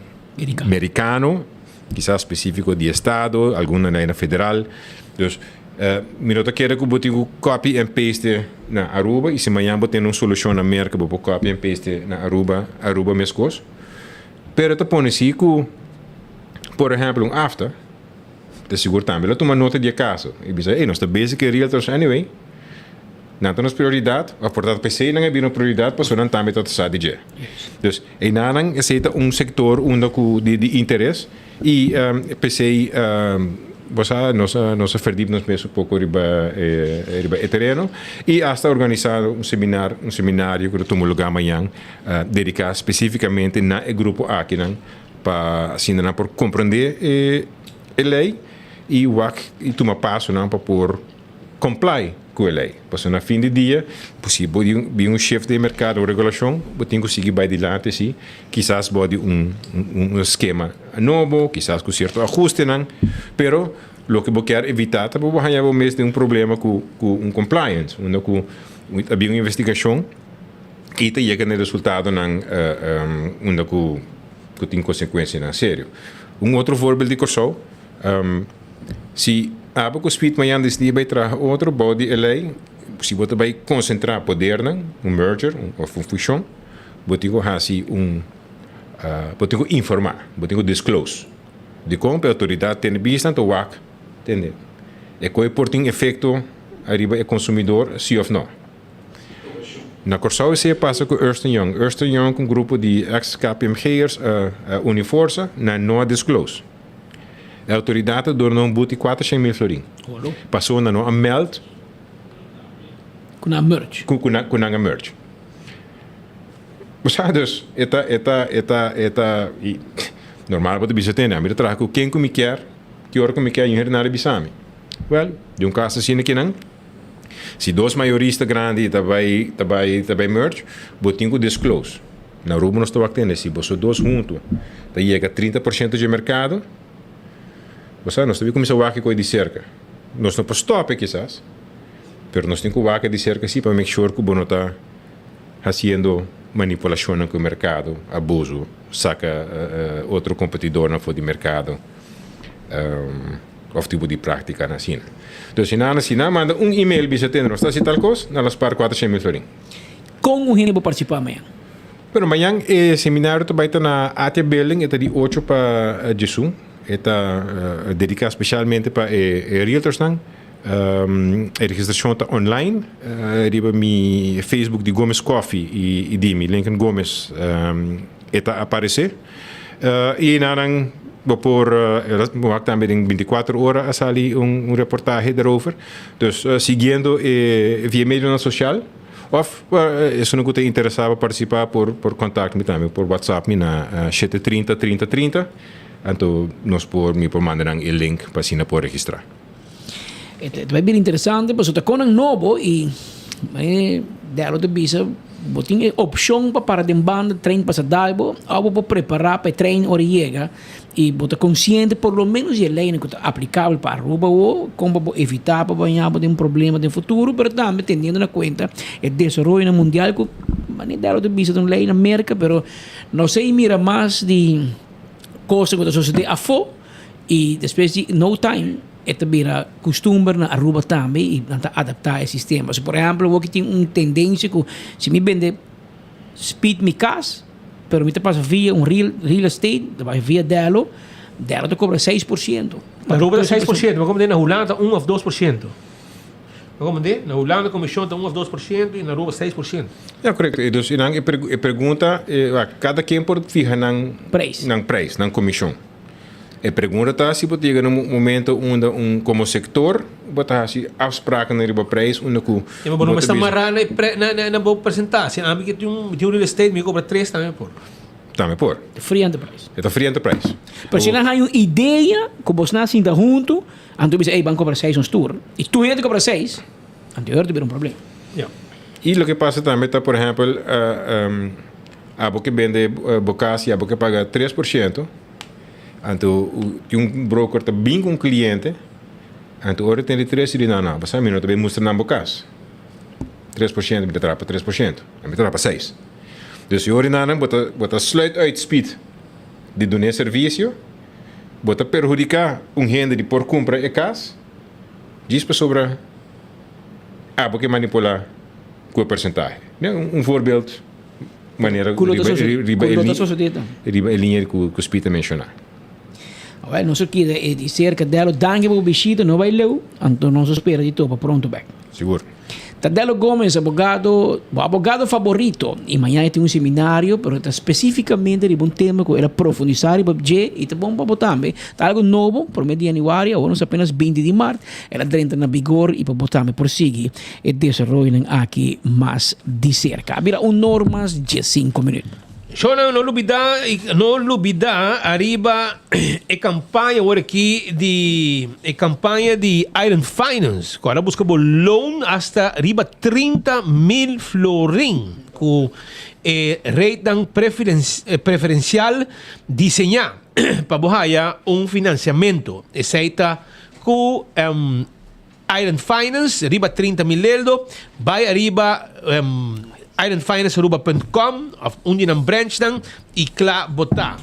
merikano. Kisas spesífiko di estado, algun na na federal. Dus mi no ta kere ku bo tin ku copy and paste na Aruba i si mañan bo tene un solushon na Merka bo por copy and paste na Aruba, Aruba meskos. Pero ta pone si ku por ehèmpel un afta ta sigur tambe lo tuma nota di e kaso i bisa ey nos ta bezig ku e realtors anyway. Nan ta nos prioridat, òf por ta p'esei nan a bira un prioridat pasobra nan tambe ta sa di dje. Dus einanan esei ta un sektor unda ku di di interes i p'esei bo sa nos a nos a verdiep nos mes un poko riba e riba e tereno i asta organisá un seminar un seminario ku ta tuma lugá mañan dediká spesífikamente na e grupo akinan pa asina nan por komprendé e e lei i wak i tuma pasonan pa por Comply cu e ley. Pasobra na fin di dia, si bo bin un shift den mercado, un regulacion, bo tin cu sigui bay dilanti si, kisas bo di un un skema nobo, kisas cu cierto ahustenan, pero loke bo kier evita ta pa bo haya bo mes den un problema cu cu un compliance, unda cu ta bin un investigacion y ta yega na resultadonan unda cu cu tin consecuencianan serio. Un otro voorbeeld di Corsou. Si abo ku Speed mañan disidí bai traha otro bou di e lei, si bo ta bai konsentrá podernan, un merger òf un fushon, bo tin ku hasi un, bo tin ku informá, bo tin ku disclose. Dikon? Pa e outoridat tene bista anto wak tende e koe por tin efekto ariba e konsumidor si òf no. Na Kòrsou esei a pasa ku Ernst Young. Ernst Young ku un grupo di eks KPMG'ers a uni forsa, nan no a disclose. E autoridad a duna un buti 400 mil florin. Paso nan no a meld. Ku nan a merge. Ku nan a merge. Bo sa dus, e ta, e ta, e ta, e ta, i normal bo ta bisa tende, ami ta traha ku ken ku mi kier, ki ora ku mi kier, niun hende nada bisa mi. Wel, di un kas asina kinan, si dos mayorista grandi ta bai, ta bai, ta bai merge, bo tin ku disclose. Na Aruba nos ta wak tende si boso dos huntu ta yega 30% dje merkado, bo sa nos ta bin kuminsá wak e koi di serka. Nos no por stòp e kisas, pero nos tin ku wak e di serka si pa make sure ku bo no ta hasiendo manipulashonnan ku e merkado, abuso, saka otro kompetidornan for di merkado òf tipo di práktikanan asina. Entonces si nan si nan manda un email bisa tende nos ta hasi tal kos, nan lo spar 400 mil florin. Kon un hende por partisipá mañan? Bueno, mañan e seminario ta bai ta na Atia Building, e ta di ocho pa djesun. E ta dediká spesialmente pa e realtorsnan. E registrashon ta online riba mi Facebook di Gomez Coffee i di mi, Lincoln Gomez, e ta aparesé. I einan bo por wak tambe den 24 ora a sali un reportahe derover. Dus siguiendo e via medionan sosial. Of esun ku ta interesá pa partisipá por por kontakt mi tambe por WhatsApp mi na shete 30 30 30 anto nos por mi por manda nan e link pa asina por registrá. E ta bai bira interesante pasobra ta konan nobo i. E dèro ta bisa bo tin e opshon pa para den banda trein pasa dal bo òf bo por prepará pa e trein ora e yega i bo ta konsiente por lo ménos di e leinan ku ta aplikabel pa Aruba awo kon pa bo evitá pa bo haña bo den problema den futuro pero tambe teniendo na kuenta e desaroyonan mundial ku manera dèro ta bisa ta un lei na Merka pero nos a mira mas di kosnan ku ta sosodé afó i despues di no time. E ta bira kustumber na Aruba tambe i nan ta adaptá e sistema. So, por ehèmpel, awor ki tin un tendensia ku si mi bende speed mi kas, pero mi ta pasa via un real real estate, ta bai via Dello, Dello ta kobra 6%. Na Aruba ta 6%, ma komo na Hulanda ta 1 òf 2%. Ma komo de, na Hulanda komishon ta 1 òf 2% i na Aruba 6%. Ja, korekto. Dus nan e pregunta, kada ken por fiha nan Prijs. Nan prijs, nan komishon. E pregunta ta si bo ta yega na un momento unda un komo sektor bo ta hasi afsprakennan riba prijs unda ku Ja, ma bo no mester mará na e pre, na, na, na bo presentatie. Ami ke tin un, tin un real estate, mi kobra tres tambe por. Tambe por. Free enterprise. E ta free enterprise. Pero si nan haña un idea ku bos nan sinta huntu, anto bisa, ey, ban kobra seis ons tur. I tur hende ta kobra seis, anto e ora ta bira un problema. Ja. I loke pasa tambe ta, por ehèmpel, Abo ke bende bo kas i abo ke paga 3%, anto tin un broker ta bin ku un kliente, anto ora e tende tres e di no no, bo sa mi no ta bin mustra nan bo kas. 3% mi ta traha pa 3%, mi ta traha pa seis. Dus e ora nan bo ta bo ta sluit uit speed di duna e servisio, bo ta perhudiká un hende di por kumpra e kas djis pasobra abo ke manipulá ku e persentahe. Un voorbeeld. Manera Ku lo ta riba, soso- riba, ku e lo ta li- sosodé ta. riba e liña ku, ku Speed a menshoná. Awel, nos a keda e di serka Dello. Danki pa bo bishita, no bai leu, anto nos a spera di topa pronto bek. Sigur. Ta Dello Gomez, abogado, bo abogado faborito. I mañana e tin un seminario, pero ta spesífikamente riba un tema ku el a profundisá riba dje i ta bon pa bo tambe. Ta algu nobo, promé di yanüari, awor nos apenas 20 di mart, el a drenta na bigor i pa bo tambe por sigui. E desaroyonan aki mas di serka. A bira un nor mas 15 minuut. Shownan no lubida no lubida ariba e campaña awor aki di e campaña di Island Finance cu a busca bo loan hasta riba 30,000 florin cu e ratenan preferencial diseña pa bo haya un financiamento. Esey ta cu Island Finance riba 30 mil eldo, bai ariba islandfinancearuba.com of un di nan branchnan y kla bo ta.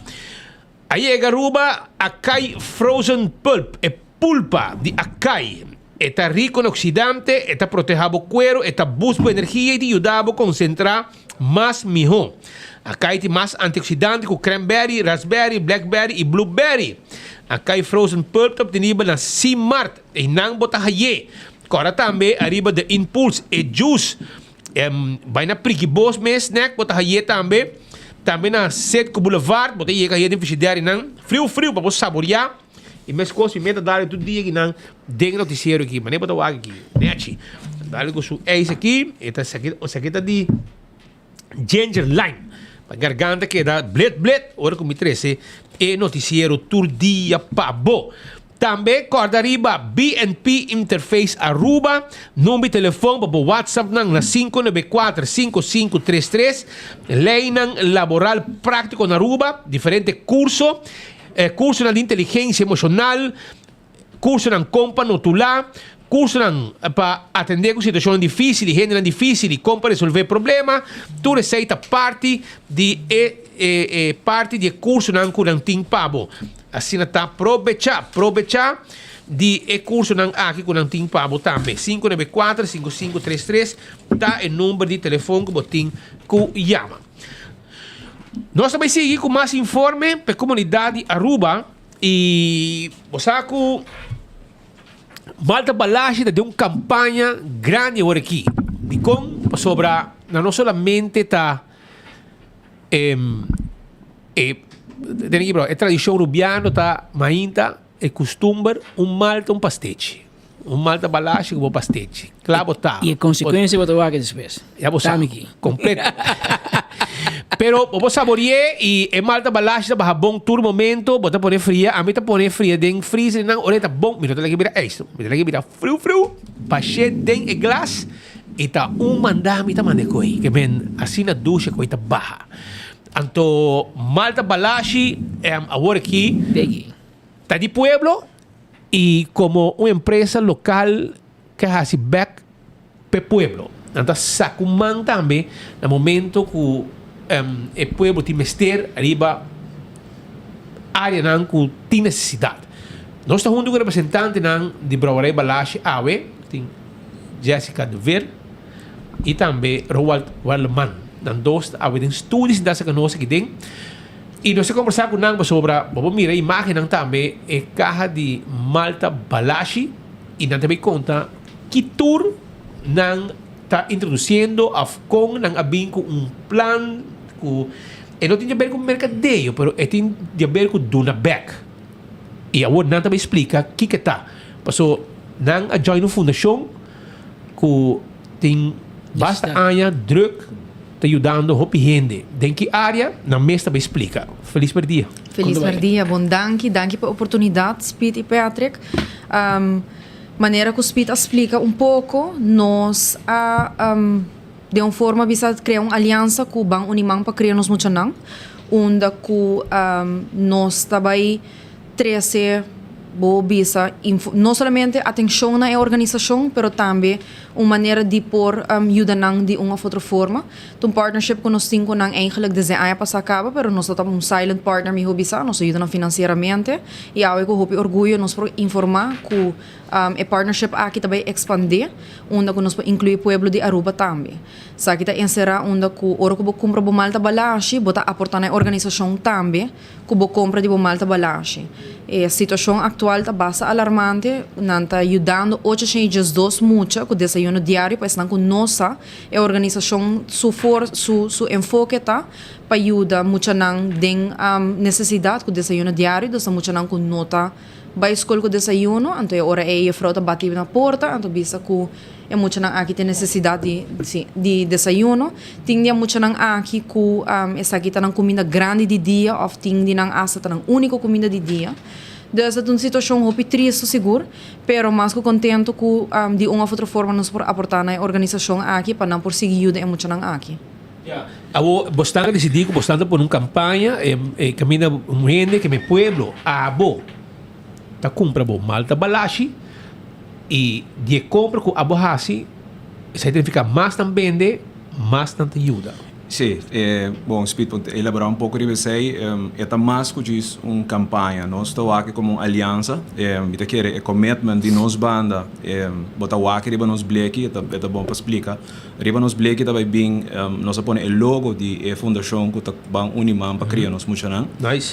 A yega Aruba Acai Frozen Pulp, e pulpa di acai. E ta rico na oxidante, e ta proteha bo cuero, e ta boost bo energia y ta yuda bo concentra mas miho. Acai tin mas antioxidante cu cranberry, raspberry, blackberry y blueberry. Acai Frozen Pulp ta obtenibel na C-Mart. Einan bo ta hay'é. Kòrda tambe ariba The Impulse, e juice. Bai na Priki Bos mes snack bo ta hay'é tambe. Tambe na Setco Boulevard bo ta yega hay'é den frigidaire einan. Friu friu pa bo saboriá. I meskos mi meta dal tur dia akinan den notisiero aki. Manera bo ta wak aki. Nechi. Dal ku su ijs aki. E ta esaki ta di ginger lime. Pa garganta keda blet blet ora ku mi trese e notisiero tur dia pa bo. Tambe kòrda riba BNP Interface Aruba, number di telefòn pa bo WhatsApp nan na 594 5533, Leinan laboral práktiko na Aruba, diferente kurso, kursonan di inteligensia emoshonal, Kursonan kon pa notulá, kursonan pa atendé ku situashonnan difísil i hendenan difísil i kon pa resolvé problema, tur esei ta parti di e e parti di e kursonan ku nan tin pa bo. Asina ta probechá, probechá di e kursonan aki ku nan tin pa bo tambe. 594 5533 ta e number di telefon ku bo tin ku yama. Nos ta bai sigui ku mas informe pa e komunidat di Aruba. I bo sa ku Malta Balashi ta den un kampaña grandi awor aki. Dikon? Pasobra nan no solamente ta e e tradishon rubiano ta mainta e kustumber un malta un pastechi. Un malta balashi ku bo pastechi. Kla bo ta. I e konsekuensia bo ta wak despues. Ya bo sa. Kompleto. Pero bo por sabori'é i e malta balashi ta baha bon tur momento. Bo ta pone fria. Ami ta pone fria den freezer nan ora e ta bon. Mi no ta laga e bira ijs. Mi ta laga e bira friu friu. Bash'é den e glas. I ta un manda mi ta manda e koi. Ke men asina dushi e koi ta baha. Anto Malta Balashi awor aki ta di pueblo i komo un empresa lokal ke hasi bek p'e pueblo. Nan ta saku man tambe na momento ku e pueblo tin mester riba areanan ku tin nesesidat. Nos ta huntu ku representantenan di Brouwerij Balashi awe, tin Jessica de Veer i tambe Roald Werleman. Nan dos ta awe den studio sinta serka nos aki den i nos ta kombersá ku nan pasobra bo por mira e imágennan tambe e kaha di Malta Balashi i nan ta bay konta Ki tur nan ta introduciendo of con nan a bin cu un plan cu e no tin di haber cu mercadeo pero e tin di haber cu duna bek. Y awor nan ta bay splica kico e ta. Paso nan a join un fundacion cu tin basta aña druk ta yudando hopi hende. Den ki area nan mes ta bay splica. Feliz merdia. Feliz merdia. Bon danki. Danki pa e oportunidad Speed y Patrick. Manera ku Speed a splika un poko, nos a den un forma bisa krea un aliansa ku Ban Uni Man pa kria nos muchanan, unda ku nos ta bai trese bo bisa no solamente atenshon na e organisashon, pero tambe un manera di por yuda nan di un òf otro forma. Ta un partnership ku nos tin ku nan eigenlijk desde aña pasá kaba, pero nos ta ta un silent partner mihó bisa, nos ta yuda nan finansieramente i awe ku hopi orguyo nos por informá ku e partnership aki ta bai ekspandé unda ku nos por inkluí pueblo di Aruba tambe. Esaki ta enserá unda ku ora ku bo kumpra bo malta balashi bo ta aportá na e organisashon tambe ku bo kompra di bo malta balashi. E situashon aktual ta basta alarmante, nan ta yudando 812 mucha ku desayuno diario pa esnan ku no sa E organisashon su for su su enfoke ta pa yuda muchanan den nesesidat ku desayuno diario, dus ta muchanan ku no ta bai skol ku desayuno, anto e ora ei e juffrouw ta bati na porta anto bisa ku e muchanan aki tin nesesidat di si di desayuno. Tin di e muchanan aki ku esaki ta nan kuminda grandi di dia òf tin di nan asta ta nan úniko kuminda di dia. Dus ta un situashon hopi tristu sigur. Pero mas ku kontentu ku di un òf otro forma nos por aportá na e organisashon aki pa nan por sigui yuda e muchanan aki. Ya. Awor bosnan a disidí ku bosnan ta pone un kampaña e kaminda un hende ke mi pueblo abo ta kumpra bo malta balashi i di e kompra ku abo hasi esei ta nifiká mas nan bende mas nan ta yuda. Sí, e bon Speed por elaborá un poko riba esei. E ta mas ku djis un kampaña. Nos ta wak komo un aliansa. Mi ta kere e commitment di nos banda, bo ta wak riba nos bleki, e ta e ta bon pa splika. Riba nos bleki ta bai bin, nos a pone e logo di e fundashon ku ta ban uni man pa kria nos muchanan.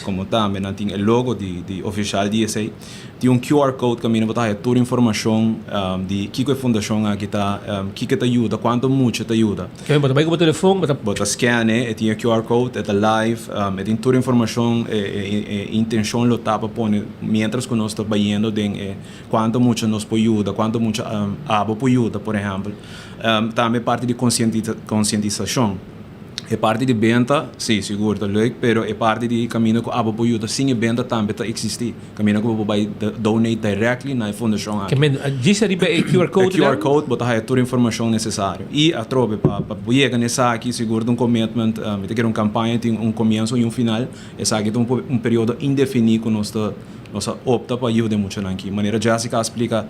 Komo tambe nan tin e logo di di ofishal di esei. Tin un QR code kaminda bo ta haya tur informashon di kiko e fundashon aki ta, kiko e ta yuda, kuantu mucha e ta yuda. Kevin, bo ta bai ku bo telefon, bo ta. Bo ta scan e, e tin e QR code, e ta live, e tin tur informashon, e e intenshon lo ta pa pone mientras ku nos ta bayendo den e kuantu mucha nos por yuda, kuantu mucha abo por yuda, por ehèmpel. Tambe parti di konsientisashon. E parti di benta, si, sigur ta leuk, pero e parti di kaminda ku abo por yuda sin e benta tambe ta eksistí. Kaminda ku bo por bai donate directly na e fundashon aki. Ke men djis ariba e QR code E QR code bo ta haya tur informashon nesesario. I atrobe pa pa bo yega na esaki sigur ta un commitment, mi ta kere un kampaña tin un komienso i un final. Esaki ta un un periodo indefiní ku nos ta nos a opta pa yuda e muchanan aki. Manera Jessica a splika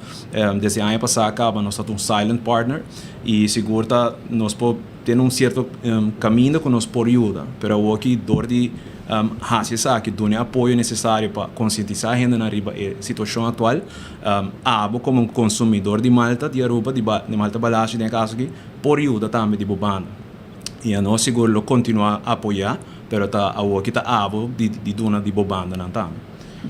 desde aña pasá kaba nos ta un silent partner i sigur ta nos por Tin un sierto kaminda ku nos por yuda, pero awoki dor di hasi esaki, duna e apoyo nesesario pa konsientisá hendenan riba e situashon aktual, abo komo un konsumidor di malta di Aruba, di Malta Balashi den e kaso aki, por yuda tambe di bo banda. I anos sigur lo kontinuá apoyá, pero ta awoki ta abo di duna di bo bandanan tambe.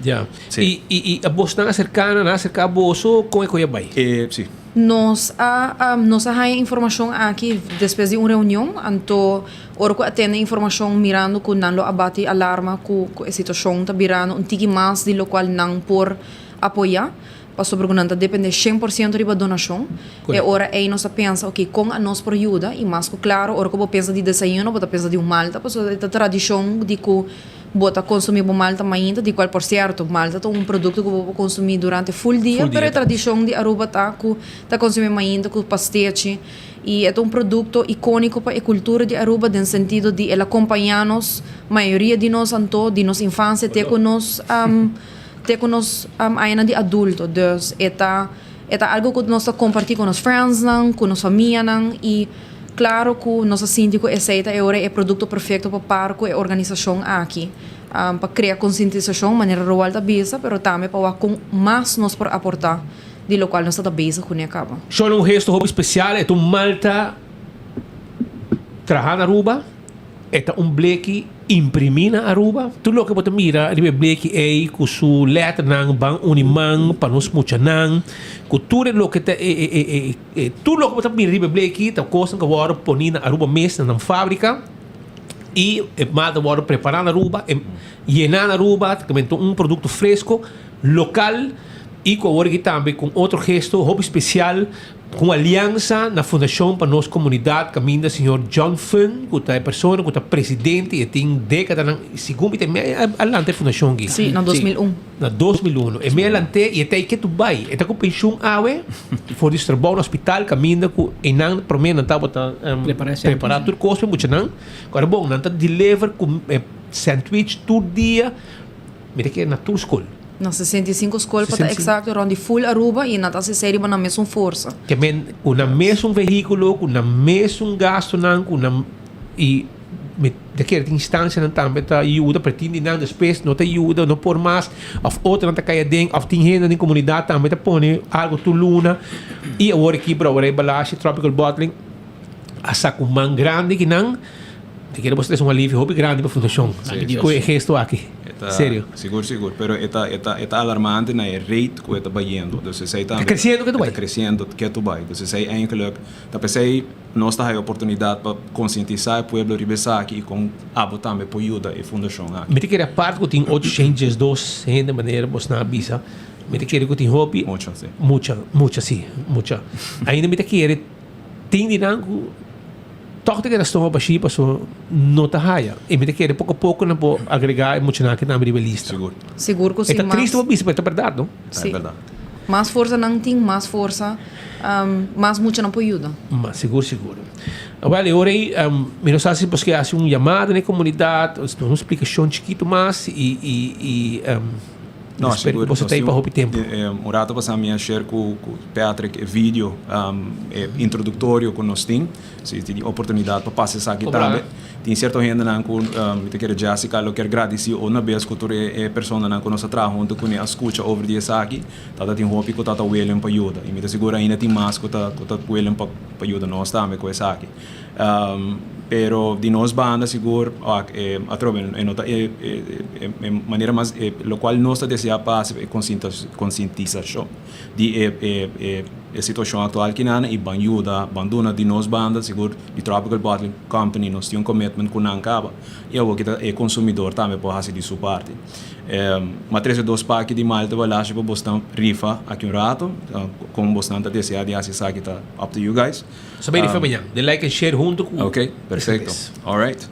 Ya. I i bosnan a serká nan, nan a serká boso, kon e koe a bai? Si. Nos a nos a haña informashon aki despues di un reunion, anto ora ku a tende informashon mirando ku nan lo a bati alarma ku ku e situashon ta birando un tiki mas di lokual nan por apoyá, pasobra ku nan ta dependé 100% riba donashon. E ora ei nos a pensa, oke, kon a nos por yuda? I mas ku klaro ora ku bo pensa di desayuno bo ta pensa di un malta, pasobra e ta tradishon di ku Bo ta consumi bo malta mainta, di cual por cierto, malta ta un producto cu bo por consumi durante full dia, pero e tradicion di Aruba ta cu ta consumi mainta cu pastechi. Y e ta un producto iconico pa e cultura di Aruba den sentido di el a compaña nos, mayoria di nos anto, di nos infancia te cu nos te cu nos añanan di adulto. Dus e ta e ta algo cu nos ta comparti cu nos friendsnan, cu nos famianan y claro cu nos a sinti cu esey ta e ora e producto perfecto pa par cu e organisacion aki pa crea concientisacion manera Roald a bisa pero tambe pa wak con mas nos por aporta di locual nos ta ta bezig cune caba. Shon un gesto hopi special, e ta un malta traha na Aruba, e ta un bleki imprimi na Aruba. Tur loke bo ta mira riba e bleki ey cu su letternan ban uni man pa nos muchanan, cu tur e loke ta e e tur loke bo ta mira riba e bleki ta cosnan cu a wordo poni na Aruba mes na nan fabrica y e malta a wordo prepara na Aruba, e yena na Aruba, ta kemento un producto fresco. Lokal i ku awor aki tambe ku un otro gesto hopi spesial ku un aliansa na Fundashon pa Nos Komunidat kaminda señor John Fun ku ta e persona ku ta presidente i e tin dekadanan segun mi ta e a lanta e fundashon aki. Sí, na 2001. Na 2001. E mi a lant'é i e ta ei ke tu bai. E ta ku penshun awe for di su trabou na hospital kaminda ku einan promé nan tabata prepará tur kos pa e muchanan. Ku bon nan ta deliver ku sandwich tur dia. Mi ta kere na tur skol. Na 65 skol pa ta eksakto rond di full Aruba i nan ta hasi esei riba nan mesun forsa. Ke men ku nan mesun vehíkulo, ku nan mesun gastunan, ku nan i mi ta kere tin instansianan tambe ta yuda pero tin di nan despues no ta yuda, no por mas òf otronan ta kai aden òf tin hende den komunidat tambe ta pone algu tur luna i awor aki Brouwerij Balashi Tropical Bottling a saka un man grandi ki nan. Te kere bo tres un alivio hopi grandi pa fundashon ku e gesto aki. Serio. Sigur sigur, pero e ta e ta e ta alarmante na e rate ku e ta bayendo. Dus esei tambe. Ta kresiendo ketu bai. E ta kresiendo ketu bai. Dus esei eigenlijk ta p'esei nos ta haya oportunidat pa konsientisá e pueblo riba esaki i kon abo tambe por yuda e fundashon aki. Mi ta kere apart ku tin 802 hende manera bosnan a bisa, mi ta kere ku tin hopi. Mucha si. Mucha, mucha si, mucha. Ainda mi ta kere tin di nan ku. Tòg ta keda stoma bashí paso no ta haya. I mi ta kere poko poko nan por agregá e muchanan aki tambe riba e lista. Sigur. Sigur ku si. E ta triste pa bisa pero e ta bèrdat no? Si. Mas forsa nan tin, mas forsa, mas muchanan por yuda. Mas sigur sigur. Wèl e ora ei mi no sa si boso ke hasi un yamada na e komunidat, un splikashon chikitu mas i i i. No, Espero sigur. ku boso ta ei pa hopi tempu. Un rato pasá mi a share ku Patrick e video e introduktorio ku nos tin. Si tin oportunidat pa pasa esaki tambe. Tin sierto hendenan ku mi ta kere Jessica lo kier gradisí una bes ku tur e personanan ku nos a traha huntu kuné a skucha over di esaki. Tata tin hopi ku ta ta willing pa yuda i mi ta sigur ainda tin mas ku ta ku ta willing pa yuda nos tambe ku esaki. Pero di nos banda sigur atrobe e no ta e manera mas locual nos ta desea pa haci e concientisacion di e situacion actual kinan y ban yuda ban duna di nos banda sigur di Tropical Bottling Company nos tin un commitment cu nan caba y awor kita e consumidor tambe por haci di su parti. M'a trece dos paki di malta balashi pa bosnan rifa aki un rato con bosnan ta desea di haci esaki ta up to you guys. Sa bay rifa mañan. Den like en share hunto cu. Ok, perfecto. Alright.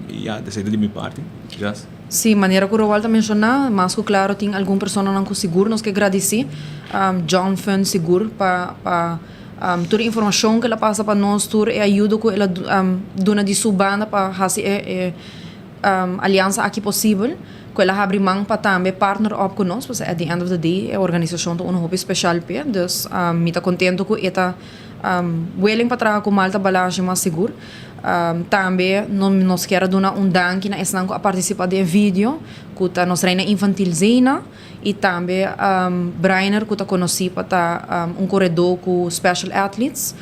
Ya, esey ta di mi parti. Jas. Sí, manera cu Roald a menciona, mas cu claro tin algun personanan cu sigur nos ke gradici. John Fun sigur pa pa tur e informacion cu el a pasa pa nos, tur e ayudo cu el a duna di su banda pa haci e e aliansa aki posibel, cu el a habri man pa tambe partner up cu nos, pasobra at the end of the day e organisacion ta uno hopi special p'e, dus mi ta contento cu e ta willing pa traha cu Malta Balashi mas sigur. Tambe nos kier a duna un danki na esnan cu a participa den e video, cu ta nos reina infantil Zena y tambe Brainer cu ta conoci pa ta un coredo cu special athletes.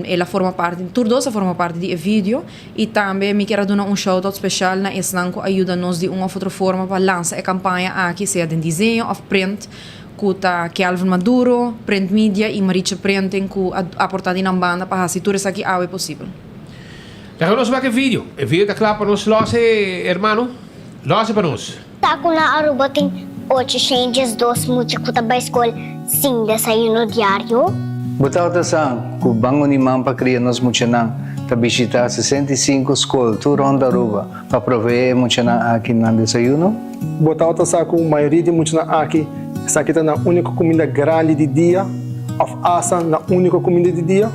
El a forma parti, tur dos a forma parti di e video y tambe mi kier a duna un shout out special na esnan cu a yuda nos di un of otro forma pa lansa e campaña aki, sea den diseño of print, cu ta Kelvin Maduro, Print Media y Marietje Printing cu a aporta di nan banda pa haci tur esaki awe posibel. Laga nos wak e video. E video ta kla pa nos los e hermano. Los e pa nos. Ta ku na Aruba tin 802 mucha ku ta bai skol sin desayuno diario? Bo tabata sa ku Ban Uniman pa Kria Nos Muchanan ta bishitá 65 skol tur rònt Aruba pa proveé e muchanan aki nan desayuno? Bo tabata sa ku mayoria di muchanan aki esaki ta nan úniko kuminda grandi di dia òf asta nan úniko kuminda di dia?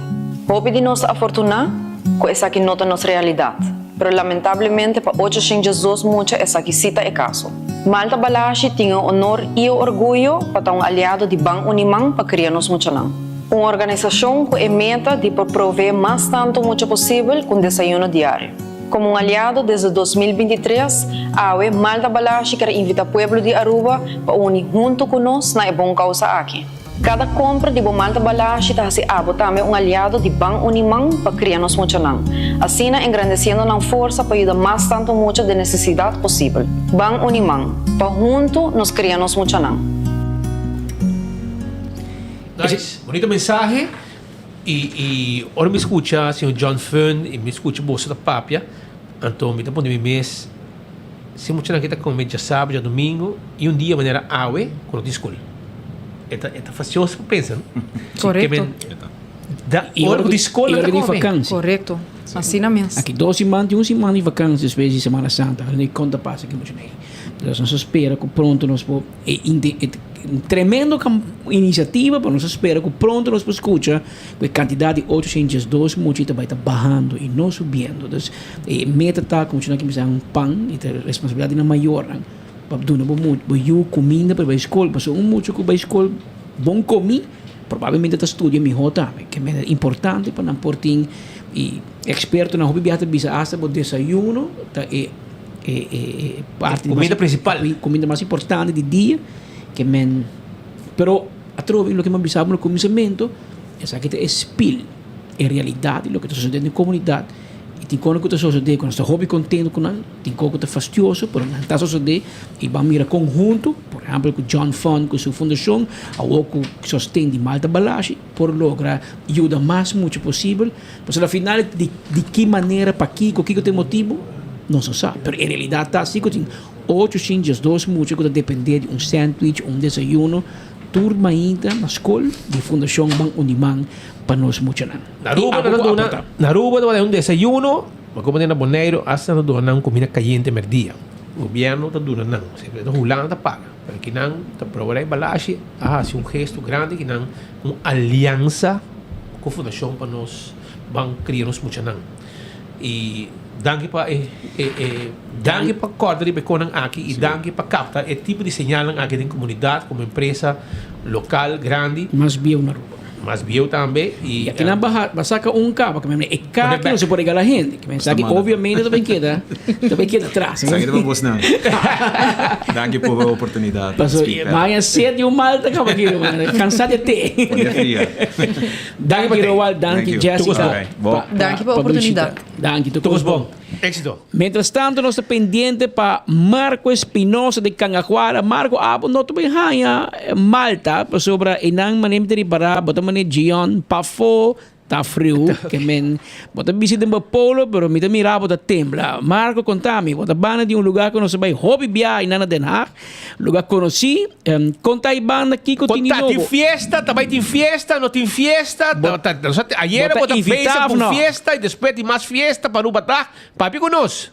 Hopi di nos ta afortuná ku esaki no ta nos realidat, pero lamentablemente pa 802 mucha esaki sí ta e kaso. Malta Balashi tin e honor i e orguyo pa ta un aliado di Ban Uni Man pa kria nos muchanan. Un organisashon ku e meta di por proveé mas tantu mucha posibel ku un desayuno diario. Komo un aliado desde 2023, awe Malta Balashi kier invita pueblo di Aruba pa uni huntu ku nos na e bon kousa aki. Kada kompra di bo Malta Balashi ta hasi abo tambe un aliado di Ban Uni Man pa kria nos muchanan, asina engrandesiendo nan forsa pa yuda mas tantu mucha den nesesidat posibel. Ban Uni Man, pa huntu nos kria nos muchanan. Nice, bonito mensahe y y ora mi scucha señor John Fund y mi scucha boso ta papia anto mi ta pone mi mes si muchanan ki ta come djasabra djadomingo y un dia manera awe cu no tin school e ta e ta fastioso pa pensa no Correcto. Da ora cu tin school Y nan ora ta di come. vakantie. Correcto. Asina mes. Aki dos siman tin un siman di vakantie despues di Semana Santa. Ahora ni con ta pasa aki muchanan. Entonces nos ta spera cu pronto nos por E tremendo iniciativa, pero nos ta spera cu pronto nos por scucha cu e cantidad di 802 mucha ta bay ta bahando y no subiendo. Dus e meta ta cu muchanan cuminsa un pan y ta responsabilidad di nan mayornan pa duna bo bo yu cuminda pa e bay scol. Pasobra un mucha cu bay scol bon comi probablemente ta studia miho tambe. Ke mester importante pa nan por tin y expertonan hopi biaha ta bisa hasta bo desayuno ta e e e e parti Comida principal. Comida mas importante di dia ke men pero atrobe loke mi a bisa bo na kuminsamentu esaki ta e spil e realidat di loke ta sosode den komunidat i tin kos ku ta sosode ku nos ta hopi kontento ku nan tin kos ku ta fastioso pero nan ta sosode i ban mira kon huntu por ehèmpel ku John Fund ku su fundashon awor ku sosten di Malta Balashi por logra yuda mas mucha posibel. Pasobra al final di di ki manera, pakiko, kiko ta e motibu, nos no sa. Pero e realidat ta si ku tin ocho shin diesdos mucha ku ta dependé di un sandwich, un desayuno tur mainta na skol di Fundashon Ban Uniman pa nos muchanan. Na I Aruba abo nan ta ku duna, aportá. na Aruba ta un desayuno, ma komo den na Boneiru asta nan ta duna nan kumida kayente merdia. Gobierno ta duna nan, osea Hulanda ta paga, pero kinan ta Brouwerij Balashi a hasi un gesto grandi kinan un aliansa ku fundashon pa nos ban kria nos muchanan. I danki pa e e e danki pa kòrda riba e konan aki i danki pa kapta e tipo di señalnan aki den komunidat komo empresa lokal grandi. Mas bieu na Aruba. Mas bieu tambe i. I aki nan baha ba saka un kaba ke men e kaki no se por regala hende ke men sa ki obviamente ta bin keda ta bin keda atras. Esaki ta pa bosnan. Danki pa e oportunidat. Paso baña sed di un mal ta kaba aki ruman. Kansa di te. Danki Roald, danki Jessica. Danki pa oportunidat. Danki, tur kos bon. Éxito. Mientras tanto nos ta pendiente pa Marco Espinosa di Cangahuara. Marco, abo no ta bay haña Malta pasobra einan manera mi ta ripara bo ta manera Gion pafó ta friu ke men bo ta bisti den bo polo pero mi ta mira bo ta tembla. Marco konta mi bo ta banda di un lugar ku nos a bay hopi biaha einan na Den Haag, lugar konosí. Konta e banda kiko tin di Konta, tin nobo. fiesta, ta bay tin fiesta, no tin fiesta, Bo ta, ta, ta, ayera bo bo ta ta invitá bezig of ku no? fiesta y despues tin mas fiesta pa Aruba ta. Papia ku nos.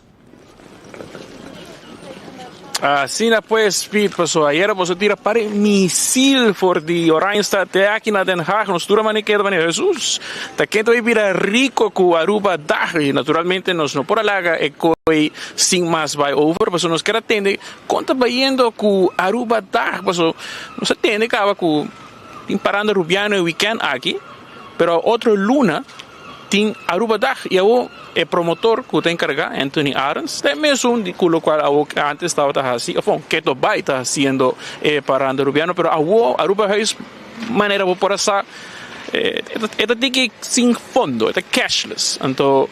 Asina pues, Piet, paso ayera boso tira par e misil for di Oranjestad te aki na Den Haag. Nos tur a mane keda mane, Hesus, ta ken ta bay bira rico cu Aruba dag? Y naturalmente nos no por a laga e coy sin mas bay over, paso nos kier a tende con ta bayendo cu Aruba dag, paso nos a tende caba cu tin paranda Rubiano e weekend aki, pero otro luna Tin Aruba Dag y awo e promotor cu ta encarga, Anthony Arends, ta e mesun di cu locual awo antes tabata haci, of bon, keto bay ta haciendo e paranda Rubiano, pero awo Aruba Huis, manera bo por a sa, e ta tiki sin fondo, e ta cashless. Anto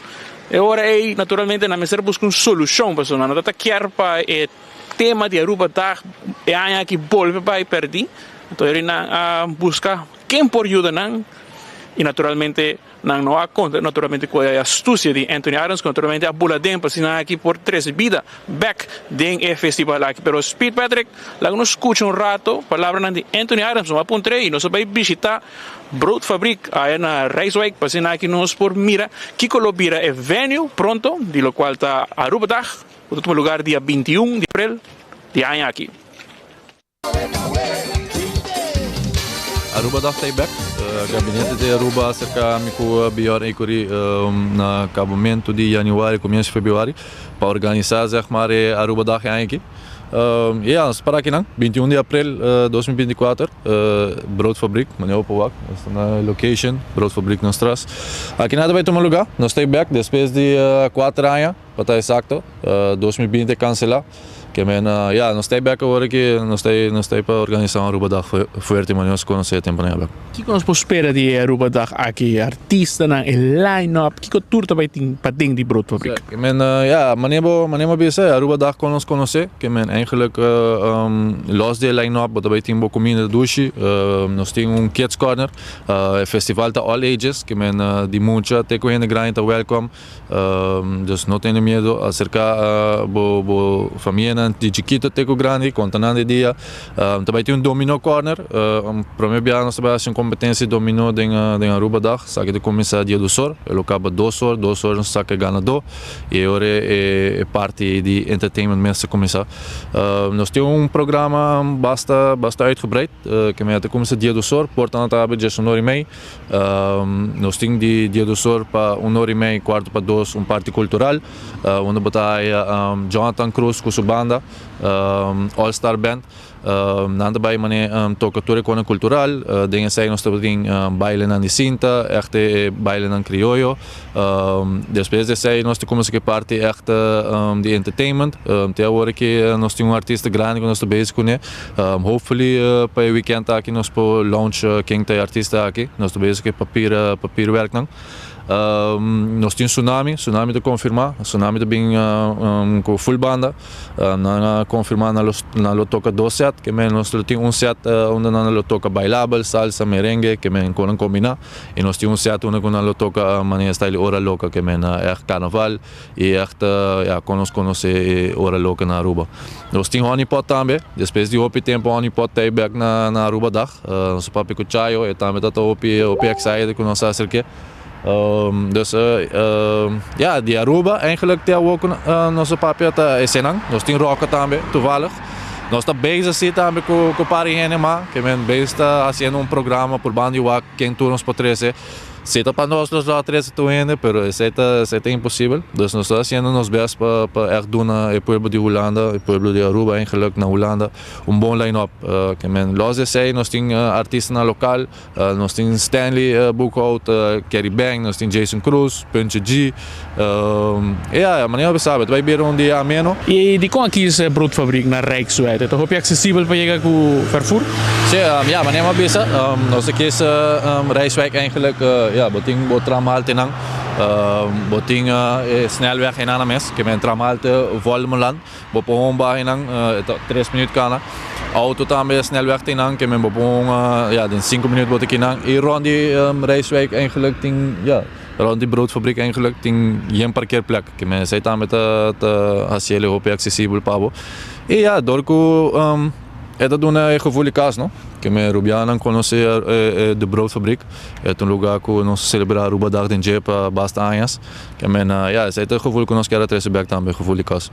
e ora ey naturalmente nan mester busca un solucion pasobra nan no ta kier pa e tema di Aruba Dag e aña aki bolbe bay perdi. Anto eri nan a busca ken por yuda nan. Y naturalmente nan no a conta naturalmente cu e astucia di Anthony Adams cu naturalmente a bula den pa asina aki por trece bida bek den e festival aki. Pero Speed Patrick laga nos scucha un rato palabranan di Anthony Adams. Nos a puntra ey y nos a bay bishita Broodfabriek aya na Rijswijk pa asina aki nos por mira kico lo bira e venue pronto di locual ta Arubadag cu ta tuma lugar dia 21 di april di aña aki. Aruba Dag ta bek. Gabinete di Aruba a acerca mi cu Bjorn Ecury na cabamento di januari, comienzo di februari, pa organisa zeg maar e Arubadag e aña aki. Y ya, nos ta para akinan, 21 di april 2024, Broodfabriek, manera bo por wak, nos ta na location, Broodfabriek nos tras. Akinan ta bay tuma lugar, nos ta bek despues di cuater aña, pa ta exacto, 2020 cancela. Ke men, ya, nos ta bek awor aki, nos ta nos ta pa organisa un Arubadag fuerte manera nos conoce e temponan ya bek. Kiko nos por spera di e Arubadag aki? E artistanan, e line-up, kiko tur ta bai tin paden di Broodfabriek? Ke men, ya, manera bo, manera bo a bisa, e Arubadag kon nos conoce, ke men eigenlijk los di e line-up bo ta bai tin bo cuminda dushi, nos tin un kids corner, e festival ta all ages, ke men di mucha te cu hende grandi ta welcome. Dus no tene miedo, acerca bo bo famianan di chikito te cu grandi, conta nan di dia. Ta bay tin un domino corner, prome bia nos ta bay haci un competencia di domino den den Aruba dag, esaki ta cuminsa dia dos or, e lo caba dos or, dos or nos saca e ganador y e ora e parti di entertainment mes ta cuminsa. Nos tin un programa basta basta uitgebreid, ke mey ta cuminsa dia dos or, portanan ta habri dies un or y mey. Nos tin di dia dos or pa un or y mei, cuarto pa dos, un parti cultural, unda bo ta haya Jonathan Cruz cu su banda, All Star Band. Nan ta bay mane toca tur e cona cultural. Den esey nos ta tin bailenan di cinta, echt e bailenan crioyo. Despues di esey nos ta cuminsa cu e parti echt di entertainment. Te awor aki nos tin un artista grandi cu nos ta bezig cune. Hopefully pa e weekend aki nos por launch ken ta e artista aki. Nos ta bezig ku e papir papierwerknan. Nos tin Tsunami, Tsunami ta konfirmá. Tsunami ta bin ku full banda. Nan a konfirmá nan lo nan lo toka dos set, ke men nos lo tin un set unda nan lo toka bailabel, salsa, merengue, ke men kon nan kombiná. I nos tin un set unda ku nan lo toka manera style Ora Loka, ke men ègt karnaval. E echt ja kon nos konosé e ora loke na Aruba. Nos tin Honey Pot tambe. Despues di hopi tempo Honey Pot ta e bek na na Aruba dag. Nos a papia ku Chayo, e tambe ta ta hopi hopi excited ku nos a aserk'é. Dus ja di Aruba eigenlijk te awor ku nos a papia ta esenan. Nos tin Rocco tambe toevallig. Nos ta bezig si tambe ku ku par di hende mas ke men bezig ta hasiendo un programa purbando di wak ken tur nos por trese. Si ta pa nos, nos lo a trece tur hende, pero esey ta, esey ta imposibel. Dus nos ta haciendo nos best pa, pa echt duna e pueblo di Hulanda, e pueblo di Aruba eigenlijk na Hulanda, un bon line-up. Ke men los di esey nos tin artistanan local, nos tin Stanley Boekhout, Kerry Bang, nos tin Jason Cruz, Puntje G. Ya, manera bo sabi, ta bay bira un dia ameno. I dikon a kis e broodfabriek na Rijksweg? E ta hopi aksesibel pa yega ku vervoer? Sí, ya, manera mi a bisa, nos a kis Rijksweg eigenlijk, ya, bo tin bo tramhalte nan, bo tin e snelweg einan mes, ke men tramhalte Vollenhove, bo por hon baha einan, e ta tres minuut kana. Auto tambe snelweg tin nan, ke men bo por hon, ya, den sinku minuut bo ta kinan. I rond di Rijksweg eigenlijk tin, ya. Rond di broodfabriek eigenlijk tin yen parkeerplek. Ke men esei tambe ta ta hasi el hopi aksesibel pa bo. I ya, dor ku e ta duna e gevoel di kas no. Ke men Rubianan konosé e de broodfabriek. E ta un lugá ku nos a selebrá Arubadag den dje pa basta añas. Ke men ya, esei ta e gevoel ku nos kier a trese bèk tambe, gevoel di kas.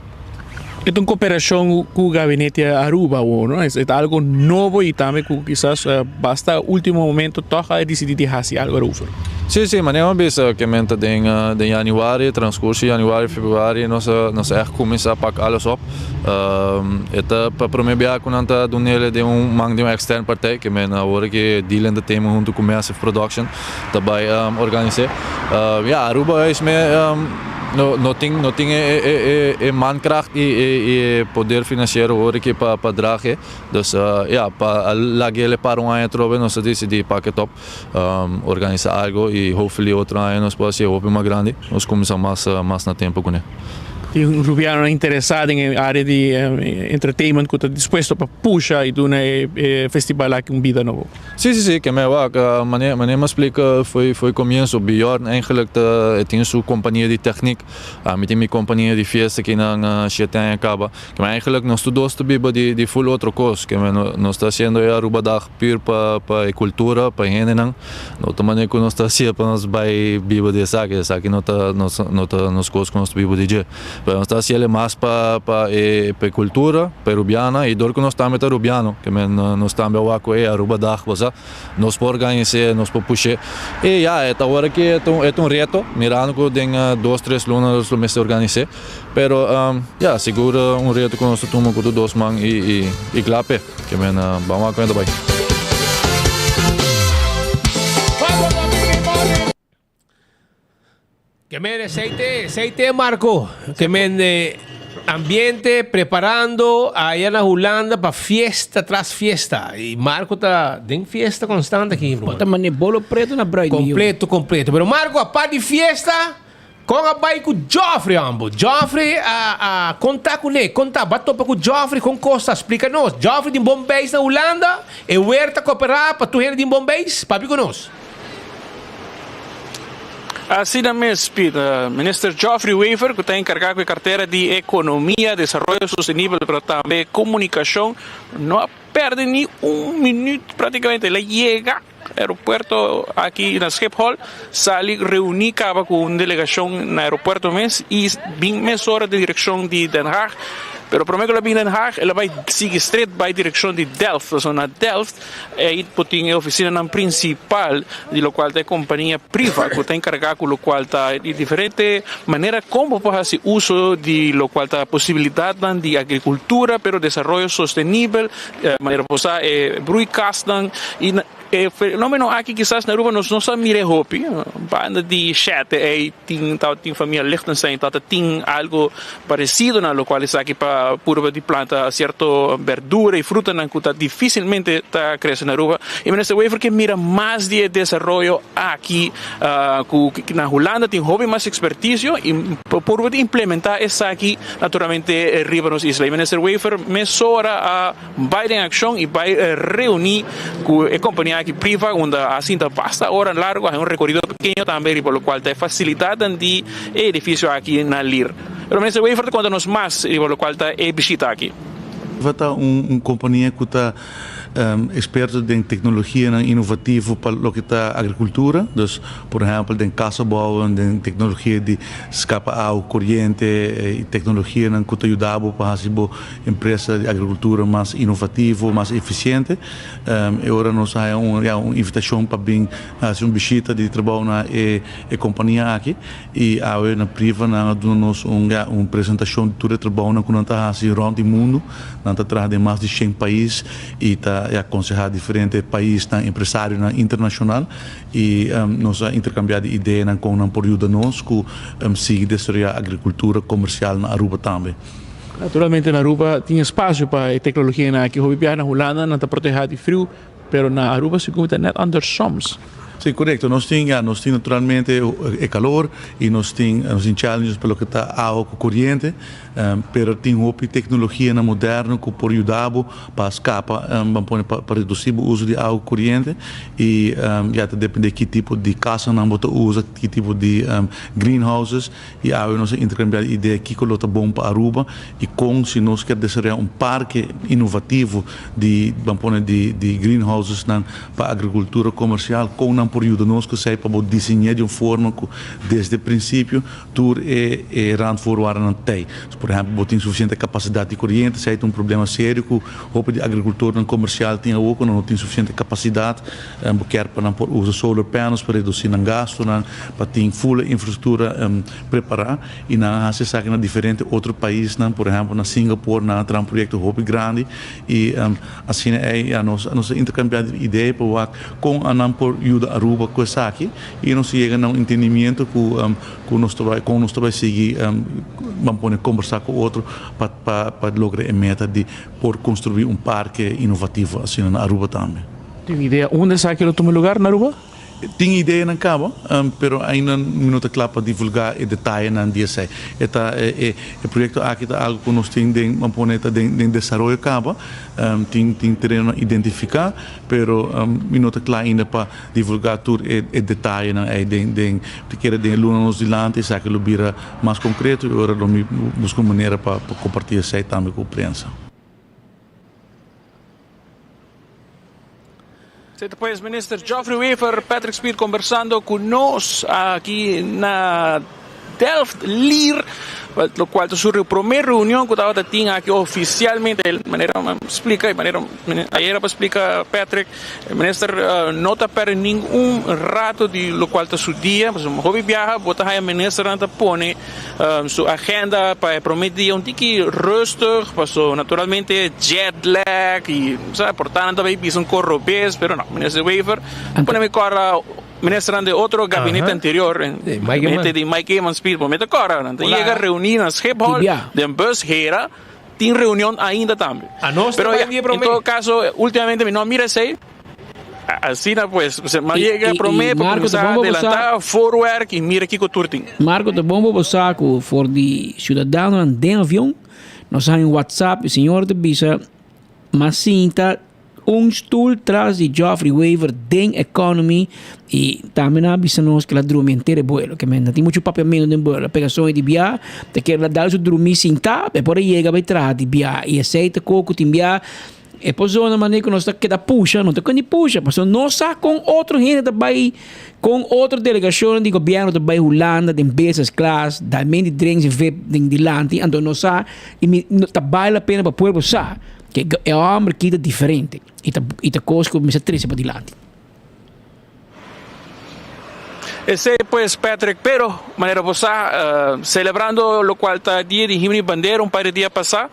E ta un koperashon ku Gabinete Aruba awor, no? E ta algo nobo i tambe ku kisas basta ultimo momento tòg a disidí di hasi algo erover. Sí, sí, manera mi a bisa ke men ta den den januari, transkurso di januari, februari nos a nos a ègt kuminsá pak alles op. E ta pa promé biaha ku nan ta dun'el den un man di un ekstern partij, ke men awor ke Deal Entertainment huntu ku Massive Production ta bai organis'é. Ya, Aruba huis me No no tin no tin e e e e mankracht y e y e poder financiero hoor aki pa pa draag e. Dus ya pa a lag'el para un aña atrobe nos a dicidi pak het op, organisa algo y hopefully otro aña nos por haci'e hopi mas grandi. Nos cuminsa mas mas na tempo cune. Tin rubianonan interesa den e area di entertainment cu ta dispuesto pa pusha y duna e festival aki un bida nobo. Sí, sí, sí, ke me wak, mane, mane m'a splika foi, foi comienzo, Bjorn eigenlijk ta, e tin su compania di techniek, ami tin mi compania di fiesta ki nan shete aña caba, ke me eigenlijk nos tur dos ta biba di, di full otro cos, ke me nos ta haciendo e Arubadag puur pa, pa e cultura, pa e hendenan, no ta mane cu nos ta hacié pa nos bay biba di esaki, esaki no ta, nos, no ta nos cos cu nos ta biba di dje. Pero nos ta haciele mas pa pa e pa e cultura perubiana y dor cu nos tambe ta Rubiano ke men nos tambe a wak cu e Aruba Dag bo sa nos por organise nos por pushe y ya e ta ora ki e ta un e ta un reto mirando cu den dos tres luna nos lo mester organise pero ya sigur un reto cu nos ta tuma cu tur dos man y y y cla p'e ke men ban wak con e ta bay. Ke men esei te, esei te Marco. Ke men ambiente preparando aya na Hulanda pa fiesta tras fiesta. Y Marco ta den fiesta constante aki. Bo ta mane bolo preto na bruid mi yu. Completo, completo. Pero Marco, apart di fiesta, con a bai cu Geoffrey hombo? Geoffrey a a conta cune, conta, bo a topa cu Geoffrey con cos ta? Splica nos. Geoffrey tin bon beis na Hulanda? E weer ta coopera pa tur hende tin bon beis? Papia cu nos. Asina mes, Piet. Minister Geoffrey Wever, cu ta encarga cu e cartera di Economia, Desaroyo Sostenibel pero tambe Comunicacion, no a perde ni un minuut practicamente. El a yega aeropuerto aki na Schiphol, sali reuni caba cu un delegacion na aeropuerto mes y bin mesora den direccion di Den Haag. Pero prome cu el a bin Den Haag, el a bay sigui straight bay direccion di Delft. Pasobra na Delft Ei por tin e oficinanan principal di locual ta e compania priva cu ta encarga cu locual ta di diferente manera con bo por haci uso di locual ta posibilidadnan di agricultura pero desaroyo sostenibel manera bo sa e broeikasnan y e fenomeno aki kisas na Aruba nos no sa mira e hopi banda di shete ei tin tabatin famia Lichtenstein tabata tin algo parecido na locual esaki pa purba di planta cierto berdura y frutanan cu ta dificilmente ta crece na Aruba. Y Minister Wever ke mira mas di e desaroyo aki cu na Hulanda tin hopi mas experticio y purba di implementa esaki naturalmente riba nos isla. Y Minister Wever mesora a Bai den akshon i bai reuní ku e kompania aki priva unda a sinta basta ora largu, haña un rekorido pekeño tambe riba lokual ta e fasilidatnan di e edifisio aki na Lir. Pero Minister Wever ta konta nos mas riba lokual ta e bishita aki. Priva ta un kompania ku ta eksperto den teknologianan inovativo pa loke ta agrikultura, dus por ehèmpel den kasabouwen, den teknologia di skapa awa koriente i teknologianan ku ta yuda bo pa hasi bo Empresa di agricultura mas inovativo, mas eficiente. E ora nos a haya un ya un invitacion pa bin haci un bishita di trabou na e e compania aki y awe na priva nan a duna nos un ya un presentacion di tur e trabounan cu nan ta haci rond di mundo. Nan ta traha den mas di shen pais y ta ya conseha diferente paisnan, empresarionan internacional y nos a intercambia di ideanan con nan por yuda nos cu sigui desaroya agricultura comercial na Aruba tambe. Naturalmente na Aruba tin espacio pa e tecnologianan aki. Hopi biaha na Hulanda nan ta proteha di friu, pero na Aruba segun mi ta net andersoms. Si, corecto. Nos tin, ya, nos tin naturalmente e calor y nos tin, nos tin challenges pa loke ta awa cu coriente, pero tin hopi tecnologianan moderno cu por yuda bo pa scapa, ban pone pa reduci bo uso di awa cu coriente y ya ta depende ki tipo di casanan bo ta usa, ki tipo di greenhouses. I awe nos a interkambiá di idea kiko lo ta bon pa Aruba i kon si nos kier desaroyá un parke inovativo di, ban pone di, di greenhousesnan pa agrikultura komersial, kon nan por yuda nos ku esei pa bo diseñ'é di un forma ku desde prinsipio tur e e randvoorwaardennan tei. Por ehèmpel bo tin sufisiente kapasidat di koriente, esei ta un problema serio ku hopi di agrikultornan komersial tin awor ku nan no tin sufisiente kapasidat. Bo kier pa nan por usa solar panels pa reduci nan gastonan, pa tin full e infrastructura prepara y nan a haci esaki na diferente otro paisnan, por ehempel na Singapore nan a traha un proyecto hopi grandi y asina ey ya nos nos a intercambia di idea pa wak con a nan por yuda Aruba cu esaki y nos a yega na un entendimiento cu cu nos ta bay con nos ta bay sigui ban pone combersa cu otro pa pa logra e meta di por construi un parke inovativo asina na Aruba tambe. Tin idea unda esaki lo tuma lugar na Aruba? Tin ideanan caba, pero ainda mi no ta cla pa divulga e detayenan di esey. E ta e proyecto aki ta algo cu nos tin den, ban pone ta den den desaroyo caba, tin tin terenonan identifica, pero mi no ta cla ainda pa divulga tur e e detayenan ey den den mi ta kere den e luna nos dilanti esaki lo bira mas concreto y ora lo mi busca un manera pa pa comparti esey tambe cu prensa. Sete pues Minister Geoffrey Wever, Patrick Speed conversando cu nos aki na Delft Leer, locual ta su prome reunion cu tabata tin aki oficialmente, manera a splica y manera ayera pa splica Patrick, e minister no ta perde ningun rato di locual ta su dia, pasobra hopi biaha bo ta haya ministernan ta pone su agenda pa e prome dia un tiki rustig, pasobra naturalmente jet lag y sa por ta nan ta bay bisa un cor robes, pero no, minister Wever pone mi cora. Ministernan di otro gabinete anterior, gabinete di Mike Eman Speed, bo mester kòrda, nan ta yega reuní na Schiphol, den bus hera, tin reunion ainda tambe. Pero ya, en todo caso, últimamente mi no a mira esei, asina pues, mi a yega promé pa kuminsá adelantá voorwerk i mira kiko tur tin. Marco, ta bon pa bo sa ku for di siudadanonan den avion, nos a haña un WhatsApp, e señor ta bisa, M'a sinta un stoel tras di Geoffrey Wever den economy y tambe nan a bisa nos cu el a drumi henter e buelo. Ke men no tin mucho papiamento den buelo. A pega soño di bia, ta kier la dal su drumi sinta, e por a yega bay traha di bia. Y esey ta co cu tin bia e por zona manera cu nos ta keda pusha, no ta con di pusha, pasobra no sa con otro hende ta bay, con otro delegacionnan di gobierno ta bay Hulanda den business class, dal men di drinks y vip den dilanti, anto no sa y mi ta bale la pena pa pueblo sa. Ke e homber ki ta diferente y ta y ta cos cu mester trece padilanti. Esey pues Patrick, pero manera bo sa celebrando locual ta dia di Himno y Bandera un par di dia pasa,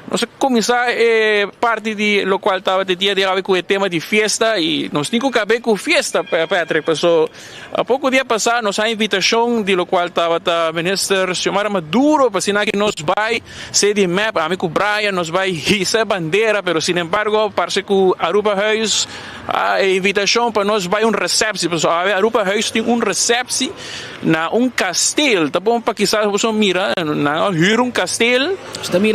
nos a cuminsa e parti di locual tabata e dia di awe cu e tema di fiesta y nos tin cu cabe cu fiesta Patrick, paso Poco dia pasá nos a invitacion di locual tabata Minister Xiomara Maduro pa asina ki nos bay sede mep, ami cu Brian nos bay hisa e bandera, pero sinembargo parce cu Aruba Huis a e invitacion pa nos bay un receptie, pasobra awe Aruba Huis tin un receptie na un kasteel, ta bon pa kisas boso mira, nan a huur un kasteel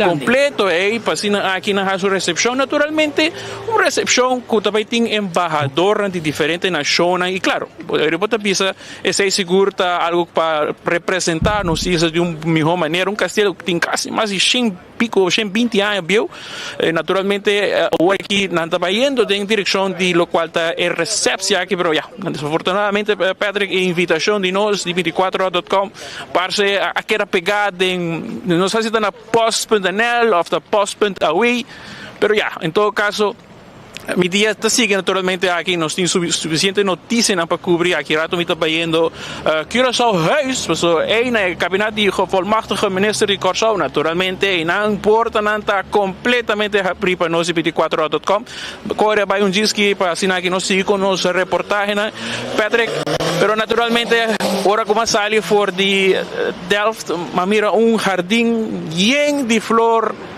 completo ey pa asina aki nan haci un recepcion, naturalmente Un recepcion cu ta bay tin embahadornan di diferente nacionnan y claro, bo ta bisa esey sigur ta algo pa representa nos isla di un miho manera. Un kasteel cu tin casi mas di shen pico, shen binti aña bieu. Naturalmente awor aki nan ta bayendo den direccion di locual ta e receptie aki, pero ya, desafortunadamente Patrick e invitacion di nos di binticuatro hora dot com parce a keda pega den, no sa si ta na post punt nl of ta post punt awe. Pero ya, en todo caso, mi dia ta sigui naturalmente aki, nos tin suficiente noticianan pa cubri, aki rato mi ta bayendo Curaçao Huis, pasobra ey na e kabinet di gevolmachtige minister di Kòrsou, naturalmente eynan portanan ta completamente habri pa nos di binticuatro hora dot com, core bay un djiski pa asina aki nos sigui cu nos reportahenan, Patrick, pero naturalmente ora cu mi a sali for di Delft, mi a mira un hardin yen di flor.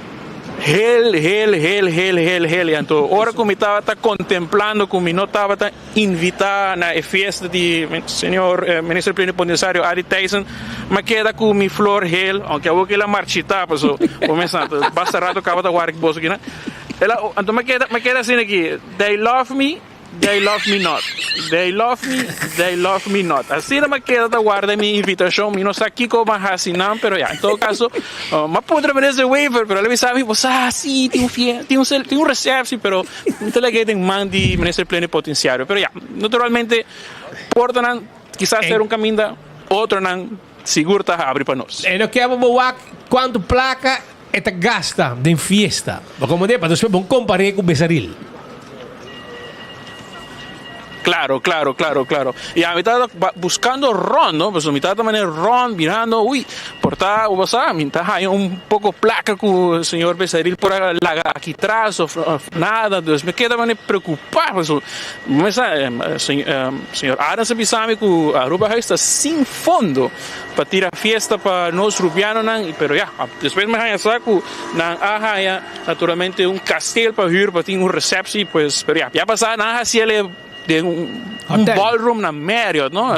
Hel, hel, hel, hel, hel, hel. I anto ora ku mi tabata kontemplando ku mi no tabata invitá na e fiesta di señor Minister Plenipotensiario Adi Thijssen, mi a keda ku mi flor hel, ounke awor ku el a marchitá paso bo mes sa basta rato kaba ta wak boso kinan. El a, anto mi a keda, mi a keda asina aki, They love me. They love me not, they love me, they love me not. Asina mi a keda ta warda mi invitashon, mi no sa kiko mi a hasi nan, pero ya, en todo kaso, mi a puntra Minister Wever, pero el a bisa mi, bo sa, si, tin un fiesta, tin un tin un receptie, pero mi ta laga den man di Minister Plenipotenciario. Pero ya, naturalmente, portanan kisas ser un kaminda, otronan sigur ta habri pa nos. E no ke bo wak kuantu plaka e ta gasta den fiesta. Bo komprende? Pa despues bo kompar'é ku Besaril. Claro, claro, claro, claro. Y ami ta buscando rond, no? Pasobra mi ta manera rond mirando, uy, por ta, bo sa, mi ta haya un poco placa cu señor Besaril por a laga aki tras of nada. Dus mi keda manera preocupa, pasobra mi sa, señor Arends a bisa mi cu Aruba Huis ta sin fondo pa tira fiesta pa nos Rubianonan, pero ya, despues mi haya sa cu nan a haya naturalmente un kasteel pa huur pa tin un receptie, pues, pero ya, ya pasa nan a haci el den un ballroom na Marriott, no,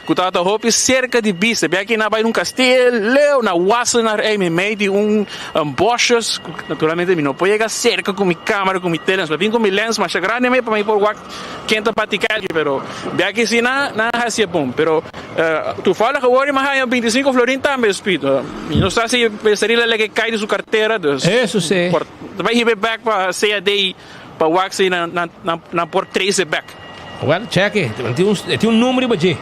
cu tabata hopi cerca di bista, bia ki nan a bay un kasteel leu na Wassenaar ey meimei di un bosjes, naturalmente mi no por yega cerca cu mi camera, cu mi telens, mi a bin cu mi lens masha grandi mey pa mi por wak ken ta bati kelki, pero bia ki si nan a haci e bon, pero. Toevallig awor mi a haña bintisinko florin tambe, Speed. Mi no sa si Becerril a lege kai di su kartera, dus Eso si. por ta bai hiba e bek pa CAD pa wak si nan nan nan por trace e bek. Well, check e. Tin un, tin un numero riba dje.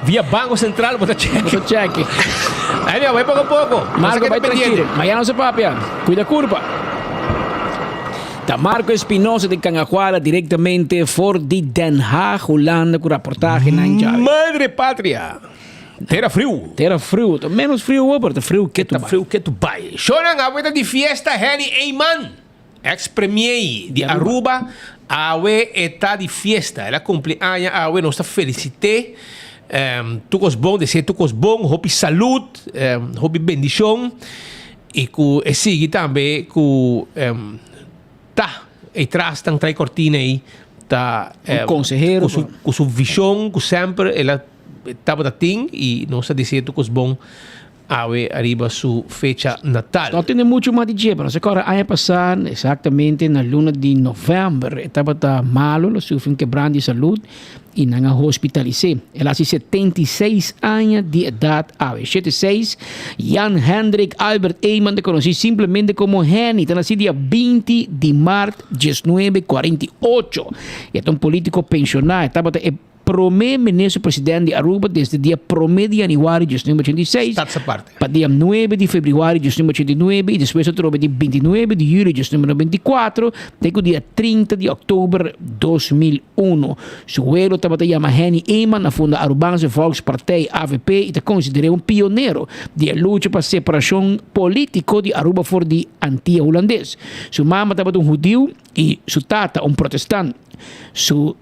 Via Banco Central bo ta check. Bo ta check. Anyway, bai poco poco. Marco, bai tranquilo. Mañana nos papia. Cuida curpa. Ta Marco Espinosa di Cangahuala directamente for di Den Haag, Hulanda, cu raportahe nan djawe. Madre patria. Tera friu. Tera friu. Ta menos friu hoor, pero ta friu ketu bai. Ta friu ketu bai. Shonan, awe ta di fiesta Henny Eman. Ex premier di Aruba awe e ta di fiesta el a cumpli aña awe nos ta felicite tur cos bon desea tur cos bon hopi salud hopi bendicion y cu e sigui tambe cu ta ey tras tan trae cortina ey ta Un consehero cu su cu su vision cu semper el a tabata tin y nos ta desea tur cos bon. Awe ariba su fecha natal. No tende muchu mas di dje, pero nos a kòrda aña pasá, eksaktamente na luna di novèmber, e tabata malu, el a sufri un kebrant di salud i nan a hospitalis'é. El a hasi 76 aña di edat awe. Shete seis, Jan Hendrik Albert Eman ta konosí simplemente komo Henny, ta nasí dia 20 di mart diesnuebe 48. E ta un polítiko penshoná, e tabata e. Prome Minister President di Aruba desde dia prome di januari 1986 pa dia nuebe di februari 1989 y despues atrobe di 29 di juli 1994 te cu dia 30 di october 2001. Su welo tabata yama Henny Eman a funda Arubaanse Volkspartij, avp, y ta consider'é un pionero di e lucha pa separacion politico di Aruba for di Antia Hulandes. Su mama tabata un hudiu y su tata un protestant. Su.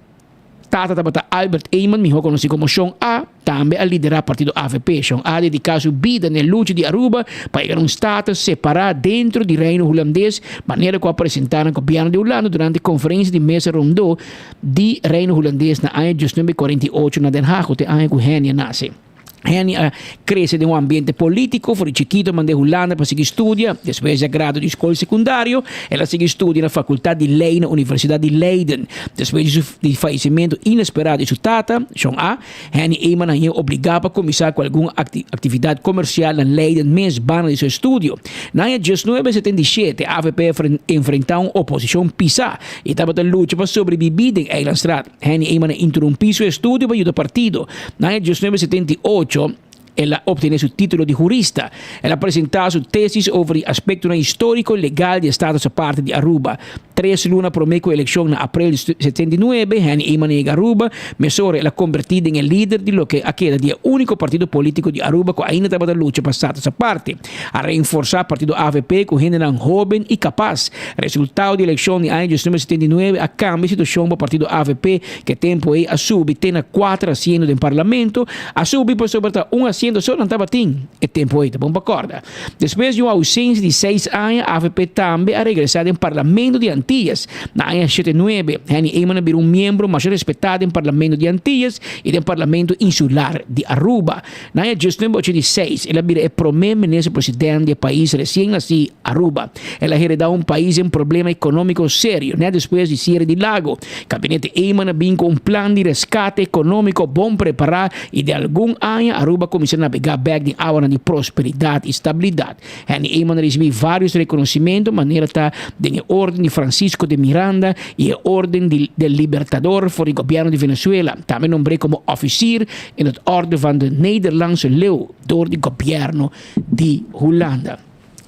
Tata tabata Albert Eman, mihó konosí komo Shon A, tambe a liderá partido avp. Shon A dediká su bida na e lucha di Aruba pa yega na un status separá dentro di Reino Hulandes, manera ku a presentá na gobièrnu di Hulanda durante konferensia di mesa rondó di Reino Hulandes na aña 1948 na Den Haag, ku ta e aña ku Henny a nase. Henny a crece den un ambiente politico, for di chikito mand'é Hulanda pa sigui studia. Despues di a gradua di scol secundario, el a sigui studia na Facultad di Ley na Universidad di Leiden. Despues di su di fallecimento inesperado di su tata, Shon A, Henny Eman a hañ'é obligá pa cuminsá cu algun actividad comercial na Leiden mes banda di su estudio. Na aña 1977, avp a enfrentá un oposicion pisá y tabata lucha pa sobrebibí den Eilandstraat. Henny Eman a interumpí su estudio pa yuda partido. Na aña 1978, el a obtené su título di hurista. El a presentá su tesis over di aspektonan históriko i legal di e status aparte di Aruba. Tres luna promé ku e elekshon na aprel di 79, Henny Eman a yega Aruba. Mesora el a kombertí den e lider di loke a keda di e úniko partido polítiko di Aruba ku ainda tabata lucha pa status aparte. A reinforsá partido avp ku hendenan hóben i kapas. Resultado di elekshon di aña 1979 a kambia e situashon pa partido avp ku e tempu ei a subi te na kuater asiento den parlamento. A subi pasobra ta un asiento so nan tabatin e tempu ei, ta bon pa kòrda. Despues di un ousensia di seis aña avp tambe a regresá den parlamento di Antillas na aña 79. Henny Eman a bira un miembro masha respetá den parlamento di Antillas i den parlamento insular di Aruba. Na aña 1986 el a bira e prome minister president di e pais recien naci, Aruba. El a hereda un pais den problema economico serio net despues di ciere di Lago. Gabinete Eman a bin cu un plan di rescate economico bon prepara y den algun aña Aruba a cuminsa nabega bek den awanan di prosperidad y stabilidad. Henny Eman a ricibi varios reconocimento manera ta den e Orden di Francisco de Miranda y e Orden di del Libertador for di Gobierno di Venezuela. Tambe nombr'é como Officier in het Orde van de Nederlandse Leeuw door di Gobierno di Hulanda.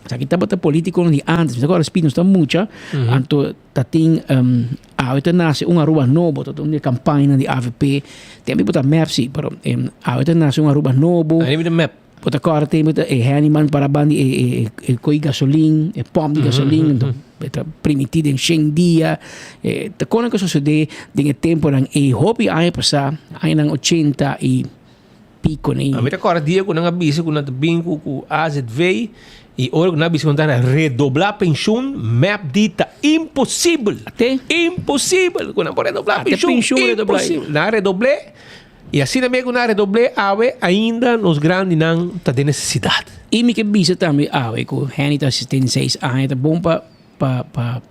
Esaki tabata politiconan di antes. Mi ta acorda speed nos ta mucha, anto ta tin um, awe ta nace un Aruba nobo, ta un di campañanan di AVP. Tempo bo ta MEP si, pero um, awe ta nace un Aruba nobo. Ahí de MEP. Bo ta acorda tempo ta e handyman para bandi e e e coi gasolin, e pomp di gasolin, anto e ta primiti den shen dia. E ta konan ku sosode den e temponan ei hopi aña pasá, añanan ochenta i piko nei. Mi ta kòrda dia ku nan a bisa ku nan ta bin ku ku AZV i ora ku nan a bisa ku nan ta redoblá penshun, mep di ta imposibel. Ate? Imposibel ku nan por redoblá Ate penshun. penshun redoblá. Imposibel. Nan a redobl'é i asina mes ku nan a redobl'é awe ainda nos grandinan ta den nesesidat. I mi ke bisa tambe awe ku Henny ta 76 aña ta bon pa pa pa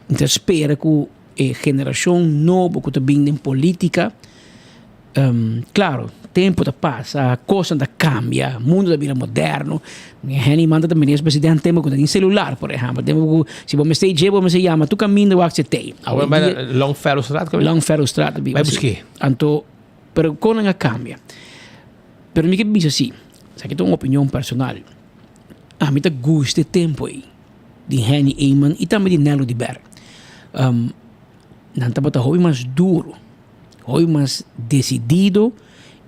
Mi ta spera ku e generashon nobo ku ta bin den politika. Claro, tempo ta pasa, cosnan ta cambia, mundo ta bira moderno. Henny manda ta minister president tempo cu ta tin celular, por ehempel. Tempo cu si bo mester dje, bo mester yama tur caminda wak se tey. Awor bai na Longfellowstraat? Longfellowstraat ta biba. Bai busk'é. Anto, pero conan a cambia. Pero mi ke bisa si, esaki ta un opinion personal, ami ta gusta e tempo ei di Henny Eman y tambe di Nelo de Ber. Nan tabata hopi mas duro, hopi mas desidido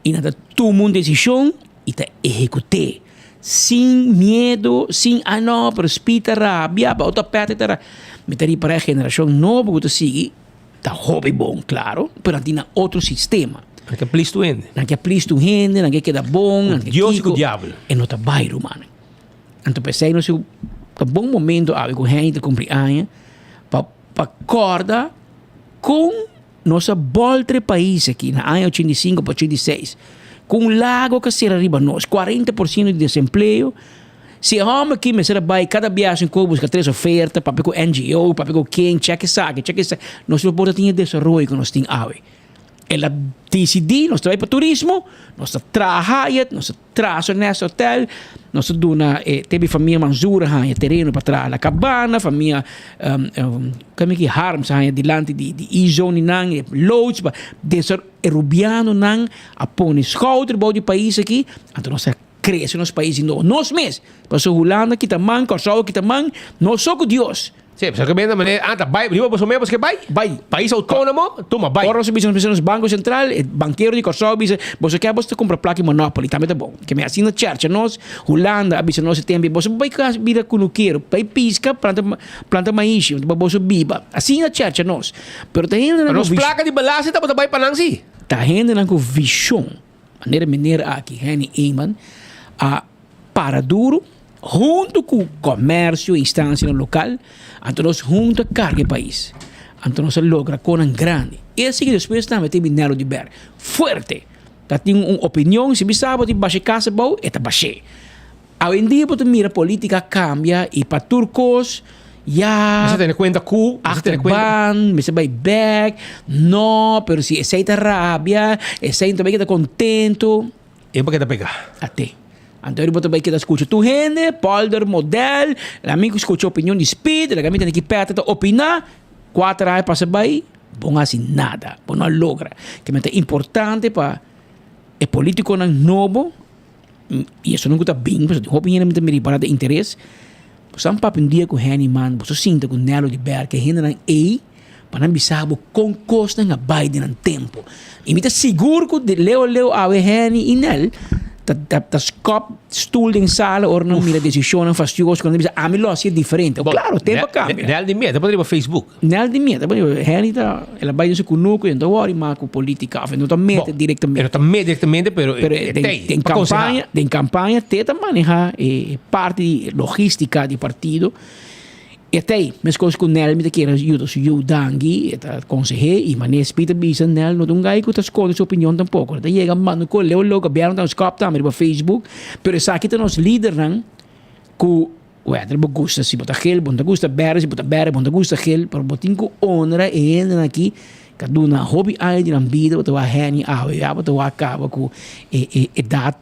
y nan ta tuma un decision y ta ehecut'é sin miedo, sin ah no, pero Speed ta rabia, pa otro Patrick ta rabia. Mi ta ripara e generacion nobo cu ta sigui ta hopi bon, claro, pero nan tin nan otro sistema. Nan ke please tur hende. Nan ke please tur hende, nan ke keda bon, nan ke kiko. Dios y cu diabel. E no ta bay, rumannan. Anto p'esey nos ta bon momento awe cu hende ta cumpli aña pa Pa kòrda kon nos a bòltra e pais aki na aña 85 pa 86, ku un lago ka sera riba nos, 40% di desempleo. Si e hòmber aki mester a bai kada biaha sin koe buska tres oferta, papia ku NGO, papia ku ken, chèk esaki, chèk esaki, nos lo por a tin e desaroyo ku nos tin awe. El a disidí nos ta bai pa turismo, nos ta traha Hyatt, nos ta traha Sonesta Hotel, nos ta duna e te bi famia Manzur a haña tereno pa traha La Cabana, famia kami ki Harms a haña dilanti di di E-zone nan, e loods pa desar e rubianonan a pone schouder bou di pais aki, anto nos a krese nos pais di nobo, nos mes, pasobra Hulanda kita man, Kòrsou a kita man, nos so ku Dios. Sí, pasobra ke menda manera, ah, ta bai, riba boso mes boso ke bai? Bai. Pais autónomo, tuma, bai. Ora nos a bisa, nos bisa nos Banko Sentral, e bankero di Kòrsou a bisa, boso ke boso ta kumpra plaka di Monopoly, tambe ta bon. Ke men asina chèrchè nos, Hulanda a bisa nos e tempu, boso bai kas bira kunukero, bai piska, planta, planta maishi, pa boso biba. Asina chèrchè nos. Pero ta hendenan ku. Pero nos plaka di belasting tabata bai pa nan sí. Ta hendenan ku vishon. Manera meneer aki, Henny Eman, a para duro hunto cu comercio, instancianan local, anto nos hunto a carga e pais. Anto nos a logra conan grandi. E a sigui despues tambe tin Nelo di Ber. Fuerte! Ta tin un opinion, si bisa bo tin basha e casa abou, e ta bash'é. Awendia bo ta mira politica a cambia y pa tur cos ya. Mester tene cuenta cu, mester tene cuenta. Achterban, mester bay bek, no, pero si esey ta rabia, esey no ta bay keda contento. E bo keda pega. Ate. Anto bo ta bay keda scucha tur hende, polder, model, laga mi scucha opinion di Speed, laga mi tene ki Peter ta opina, cuater aña pasa bay, bo no haci nada, bo no a logra. Kimen ta importante pa e politiconan nobo. I esun ku ta bin, pasobra tin hopi hende mi ta mira para ta interes. Bo sa papia un dia ku Henny man, bo sinta ku Nelo di Berk, e hendenan ei pa nan bisa bo kon kosnan a bai den nan tempu. I mi ta sigur ku leu leu awe Henny i Nel ta ta ta skòp stul den sala ora nan mira desishonnan fastioso ku nan ta bisa ami lo hasié diferente. Klaro, tempu a kambia. Nel di mia ta pone riba Facebook. Nel di mia, ta pone, Henny ta, el a bai den su kunuku y no ta wòri mas ku polítika òf e no ta mete direktamente. E no ta mete direktamente, pero Pero e den, tei den pa konsehá. kampaña, den kampaña te ta manehá e parti di logístika di partido. E tei, meskos ku Nel mi ta kere yuda su yu Dangui, e ta konseh'é i manera Speed ta bisa Nel no ta un gai ku ta skonde su opinion tampoko. E ta yega manda ku leu leu gobièrnu ta un skòp tambe riba Facebook, pero esaki ta nos lidernan ku Wèter bo gusta si bo ta gel, bo no ta gusta bèrdè, si bo ta bèrdè bo no ta gusta gel, pero bo tin ku honra e hendenan aki ku a duna hopi aña di nan bida, bo ta wak Henny awe ya bo ta wak kaba ku e e edat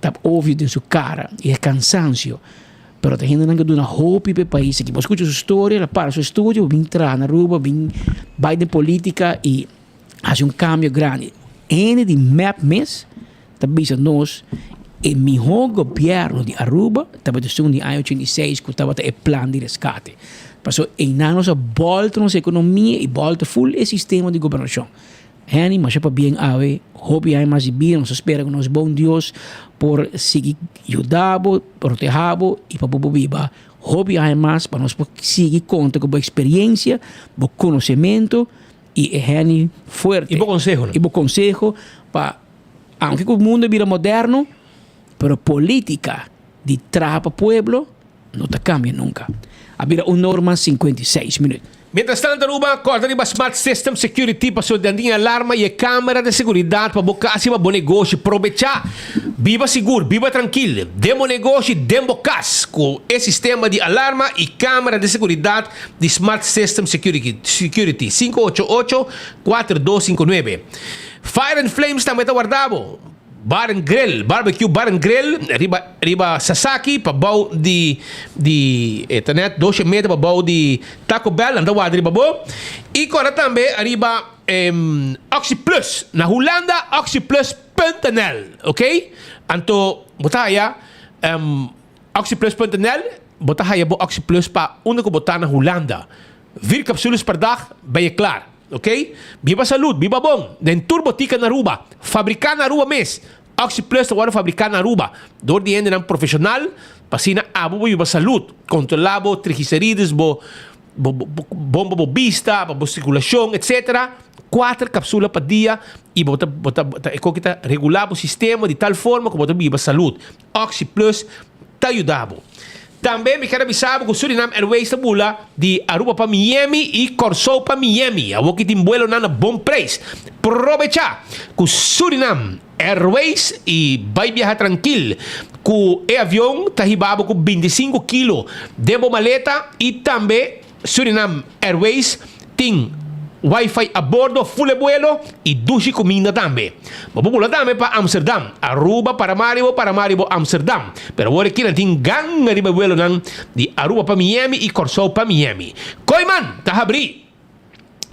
ta obvio den su kara i e kansansio, pero ta hendenan ku a duna hopi pa e pais aki. Bo skucha su storia, el a para su estudio, bo bin traha na Aruba, bo bin bai den politika i hasi un kambio grandi. Hende di mep mes ta bisa nos e mihó gobièrnu di Aruba tabata esun di aña 86 ku tabata e plan di reskate. Pasobra einan nos a bòlta nos ekonomia i bòlta ful e sistema di gobernashon. Henny, masha pabien awe, hopi aña mas di bida, nos ta spera ku nos bon Dios por sigui yuda bo, proteha bo i pa bo por biba hopi aña mas pa nos por sigui konta ku bo eksperensia, bo konosementu i e Henny fuerte. I bo konsehonan. I bo konseho pa Aunke ku mundu a bira moderno, pero politica di traha pa pueblo no ta cambia nunca. A bira un norma 56 minuut. Mientras tanto Aruba corda riba Smart System Security pasobra den tin alarma y e camera de seguridad pa bo cas y pa bo negoshi. Probecha! Biba sigur, biba trankil den bo negoshi, den bo cas cu e sistema di alarma y camera de seguridad di Smart System Security, 588 4259. Fire and Flames tambe ta warda bo. Bar and Grill, Barbecue Bar and Grill riba riba Sasaki pa bou di di e ta net doshe meter pa bou di Taco Bell nan ta warda riba bo. Y corda tambe riba Oxi Plus na Hulanda oxiplus.nl ok anto bo ta haya oxiplus.nl bo ta haya bo Oxi Plus pa unda cu bo ta na Hulanda. Vier capsules per dag ben je klaar. Ok? Biba salud, biba bon! Den tur botica na Aruba. Fabrica na Aruba mes. Oxi Plus ta wordo fabrica na Aruba door di hendenan profesional pa asina abo bo biba salud, controla bo triglicerides, bo bo bon pa bo bista, pa bo circulacion etc. Cuater capsula pa dia y bo ta bo ta e koki ta regula bo sistema di tal forma cu bo ta biba salud. Oxi Plus ta yuda bo. Tambe mi ker a bisa bo ku Surinam Airways ta bula di Aruba pa Miami i Kòrsou pa Miami. Awor ki tin buelonan na bon preis. Probechá ku Surinam Airways i bai biaha trankil. Ku e avion ta hiba bo ku 25 kilo den bo maleta i tambe Surinam Airways tin Wi-Fi a bordo, full e buelo y dushi cuminda tambe. Bo por bula tambe pa Amsterdam, Aruba, Paramaribo, Paramaribo, Amsterdam. Pero awor aki nan tin ganga riba e buelonan di Aruba pa Miami y Corsou pa Miami. Kooyman ta habri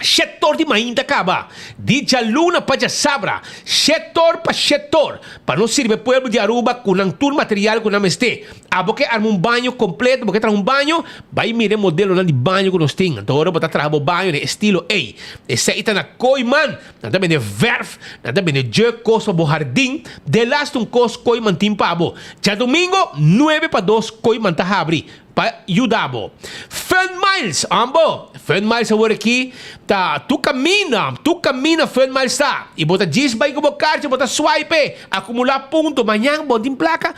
shetor di mainta caba, di djaluna pa djasabra, shetor pa shetor, pa nos sirbi e pueblo di Aruba cu nan tur material cu nan mester. Abo ke arma un baño completo, bo ke traha un baño, bai mira e modelonan di baño ku nos tin. Anto ora bo ta traha bo baño den estilo ei. Esei ta na Kooiman. Nan ta bende verf, nan ta bende jug, kos pa bo hardin. Delaste un kos Kooiman tin pa bo. Djadumingo nuebe pa dos Kooiman ta habri pa yuda bo. Fun Miles, ambo! Fun Miles awor aki ta tur kaminda, tur kaminda Fun Miles ta. I bo ta djis bai ku bo karchi, bo ta swipe, akumulá punto. Mañan bo tin plaka,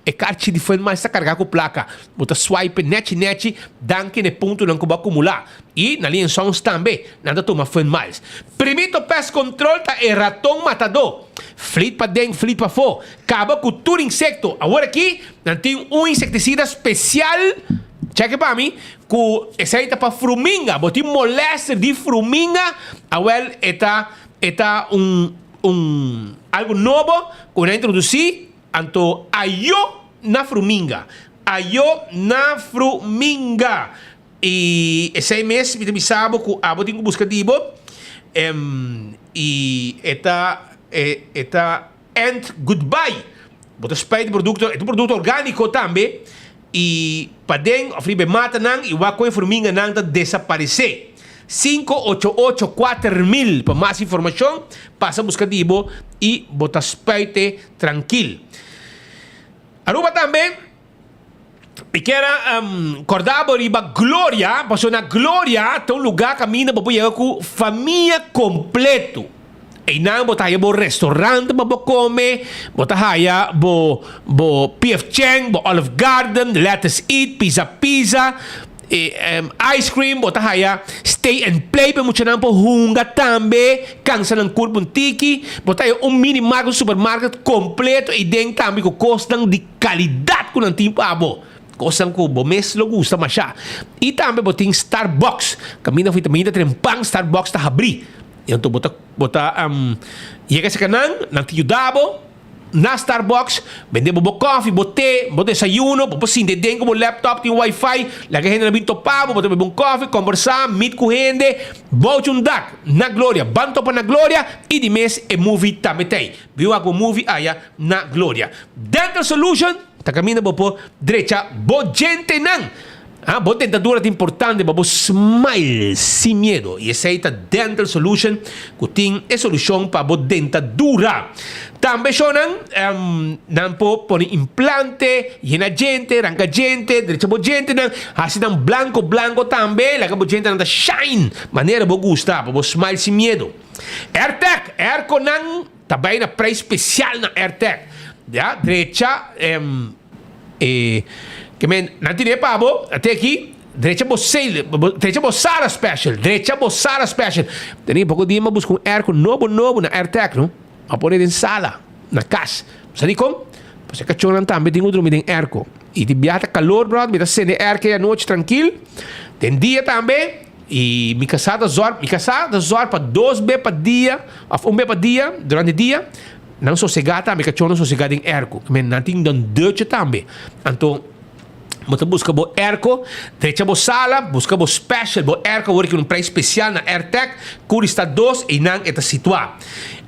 E karchi di Fun Miles ta kargá ku plaka. Bo ta swipe nechi nechi danki na e puntonan ku bo a kumulá. I na Lien Sons tambe nan ta tuma Fun Miles. Primito Pest Control ta e raton matadó. Flit paden, flit pafó. Kaba ku tur insekto. Awor aki nan tin un insektisida spesial, cheke pa mi, ku esei ta pa fruminga. Bo tin molèster di fruminga? Awèl e ta e ta un un algu nobo ku nan a introdusí. Anto ayo na fruminga. Ayo na fruminga. I esei mes mi ta bisa bo ku abo tin ku buska di bo. I e ta e ta end goodbye. Bo ta spuit e produkto, e ta un produkto orgániko tambe. I paden òf riba e matanan i wak kon e fruminganan ta desaparesé. Sinku ocho ocho 4000 pa mas informashon, pasa buska di bo i bo ta spuite trankil. Aruba tambe mi kier a korda bo riba Gloria, pasobra na Gloria ta un lugá kaminda bo por yega ku famia kompleto. Einan bo ta haya bo restaurant pa bo come, bo ta haya bo bo PF Chang, bo Olive Garden, Lettuce Eat, Pizza Pizza, ice cream, bo ta haya Stay and Play pa e muchanan por hunga tambe, cansa nan curpa un tiki, bo ta haya un mini market, un supermarket completo eiden tambe cu cosnan di calidad cu nan tin pa bo. Cosnan cu bo mes lo gusta masha. Y tambe bo tin Starbucks, caminda vitamina ta den pan Starbucks ta habri. I anto bo ta bo ta yega esaki nan, nan ta yuda bo na Starbucks, bende bo bo kòfi, bo te, bo desayuno, bo por sinta den ku bo laptop tin wifi, laga e hendenan bin topa bo, bo ta bebe un kòfi, kòmbersá, meet ku hende, bouchi un dak na Gloria. Ban topa na Gloria i di mes e movie tambe ta ei. Bin wak bo movie aya na Gloria. Dental Solution ta kaminda bo por drecha bo djentenan. Ha, bo dentadura ta importante pa bo smile sin miedo y esey ta Dental Solution cu tin e solucion pa bo dentadura. Tambe shownan, nan por pone implante, yena djente, ranca djente, drecha bo djentenan, haci nan blanco blanco tambe, laga bo djentenan ta shine manera bo gusta pa bo smile sin miedo. Airtec, airconan ta bay na prijs special na Airtec. Ya, drecha. E ke men nan tine pa bo ate aki drecha bo sale drecha bo sala special drecha bo sala special tene poko dia mi a buska un airco nobo nobo na airtec no a pone den sala na kas sa dikon pasobra e kachonnan tambe tin ku drumi den airco i di biaha ta kalor brother mi ta sende airco e anochi trankil den dia tambe. I mi kasá ta zòrg, mi kasá ta zòrg pa dos be pa dia òf un be pa dia durante dia nan sosegá tambe, kachónan sosegá den èrko. Men nan tin nan deutje tambe. Anto bo ta buska bo èrko, drecha bo sala, buska bo special, bo èrko awor ki un preis spesial na Airtec, Curistad dos, einan e ta situá.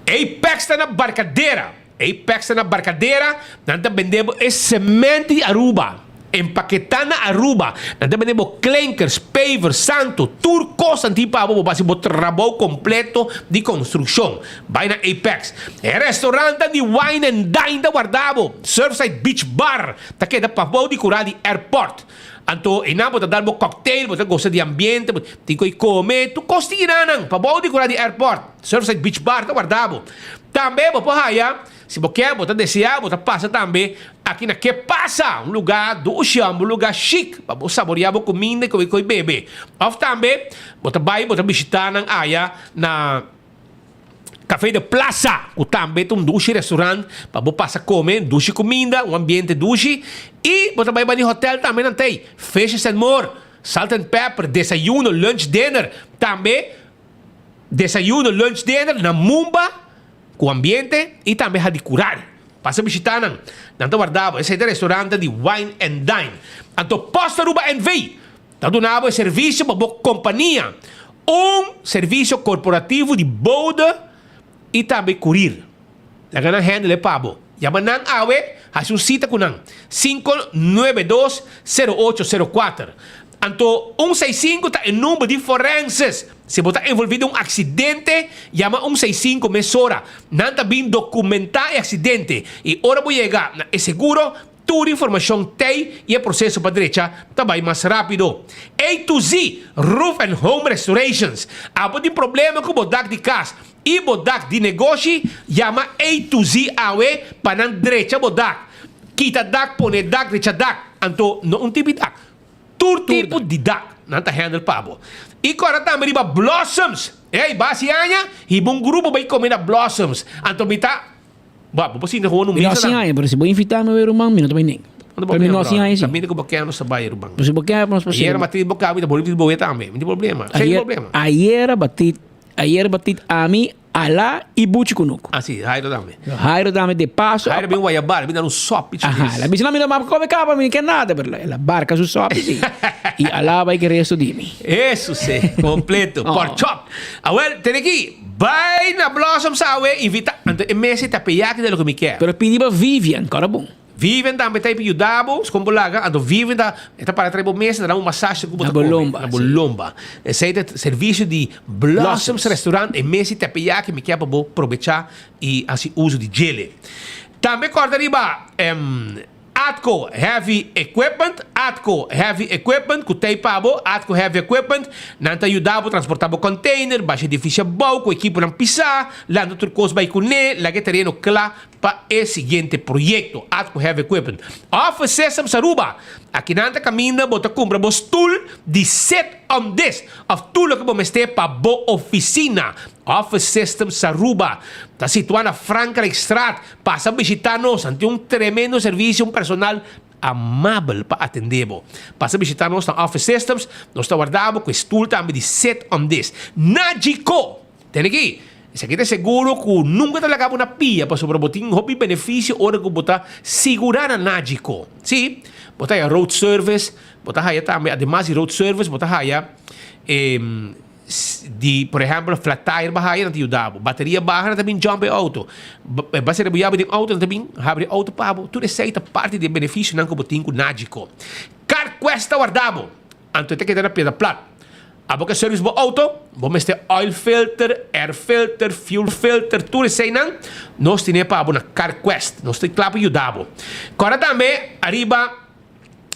Apex ta na Barcadera. Apex ta na Barcadera, nan ta bende bo e cement di Aruba, empaketá na Aruba. Nan ta bende bo klinkers, pavers, santo, tur kos nan tin pa bo, bo basi bo trabou kompleto di konstrukshon. Bai na Apex. E restaurantnan di Wine and Dine ta warda bo. Surfside Beach Bar ta keda pabou di kura di airport. Anto einan bo ta dal bo cocktail, bo ta gosa di ambiente, bo tin ku kome, tur kos tin einanan pabou di kura di airport. Surfside Beach Bar ta warda bo. Tambe bo por haya, si bo ke, bo ta desea, bo ta pasa tambe aki na Ke Pasa, un luga dushi, un luga chic pa bo saborea bo kuminda i koe koe bebe. Of tambe bo ta bai bo ta bishita nan aya na Café de Plaza, ku tambe ta un dushi restaurant pa bo pasa kome dushi kuminda, un ambiente dushi. I bo ta bai bani hotel tambe nan ta ei, Fishes and More, Salt and Pepper, desayuno, lunch, dinner. Tambe. Desayuno, lunch, dinner na Mumba ku ambiente i tambe Hadicurari. Pasa bishita nan. Nan ta warda bo. Esei ta restaurante di Wine and Dine. Anto Post Aruba NV ta duna bo e servisio pa bo kompania. Un servisio korporativo di bode i tambe kurir. Laga nan handle e pa bo. Yama nan awe, hasi un sita ku nan. 592 0804. Anto un seisinku ta e number di forenses. Si bo ta envolvi den un aksidente, yama un seisinku mesora. Nan ta bin dokumentá e aksidente i ora bo yega na e seguro, tur informashon t'ei i e proseso pa drecha ta bai mas rápido. A to Z Roof and Home Restorations. Abo tin problema ku bo dak di kas i bo dak di negoshi, yama A to Z awe pa nan drecha bo dak. Kita dak, pone dak, drecha dak. Anto no un tipi dak. Tur tipo di dak nan ta handle pa bo. I kòrda tambe riba Blossoms. Ey, basi aña hiba un grupo bai kome na Blossoms. Anto mi ta, bo, bo por sinti gewoon un Mi no misa hasi nan. aña, pero si bo invita mi bai ruman, mi no ta bai nenga. Pero mi no hasi aña si. Kaminda ku bo kè nos ta bai ruman. Pero si bo kè nos por Ayera sirbi. batí bo kabi ta bolbe bo tambe. Mi tin problema. Sin Ayer, problema. ayera batí, ayera batí ami Ala i buchi kunuku. Ah si, Jairo tambe. Jairo tambe de paso. Jairo bin guayabal, bin dar un sopi chis. Aha, la bisa na mi no map come caba, mi no ke nada, pero la barca su sopi si. I ala bai ke resto di mi. Eso si, completo, Oh. pork chop. Awel, tene aki, bai na Blossoms awe, invita, anto e mesa e tapeya aki ta loke mi kier. Pero pidi pa Vivian, kora bon. Vivian tambe ta pa yuda bo, skon bo laga, anto Vivian ta, e ta para trae bo mesa, ta da un masaje ku bo Na ta bo come. lomba, Na bo si. lomba. Esei ta servicio di Blossoms Blossoms. Restaurant, e mesa i teppeyaki mi kier pa bo probecha i hasi uso di djele. Tambe kòrda riba em, Atco Heavy Equipment, Atco Heavy Equipment ku t'ei pa bo, Atco Heavy Equipment, nan ta yuda bo transporta bo container, basha edifisio abou ku ekiponan pisá, lanta tur kos bai kuné, laga e tereno kla pa e siguiente proyecto, Atco Heavy Equipment. Office Systems Aruba, Akinan ta caminda bo ta cumpra bo stoel di sit on this of tur loke bo mester pa bo oficina. Office Systems Aruba ta situa na Frankrijkstraat. Pasa bishita nos, nan tin un tremendo servicio, un personal amabel pa atende bo. Pasa bishita nos na Office Systems, nos ta warda bo cu e stoel tambe di sit on this. Nagico! Tene aki, esaki ta seguro ku nunka ta laga bo na pia pasobra bo tin hopi benefisio ora ku bo ta sigurá na Nagico. Sí, bo ta haya road service, bo ta haya tambe ademas di road service bo ta haya e di por ehèmpel flat tire bo haya nan ta yuda bo, bateria baha nan ta bin jump e outo, basera bo yabi den outo nan ta bin habri e outo pa bo. Tur esei ta parti di e benefisionan ku bo tin ku Nagico. Carquest ta warda bo, anto e ta keda na piedra plat. Abo ke service bo auto, bo mester oil filter, air filter, fuel filter, tur eseinan nos tine pa bo na Carquest. Nos ta kla pa yuda bo. Kòrda tambe ariba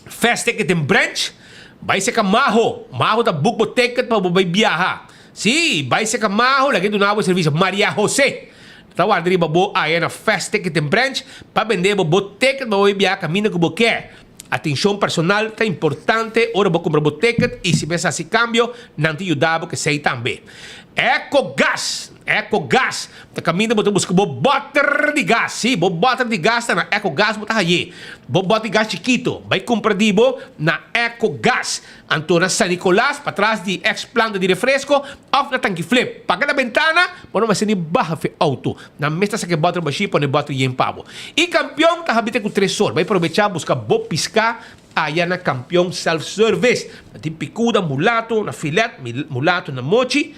Fast Ticket den branch, bai seka Maho. Maho ta book bo ticket pa bo bai biaha. Si, bai seka Maho, laga e duna bo e servicio. Maria Jose ta warda riba bo aya na Fast Ticket den branch pa bende bo bo ticket pa bo bai biaha kaminda ku bo ke. Atencion personal ta importante ora bo cumpra bo ticket y si mester haci cambio, nan ta yuda bo cu esey tambe. Eco Gas, Eco Gas, ta caminda bo ta busca bo boter di gas. Si, bo boter di gas ta na Eco Gas bo ta haye. Bo boter di gas chikito, bay cumpra di bo na Eco Gas. Anto na San Nicolas, patras di ex planta di refresco, of na Tanki Flip. Paga na bentana, bo no mester ni baha fe auto. Nan mes ta saka e boter bashí pone boter yen pa bo. I Kampion ta habita ku tresor. Bai probechá buska bo piská aya na Kampion Self Service. Nan tin pikuda, mulato na filet, mulato na mochi.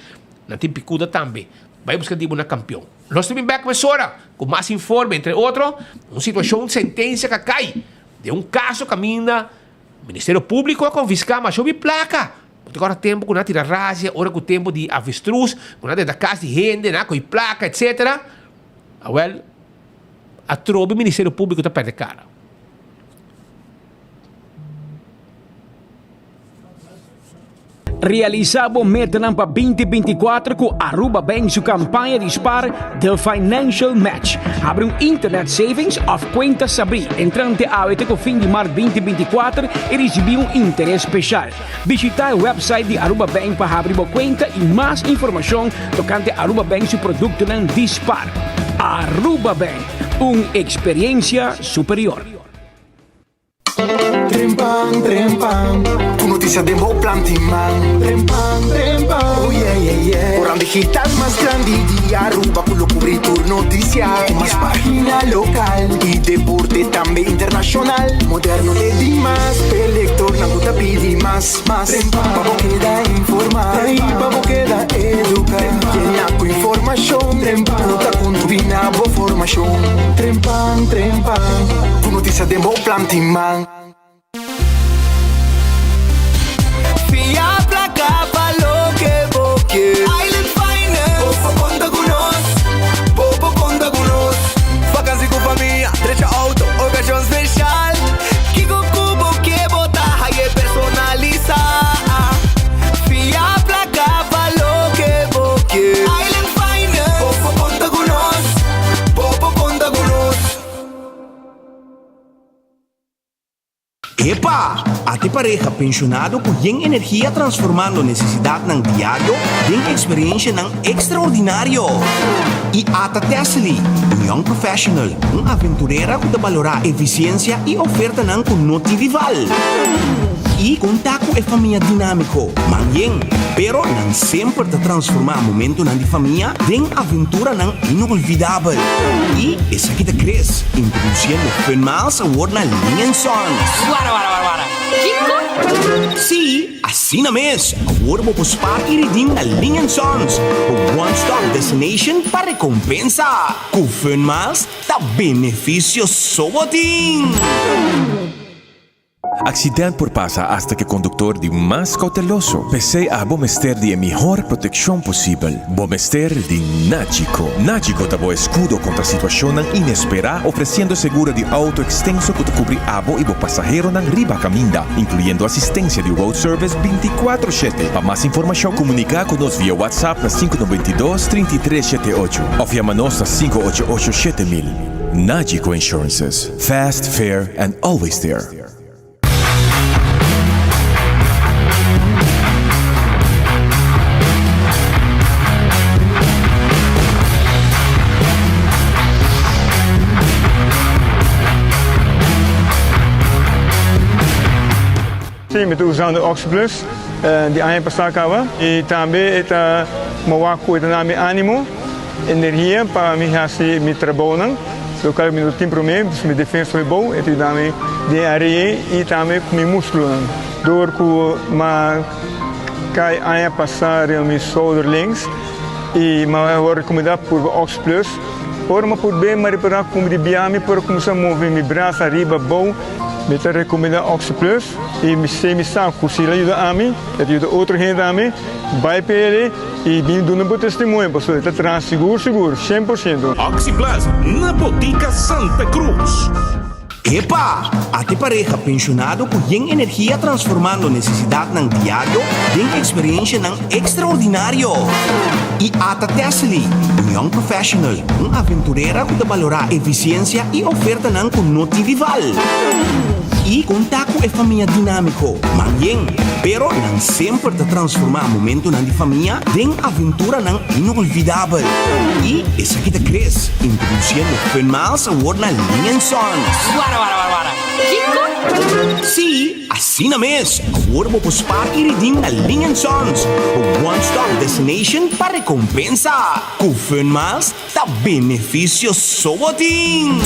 Nan tin pikuda tambe. Bai buska di bo na Kampion. Nos ta bin bèk mesora ku mas informe, entre otro, un situashon sentensia ka kai den un kaso kaminda Ministerio Públiko a konfiská masha hopi plaka. Bo ta kòrda tempu ku nan a tira razia ora ku tempu di avestruz, ku nan a drenta kas di hende, nan a kohe plaka, etsetera. Awèl, atrobe Ministerio Públiko ta pèrdè kara. Realisa bo metanan pa 2024 cu Aruba Bank su campaña di spar The Financial Match. Habri un internet savings of cuenta sabri entrante awe te cu fin di maart 2024 y ricibi un interes special. Bishita e website di Aruba Bank pa habri bo cuenta y mas informacion tocante Aruba Bank su productonan di spar. Aruba Bank, un experiencia superior. Trempan, trempan, ku notisia den bo plan tin man. Trempan, trempan, oh yeah, yeah, yeah. Koran digital mas grandi di Aruba ku lo kubri tur notisia. Ku mas pagina lokal i deporte tambe internashonal. Moderno te dimas, p'e lektornan ku ta pidi mas, mas. Trempan, pa bo keda informá i pa bo keda eduká. Yena ku informashon ku ta kontribuí na bo formashon. Trempan, trempan. Ku notisia den bo plan tin man. Fia plaka pa loke bo ke. Island Finance. Bo por konta ku nos. Bo por konta ku nos. Vakansi ku famia, drecha auto, okashon speshal. Kiko ku bo ke bo ta haye personalisá. Fia plaka pa loke bo ke. Island Finance. Bo por konta ku nos. Bo por konta ku nos. Epa! Ate pareha penshonado ku yen energia transformando nesesidatnan diario den eksperenshanan ekstraordinario. I ata Tessely, un young professional, un aventurera ku ta balorá efisiensia i ofertanan ku no tin rival. I konta ku e famia dinámiko, man yen, pero nan semper ta transformá momentonan di famia den aventuranan inolvidabel. I esaki ta Chris, introduciendo Fun Miles awor na Ling and Sons. Wara wara wara wara. Kiko? Sí, asina mes! Awor bo por spaar i redeem na Ling and Sons, bo one stop destination pa recompensa. Ku Fun Miles ta beneficio so bo tin! Accident por pasa hasta cu e conductor di mas cauteloso. P'esey abo mester di e mihor proteccion posibel. Bo mester di Nagico. Nagico ta bo escudo contra situacionnan inespera, ofreciendo seguro di auto extenso cu ta cubri abo y bo pasaheronan riba caminda, incluyendo asistencia di road service binticuatro shete. Pa mas informacion comunica cu nos via WhatsApp na 592 33 shete ocho of yama nos na 588 7000. Nagico Insurances. Fast, fair and always there. Sí, mi ta usando Oxyplus di aña pasá kaba i tambe e ta mowa ku e ta na mi ánimo, energia pa mi hasi mi trabounan, lokual mi no tin promé, pues mi defensa hopi bou, e ta yuda mi den área ei i tambe ku mi múskulonan. Dor ku m'a kai aña pasá riba mi shouder links i m'a wòrdu rekomendá purba Oxyplus, ora m'a purb'é m'a ripará ku mi di bia mi por kuminsá move mi brasa ariba abou. Mi ta recomenda Oxi Plus y mi sé mi sa cu si el a yuda ami, el ta yuda otro hende tambe. Bay pa el y bin duna bo testimonio pasobra el ta traha sigur sigur, 100%. Oxi Plus na Botica Santa Cruz. Epa! Ate pareha penshonado ku yen energia transformando nesesidatnan diario den eksperenshanan ekstraordinario. I ata Tessely, un young professional, un aventurera ku ta balorá efisiensia i ofertanan ku no tin rival. I kon ta ku e famia dinámiko? Man yen, pero nan semper ta transformá momentonan di famia den aventuranan inolvidabel. I esaki ta Chris, introdusiendo Fun Miles awor na Ling and Sons. Wara wara wara wara. Kiko? Sí, asina mes! Awor bo por spaar i redeem na Ling and Sons, bo one-stop destination pa rekompensa. Ku Fun Miles ta benefisio so bo tin!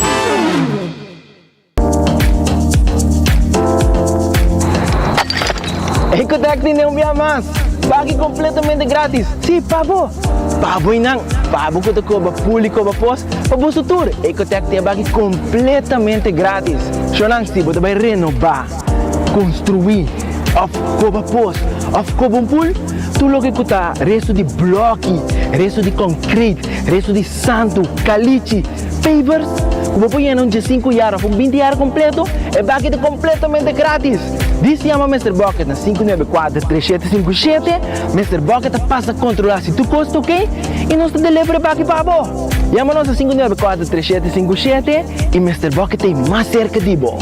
Ecotec tin den un bia mas! Pagi completamente gratis! Sí, pa bo! Pa bo y nan! Pa bo cu ta coba pul y coba pos, pa boso tur! Ecotec tin e baki completamente gratis! Shownan, si bo ta bay renoba, construi, of coba pos, of coba un pul, tur loke cu ta resto di bloki, resto di concrete, resto di santu, calichi, Pavers ku bo por yena un diesinku yar òf un binti yar kompleto, e baki ta kompletamente gratis! Dis yama Mister Bucket na 594 3757, Mister Bucket ta pasa kontrolá si tur kos ta oke i nos ta deliver e baki pa bo! Yama nos na 594 3757 i Mister Bucket ta ei mas serka di bo!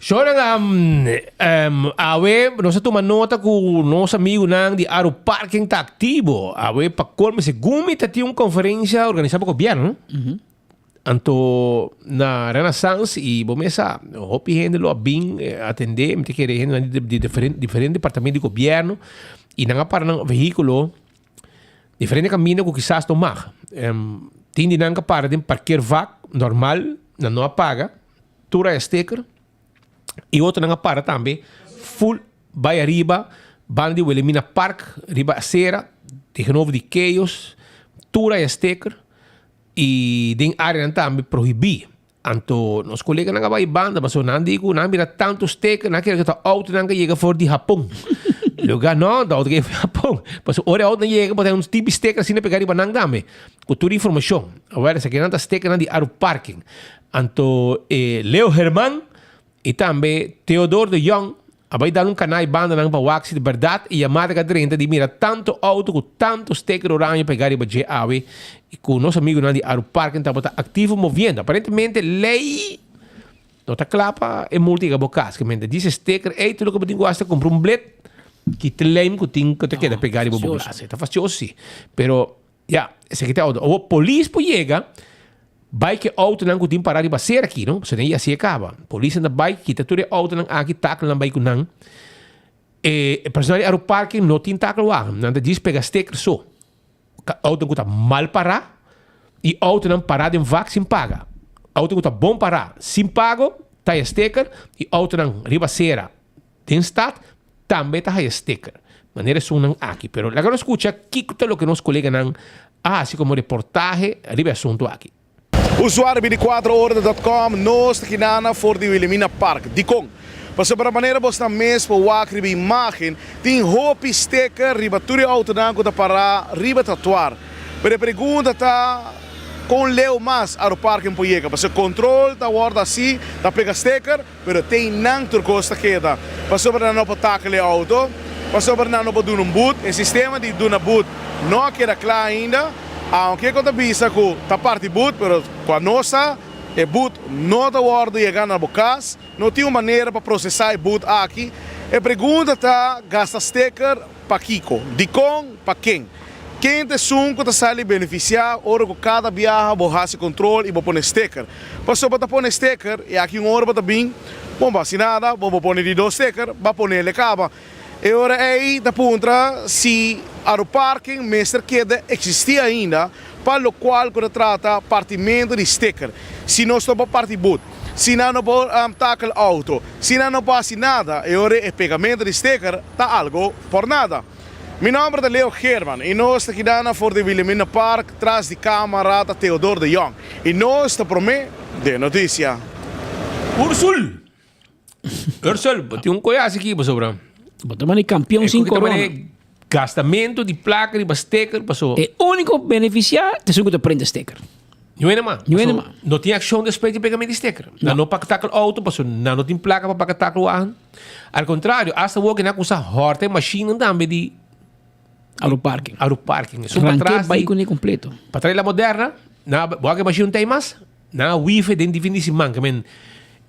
Shonan um, um, awe nos a tuma nota ku nos amigunan di Aru Parking ta aktivo. Awe pa colmo segun mi ta tin un konferensia organisá pa gobierno. Anto na Renaissance i bo mes sa hopi hende lo a bin atendé, mi ta kere hendenan di di diferente diferente departamento di gobierno i nan a para nan vehíkulo diferente kaminda ku kisas no mag. Tin di nan ka para den parkeervak normal, nan no a paga, tur a e sticker i otronan a para tambe full bai ariba banda di Wilhelmina Park riba acera tegenover di Keos, tur a e sticker. I den areanan tambe prohibí. Anto nos koleganan a bai banda pasobra nan di ku nan mira tantu sticker, nan kere ku ta outonan ka yega for di Hapon. Luga no, ta outo ka yega for di Hapon. Pasobra ora e outonan yega bo ta un tipi sticker asina pega riba nan tambe ku tur informashon. Awor esakinan ta stickernan di Aruparking. Anto e Leo Herman I tambe Theodor de Jong a bai dal un kanai bandanan pa wak si di bèrdat e yamada ka drenta di mira tantu outo ku tantu steker oranje pegá riba dje awe i ku nos amigunan di Aruparken tabata aktivo moviendo. Aparentemente lei no ta kla pa e multa yega bo kas. Kimente dise steker ei tur loke bo tin ku hasi ta kumpra un blet kita lijm ku tin ku ta keda pegá riba bo glas. E ta fastioso si. Pero Ya, esaki ta e auto. Awor polis por yega bai ku e autonan ku tin pará riba acera aki, no? Pasobra den yasi e kaba. Polisnan ta bai kita tur e autonan aki, takel nan bai ku nan. E personal di Aeroparking no tin takelwagen. Nan ta djis pega steker so. Autonan ku ta mal pará i autonan pará den vak sin paga. Auto ku ta bon pará sin pago ta haya steker i autonan riba acera Den stad tambe ta haya sticker, manera esunnan aki. Pero laga nos scucha kico ta loke nos coleganan a haci como reportahe riba e asunto aki. Usuario 24 ora dot com, Nos ta kinana for di Wilhelmina Park. Dikon? Pasobra manera bosnan mes por wak riba imagen, tin hopi sticker riba tur e autonan ku ta pará riba tratuar. Pero e pregunta ta. Kon leu mas Aruparken por yega? Pasobra kontrol ta wòrdu hasi, ta pega steker, pero te einan tur kos ta keda. Pasobra nan no por takel e outo, pasobra nan no por duna un but. E sistema di duna but no a keda kla ainda, aunke ku ta bisa ku ta parti but, pero ku a nos sa, e but no ta wòrdu yega na bo kas. No tin un manera pa prosesá e but aki. E pregunta ta, gasta steker pa kiko? Dikon? Pa ken? Ken ta esun ku ta sali benefisiá ora ku kada biaha bo hasi kontrol i bo pone steker? Pasobra bo ta pone steker i aki un ora bo ta bin, bon bo hasi nada, bo bo pone di dos steker, bo a ponele kaba. E ora ei ta puntra si Aruparking mester keda eksistí ainda pa lokual ku ta trata partimentu di steker. Si nos no por parti but, si nan no por takel outo, si nan no por hasi nada, e ora ei e pegamentu di steker ta algu por nada. Mi nomber ta Leo Geerman y nos ta kidana for di Wilhelmina Park tras di camara ta Theodor de Jong y nos ta prome den noticia. Ursul! Ursul, bo tin un koyas aki pasobra. Bo ta mane kampion sin korona. Gastamento di plaka riba sticker paso. E úniko benefisiá ta esun ku ta prende sticker. Niun mas. Niun mas. No tin accion despues di pegamento di sticker. Nan no pak takel auto, paso nan no tin placa pa paka takel wagen. Al contrario, hasta awor nan cusa horta e machine tambe di Aru parking. Aru parking. Esun pa Ranke tras bai di kuné completo. Pa trae la moderna, nan a wak e machine no ta mas, nan a wife den di fin di siman. Ke men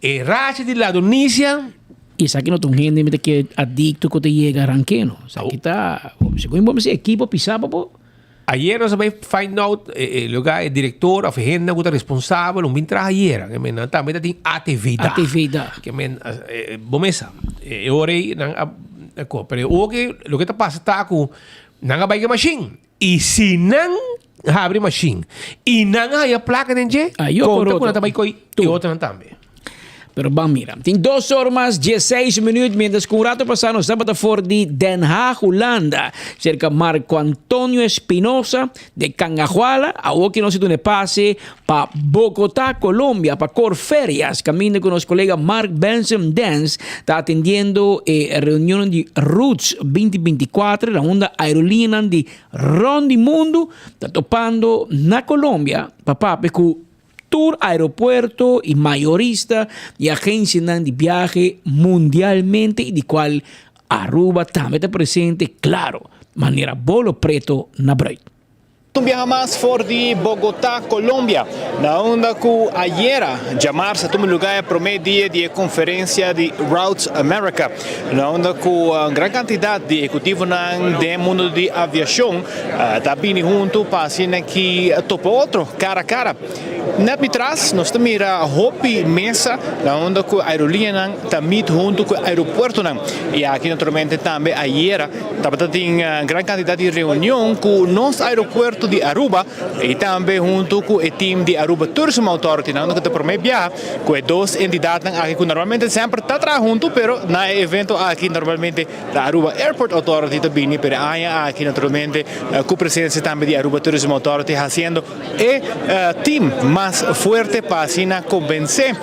e racha di ladronicia. Esaki no ta un hende mi ta kere adicto ku ta yega ranke no. Esaki ta, segun bo mester ekipo pisa pa bo. Ayer nos a bay find out e lugar e director of e hendenan cu ta responsabel un bin traha ayer. Ke men nan tambe ta tin ATV da. ATV da. Ke men bo mesa e ora ey nan a ko pero e oke loke ta pasa ta cu nan a bay ke machine y si nan habri machine y nan a haya placa den dje conta cu nan ta bay coy e otronan tambe. Pero ban mira. Tin dos or mas dieseis minuut, mientras cu un rato pasa nos tabata for di Den Haag, Hulanda, cerca Marco Antonio Espinosa de Cangahuala. Awor ki nos a duna e pase pa Bogota, Colombia, pa Corferias, caminda cu nos colega Mark Benson Dens ta atendiendo e reunionnan di Roots 2024, na unda aerolineanan di rond di mundo ta topando na Colombia pa papia cu Tur aeropuerto y mayorista y agencianan di biahe mundialmente y di cual Aruba tambe ta presente, claro, manera bolo preto na bruid. Un biaha mas for di Bogotá, Colombia, na unda cu ayera djamars a tuma lugar e prome dia di e conferencia di Routes America, na unda cu un gran cantidad di ehecutivonan den mundo di aviacion ta bini hunto pa asina ki topa otro cara a cara. Net mi tras nos ta mira hopi mesa na unda cu aerolineanan ta meet hunto cu aeropuertonan y aki naturalmente tambe ayera tabata tin gran cantidad di reunion cu nos aeropuerto di Aruba y tambe hunto cu e team di Aruba Tourism Authority na unda cu ta prome biaha cu e dos entidadnan aki cu normalmente semper ta traha hunto pero na e evento aki normalmente Ta Aruba Airport Authority ta bini pero e aña aki naturalmente cu presencia tambe di Aruba Tourism Authority haciendo e team mas fuerte pa asina convence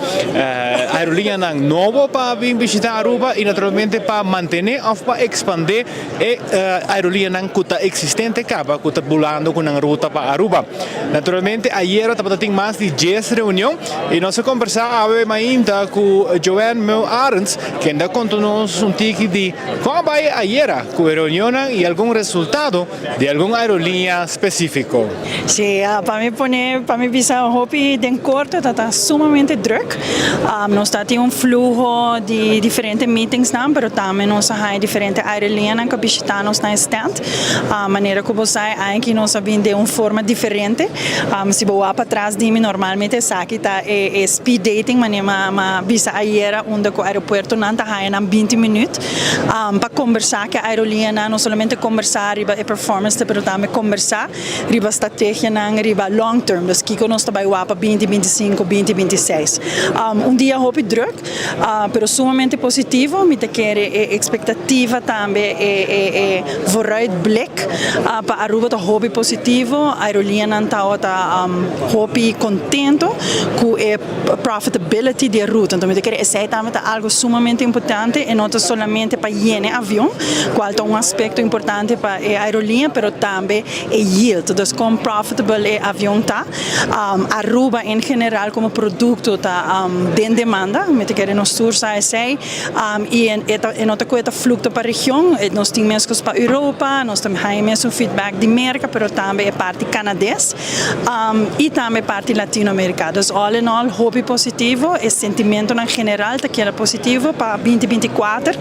aerolineanan nobo pa bin bishita Aruba y naturalmente pa mantene of pa expande e aerolineanan cu ta existente caba cu ta bulando cu nan ruta pa Aruba. Naturalmente ayera tabata tin mas di dies reunion y nos a conversa awe mainta cu Joanne Meu Arends Kende a konta nos un tiki di kon a bai ayera ku e reunionnan i algun resultado di algun aerolínea spesífiko. Sí, pa mi pone, pa mi bisa hopi den korto ta ta sumamente druk. Nos ta tin un fluho di diferente meetingsnan, pero tambe nos a haña diferente aerolíneanan ku a bishitá nos na e stand. Manera ku bo sa e aña aki nos a bin den un forma diferente. Si bo wak patras di mi normalmente esaki ta e speed dating manera mi a bisa ayera unda ku aeropuertonan ta haña nan binti minuut pa kombersá ku e aerolineanan no solamente kombersá riba e performance pero tambe kombersá riba strategianan riba long term dus kiko nos ta bai wak pa binti 25 binti 26. Un dia hopi druk pero sumamente positivo mi ta kere e expectativa tambe e e vooruitblik pa Aruba ta hopi positivo aerolineanan tawata hopi contento cu e profitability di e ruta enton mi ta kere esey tambe ta algo sumamente importante e no ta solamente pa yena e avion cual ta un aspecto importante pa e aerolinea pero tambe e yield dus con profitable e avion ta. Aruba en general como producto ta den demanda, mi ta kere nos tur sa esey y e no ta cu e ta fluctua pa region, nos tin mescos pa Europa, nos ta haya mesun feedback di Merca pero tambe e parti Canades y tambe e parti Latinoamerica. Dus all in all hopi positivo, e sentimentonan general ta keda positivo pa binti 24,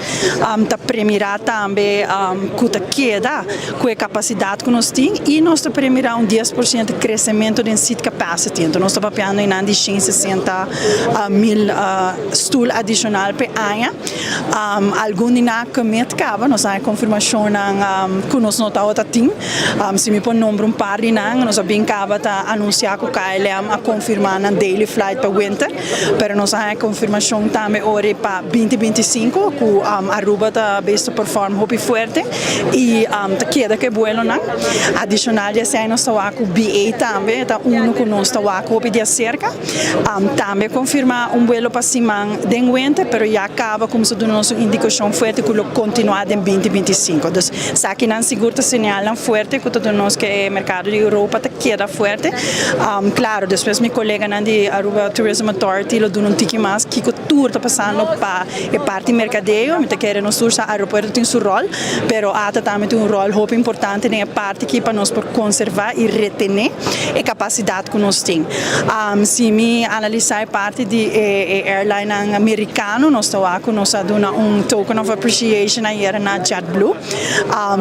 ta premira tambe cu ta keda. Ku e kapasidat ku nos tin i nos ta premirá un 10% kresementu den seat capacity. Enton nos ta papiando einan di 160 mil stul adishonal p'e aña. Algun di nan a commit kaba, nos a haña konfirmashonnan ku nos no tabata tin. Si mi por nombra un par di nan, nos a bin kaba ta anunsiá ku KLM a konfirmá nan daily flight pa winter, pero nos a haña konfirmashon tambe ora pa binti 25 ku Aruba ta bes ta perform hopi fuerte. Y ta keda cu e buelonan. Adicional di esey nos ta wak cu BA tambe ta uno cu nos ta wak hopi di acerca. Tambe a confirma un buelo pa siman den winter pero ya caba cuminsa duna nos un indicacion fuerte cu lo continua den 2025. Dus esakinan sigur ta señalnan fuerte cu ta duna nos cu e. merkado di Europa ta keda fuerte. Klaro, despues mi koleganan di Aruba Tourism Authority lo duna un tiki mas kiko tur ta pasando pa e parti merkadeo. Mi ta kere nos tur sa aeropuerto tin su ròl, pero ata tambe tin un ròl hopi importante den e parti aki pa nos por konservá i retené e kapasidat ku nos tin. Si mi analisá e parti di e airlinenan merikano, nos ta wak ku nos a duna un token of appreciation ayera na JetBlue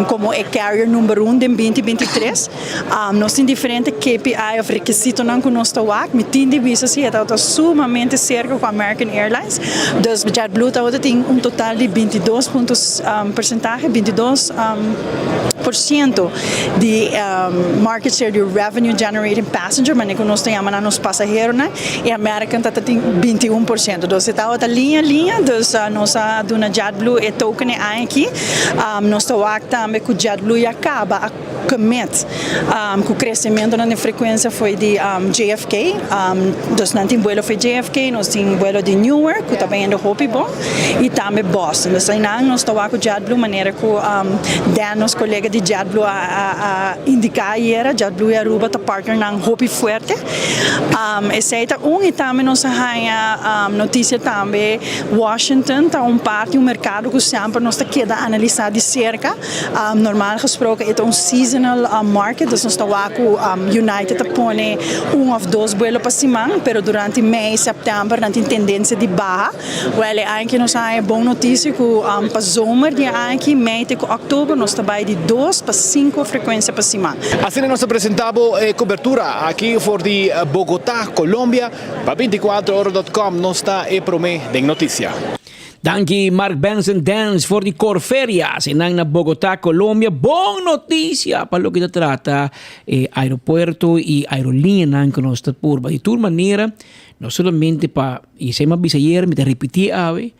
komo e carrier number un den binti 23. Nos tin diferente KPI of rekisitonan ku nos ta wak. Mi tin di bisa si e tabata sumamente serka ku American Airlines. Dus JetBlue tabata tin un total di 22 punto persentahe, 22 por siento di market share di revenue generating passenger, manera ku nos ta yama nan nos pasaheronan, i American ta tin 21%. Dus e tabata liña liña, dus nos a duna JetBlue e token e aña aki. Nos ta wak tambe ku JetBlue ya kaba a commit ku kresementonan den frekuensia foi di JFK. Dus nan tin buelo foi JFK, nos tin buelo di Newark ku ta bayendo hopi bon i tambe Boston. Dus einan nos ta wak ku JetBlue manera ku Dan nos kolega di JetBlue a indiká ayera, JetBlue i Aruba ta partnernan hopi fuerte. Esei ta un i tambe nos a haña notisia tambe Washington ta un parti, un merkado ku semper nos ta keda analisá di serka. Normal gesproken e ta un seasonal market, dus nos ta wak ku United ta pone un òf dos buelo pa siman, pero durante mei, sèptèmber nan tin tendensia di baha. Wèl e aña aki nos a haña bon notisia ku pa zomer di e aña aki, mei te ku òktober, nos ta bai di dos pa sinku frekuensia pa siman. Asina nos ta presenta bo e kobertura aki for di Bogotá, Colombia. Pa 24 ora dot com nos ta e promé den notisia. Danki Mark Benson Dance for di Corferias enan na Bogotá, Colombia. Bon noticia pa loke ta trata e aeropuerto y aerolineanan cu nos ta purba. Di tur manera, no solamente pa, y esey mi a bisa ayer, mi ta ripiti awe,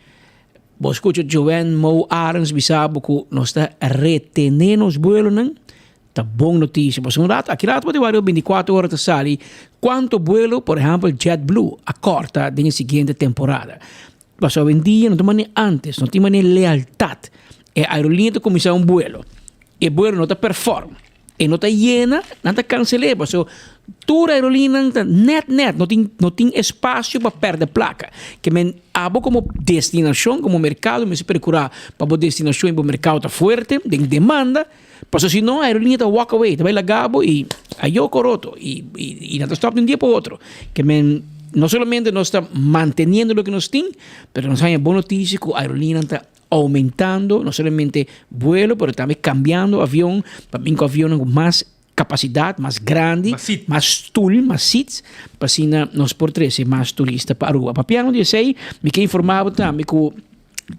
bo scucha Joanne Mo Arends bisa bo cu nos ta retene nos buelonan, ta bon noticia. Pasobra un rato, aki rato bo ta wak 24 ora ta sali cuanto buelo, por ehempel JetBlue a corta den e siguiente temporada. Pasobra awendia no ta manera antes, no tin manera lealtad. E aerolinea ta cuminsa un buelo, e buelo no ta perform, e no ta yena, nan ta cancel'é. Pasobra tur aerolineanan ta net net, no tin no tin espacio pa perde placa. Ke men abo como destinacion, como mercado mester percura pa bo destinacion y bo mercado ta fuerte den demanda, pasobra si no aerolinea ta walk away, ta bay laga bo y ayo coroto y y nan ta stop di un dia pa otro. Ke men no solamente nos ta manteniendo loke nos tin, pero nos haña bon noticia cu aerolineanan ta aumentando no solamente vuelo, pero tambe cambiando avion pa bin cu avionnan cu mas capacidad, mas grandi, mas stoel, mas seats, pa asina nos por trece mas turista pa Aruba. Papiando di esey, mi ke informa bo tambe cu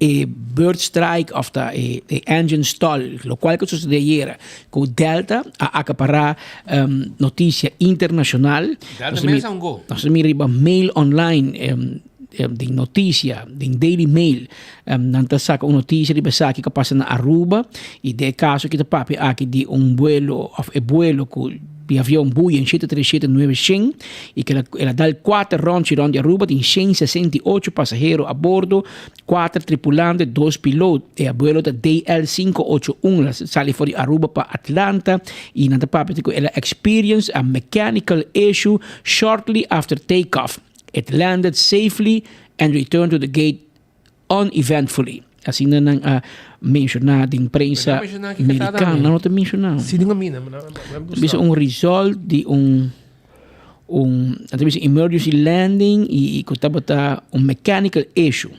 e bird strike of ta e engine stall, locual cu sucede ayera cu Delta a acapara noticia internacional. Delta mes a un go. Nos ta mira riba mail online den noticia, den Daily Mail, nan ta saca un noticia riba esaki cu a pasa na Aruba y den e caso aki ta papia aki di un buelo of e buelo cu di avion Boeing 737-900 y cu el a dal cuater rondje rond di Aruba tin 168 pasahero a bordo, cuater tripulante, dos piloot. E buelo ta DL 581, el a sali for di Aruba pa Atlanta y nan ta papia cu el a experience a mechanical issue shortly after takeoff. It landed safely and returned to the gate uneventfully. Asina nan a menshoná den prensa merikano. Nan no ta menshoná. Bisa un result di un un nan ta bisa emergency landing i ku tabata un mechanical issue.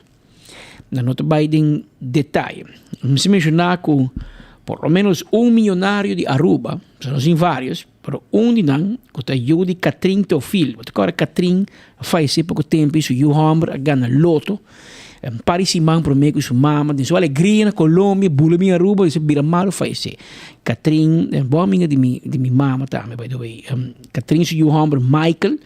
Nan no ta bai den detaye. Mi menshoná ku por lo menos un miyonario di Aruba, nos tin varios, Pero un di nan, ku ta yu di Katrin Teofil, bo ta kòrda Katrin a fayesé poko tempu i su yu hòmber a gana loto. Un par di siman promé ku su mama den su alegria na Colombia bula bin Aruba i su bira malu fayesé. Katrin, bon amiga di mi di mi mama tambe by the way. Katrin su yu hòmber Michael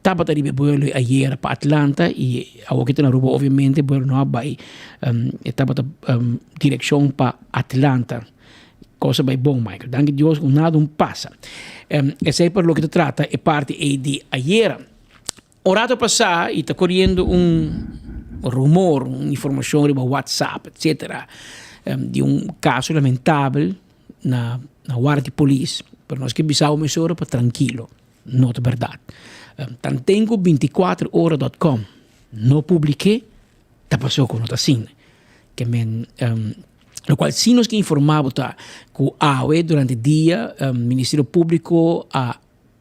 tabata riba e buelo ayera pa Atlanta i awor ke ta na Aruba obviamente e buelo no a bai. E tabata direkshon pa Atlanta. Cosa bai bon, Michael. Danki Dios ku nada un pasa. Esei pa loke ta trata e parti ei di ayera. Un rato pasá i ta koriendo un rumor, un informashon riba WhatsApp, etcetera, di un kaso lamentabel na na warda di polis. Pero nos ke bisa bo mesora pa trankilo, no ta bèrdat. Tanten ku bintikuater ora dòt kòm no publik'é, ta pasó ku no ta asina. Ke men lokual si nos ke informá bo ta ku awe durante dia Ministerio Públiko a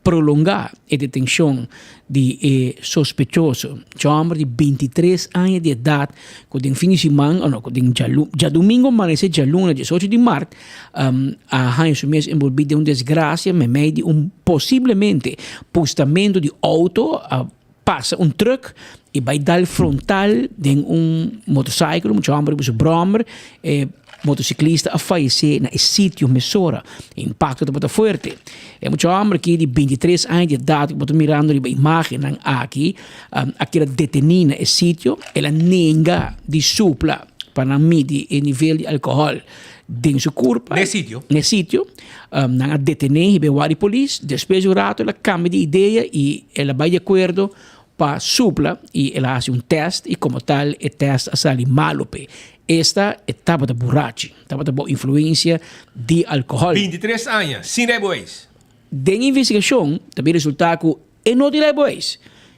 prolongá e detenshon di e sospechoso, dje hòmber di 23 aña di edat ku den fin di siman, o no, ku den djadumingu amanesé djaluna 18 di mart a haña su mes enbolbí den un desgrasia meimei di un posiblemente pustamentu di outo a pasa un trùk i bai dal frontal den un motorcycle, mucha hòmber riba su bròmer, e motosiklista a fayesé na e sitio mesora. E impakto tabata fuerte. E mucha hòmber aki di 23 aña di edat ku bo ta mirando riba imágennan aki a keda detení na e sitio. El a nenga di supla pa nan midi e nivel di alkohòl den su kurpa. N'e sitio? N'e sitio. Nan a detené hib'é wak di polis. Despues di un rato el a kambia di idea i el a bai di akuerdo pa supla i el a hasi un tèst i komo tal e tèst a sali malu p'e. Esta e tabata burachi, tabata bou influensia di alkohòl. 23 aña, sin rijbewijs. Den investigashon ta bin resultá ku e no tin rijbewijs.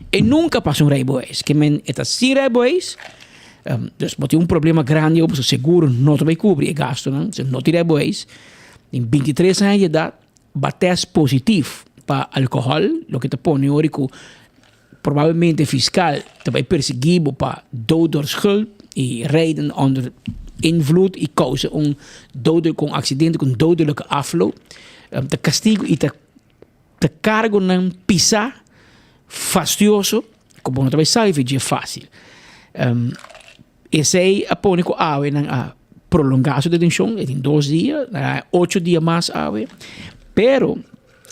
E nunka pasa un rijbewijs. Ke men e ta sin rijbewijs, dus bo tin un problema grandi pasobra seguro no ta bai kubri e gastunan si no tin rijbewijs. Tin 23 aña di edat, ba tèst positif pa alkohòl, loke ta pone ora ku Probablemente fiscal ta bay persegui bo pa dood door schuld y rijden onder invloed y causa un dodelijk un accidente cu un dodelijke afloop. Ta castigo y ta ta cargonan pisa, fastioso cu bo no ta bay sali for dje facil. Esey a pone cu awe nan a prolonga su detencion, e tin dos dia, nan a ocho dia mas awe, pero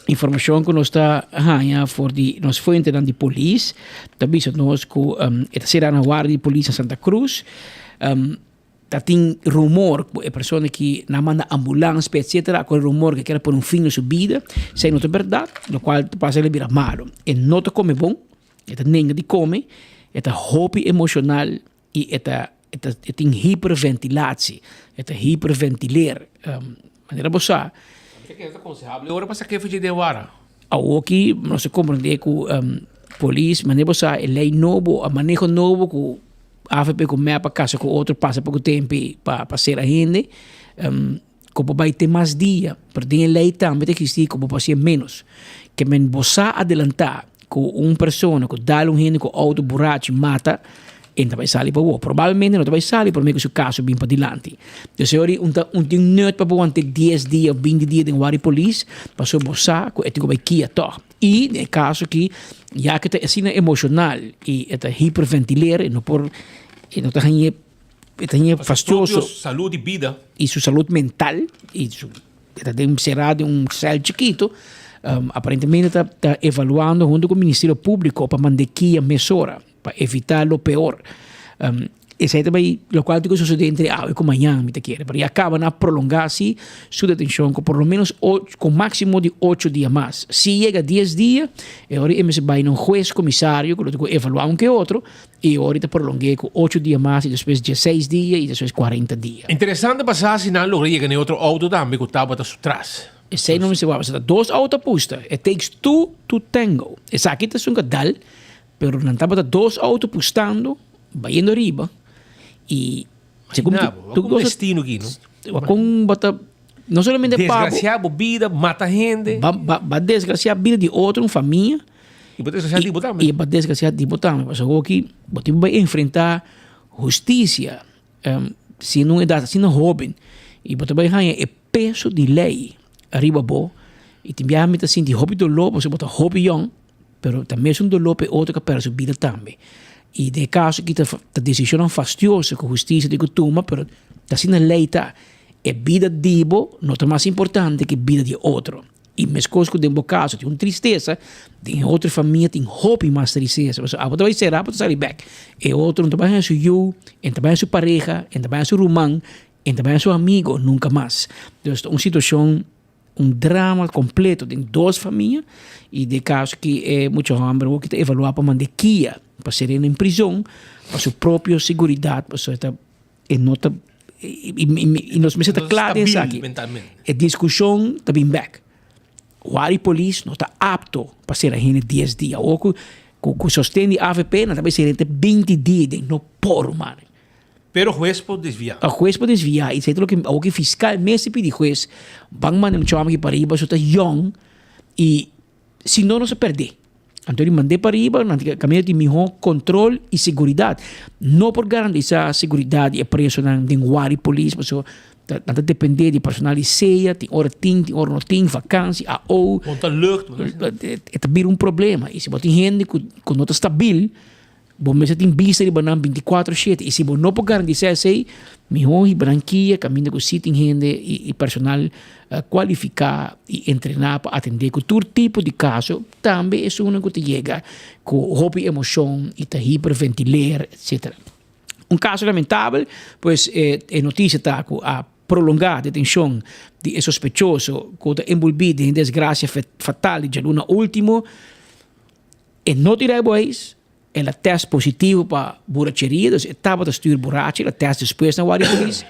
informacion cu nos ta haya for di nos fuentenan di polis ta bisa nos cu e ta sera na warda di polis na Santa Cruz, ta tin rumor cu e persona aki nan manda ambulans pe etcetera, cu e rumor cu e kier a pone un fin na su bida, esey no ta berdad, locual ta pasa el a bira malo, e no ta come bon. E ta nenga di come, e ta hopi emocional y e ta e ta e tin hiperventilatie, e ta hiperventileer. Manera bo sa. Ke ke ta aconsehable ora pa sake fiji den wara? Awoki nos a comprende cu polis, manera bo sa e ley nobo, a maneho nobo cu avp cu mep a casa cu otro pasa poco tempo pa pa cera hende, cu bo bay te mas dia, pero den e ley tambe ta existi cu bo por hacié menos. Ke men bo sa adelanta cu un persona cu dal un hende cu auto burachi mata, e no ta bay sali pa bo. Probablemente no ta bay sali prome cu su caso bin padilanti. Entonces e ora un ta un tin nut pa bo wanta dies dia of binti dia den wari polis, pasobra bo sa cu e tin cu bay kia tog. Y den e caso aki, ya cu e ta asina emocional y e ta hiperventileer, e no por, e no ta hañ'e. E ta hñe fastioso. Su propio salud y bida. Y su salud mental. Y su, e ta den cerá den un cel chikito. Aparentemente ta ta evaluando hunto cu Ministerio Publico pa manda e kia mesora pa evita lo peor. Esey ta bay locual tin cu sucede entre awe cu mañan mi ta kere. Pero ya caba nan a prolonga si su detencion cu por lo menos ocho, cu maximo di ocho dia mas. Si yega dies dia e ora e mester bay na un huez comisario cu lo tin cu evalua un ke otro. I ora ta prolong'é ku ocho dia mas i despues dieseis dia i despues kuarenta dia. Interesante pa sa si nan logra yega na e otro outo tambe ku tabata su tras. Esei no mester wak, pasobra ta dos outo a pusta. It takes two to tango. Esaki ta esun ka dal, pero nan tabata dos outo pustando, bayendo ariba i segun Imagina bo, wak un destino aki, no? Wak kon bo ta, no solamente pa bo. Desgraciá bo bida, mata hende. Ba, ba, ba desgraciá bida di otro, un famia. I bo desgraciá di bo tambe. I bo desgraciá di bo tambe. Pasobra awoki bo tin ku bai enfrentá hustisia siendo un edat asina hóben i bo ta bai haña e peso di lei ariba bo i tin biaha mi ta sinti hopi doló pasobra bo ta hopi yòn pero ta mesun doló pa e otro ku a pèrdè su bida tambe. I den e kaso aki ta desishonnan fastioso ku hustisia tin ku tuma pero ta asina lei ta. E bida di bo no ta mas importante ku e bida di e otro. I meskos ku den bo kaso tin un tristesa, den e otro famia tin hopi mas tristesa. Pasobra abo ta bai sera, abo ta sali bek. E otro no ta bai haña su yu, e no ta bai haña su pareha, e no ta bai haña su ruman, e no ta bai haña su amigo nunka mas. Dus ta un situashon, un drama kompleto den dos famia. I den e kaso aki e mucha hòmber awor ki ta evaluá pa manda e kia pa ser'é den prizon pa su propio seguridat, pasobra e ta E no ta i nos mester ta kla den esaki. E diskushon ta bin bek. Wari polis no ta apto pa sera hende dies dia. Awor ku ku sosten di avp nan ta bay sera hende binti dia den no por ruman. Pero hues por desvia. A hues por desvia y esey ta loke awor ki fiscal mester pidi hues ban manda e muchacho aki pariba su ta yong y si no nos a perde. Anto di mand'é pariba nan tin kaminda tin mihó control y seguridad. No por garantisa seguridad di e presonan den wari polis pasobra nan ta depende di personal di sea, tin ora tin, tin ora no tin, vakansi, AO. Bon ta lucht. E ta bira un problema y si bo tin hende ku no ta stabil. Bo mester tin bista riba nan binticuatro shete y si bo no por garantisa esey, miho hiba nan kia caminda cu si tin hende y personal cualifica y entrena pa atende cu tur tipo di caso, tambe esunnan cu ta yega cu hopi emocion y ta hiperventileer etcetera. Un caso lamentabel, pues e noticia ta cu a prolonga detencion di e sospechoso cu ta envolvi den e desgracia fatal di djaluna ultimo. E no tin rijbewijs, el a test positivo pa buracheria, dus e tabata stuur burachi, el a test despues na Guardia Polis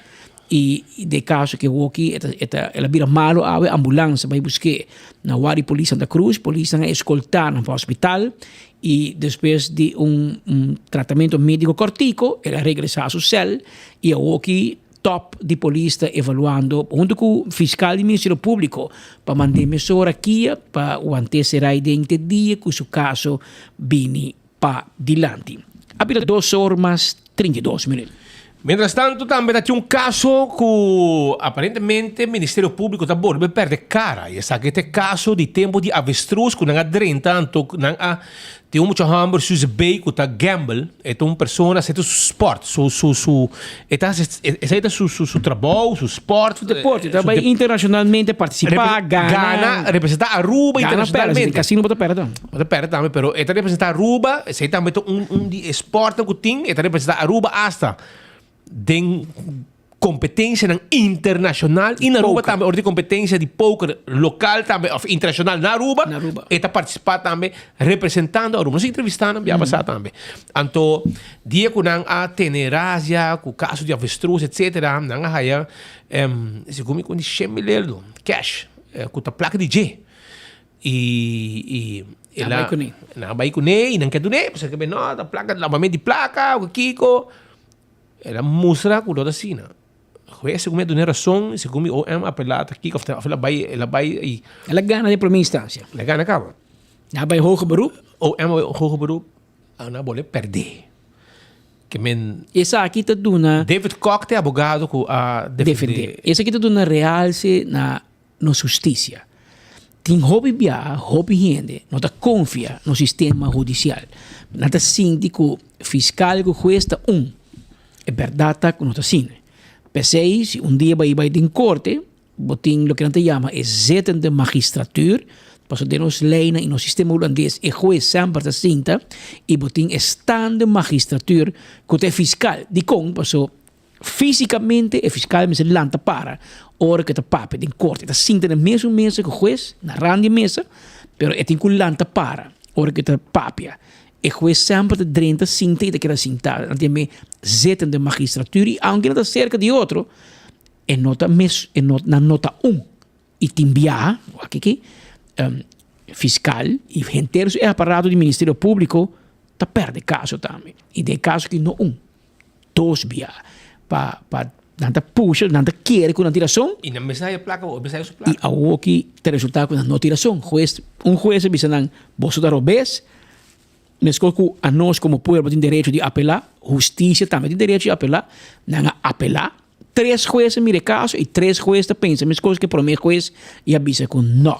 y den caso ke woki e ta e ta el a bira malo awe, ambulance a bay buske na Guardia Polis Santa Cruz, polisnan a escolta nan pa hospital y despues di un un tratamento medico cortico el a regresa su cel y awoki Top di polis ta evaluando hunto cu fiscal di Ministerio Publico pa mand'e mesora kia pa want'e serai den te dia cu su caso bini pa dilanti. A bira dos or mas 32 minuut. Mientras tanto tambe ta tin un caso cu aparentemente Ministerio Publico ta bolbe perde cara y esaki ta e caso di tempo di avestruz cu nan a drenta anto nan a Tin un mucha homber Suze Bay cu ta gamble, e ta un persona, esey ta su sport, su, su, su, e ta haci, esey ta su, su, su trabou, su sport. Su deporte, ta bay internacionalmente participa, gana. Gana, representa Aruba Gana perde, internacionalmente. si casino bo ta perde tambe. Bo ta perde tambe, pero e ta representa Aruba, esey tambe ta un, un di e sportnan cu tin, e ta representa Aruba hasta den competencianan internacional y na Aruba tambe ora di competencia di poker local tambe of internacional na Aruba, e ta participa tambe representando Aruba. Nos a entrevista nan bia pasa tambe. Anto dia cu nan a tene razzia cu caso di avestruz etcetera nan a haya segun mi cu di shen mil euro cash cu ta placa di dje. Y y Nan bai cune. Nan bai cune y nan ke dune pasobra no ta placa lavamento di placa o kico. El a mustra ku no ta asina. Hues segun mi a duna e rason, segun mi OM apelá ta kiko of el a bai, el a bai i. El a gana den prome instancia. El a gana kaba. El a bai hoger beroep. OM a bai hoger beroep, nan a bolbe pèrdè. Ke men. Esaki ta duna. David Kok ta e abogado ku a defendé. Defendé. Esaki ta duna realse na nos husticia. Tin hopi biaha, hopi hende no ta confia nos sistema hudicial. Nan ta sinti cu fiscal cu huez ta un. E berdad ta cu no ta asina. P'esey, si un dia bay bay den corte, bo tin loke nan ta yama e zittende magistratuur, pasobra den nos leynan y nos sistema hulandes e huez semper ta sinta y bo tin e staande magistratuur cu ta e fiscal. Dicon? Pasobra Físikamente e fiskal mester lanta para ora ku e ta papia den korte. E ta sinta na mesun mesa ku hues, na rand di e mesa, pero e tin ku lanta para ora ku e ta papia. E hues semper ta drenta sinta i ta keda sintá. Nan tin e zittende magistratuur i aunke nan ta serka di otro, e no ta mes, e no, nan no ta un. I tin biaha, wak aki, fiskal i henter su e aparato di Ministerio Públiko ta pèrdè kaso tambe. I den e kaso aki no un. Dos bia pa pa nan ta pusha, nan ta kere ku nan tin rason. I nan mester haya plaka, bo mester haya su plaka. I awoki ta resulta ku nan no tin rason. Hues, un hues a bisa nan, boso ta robes, meskos ku anos komo pueblo tin derecho di apelá, hustisia tambe tin derecho di apelá, nan a apelá. Tres hues a mira e kaso i tres hues ta pensa meskos ku e promé hues i a bisa ku nò,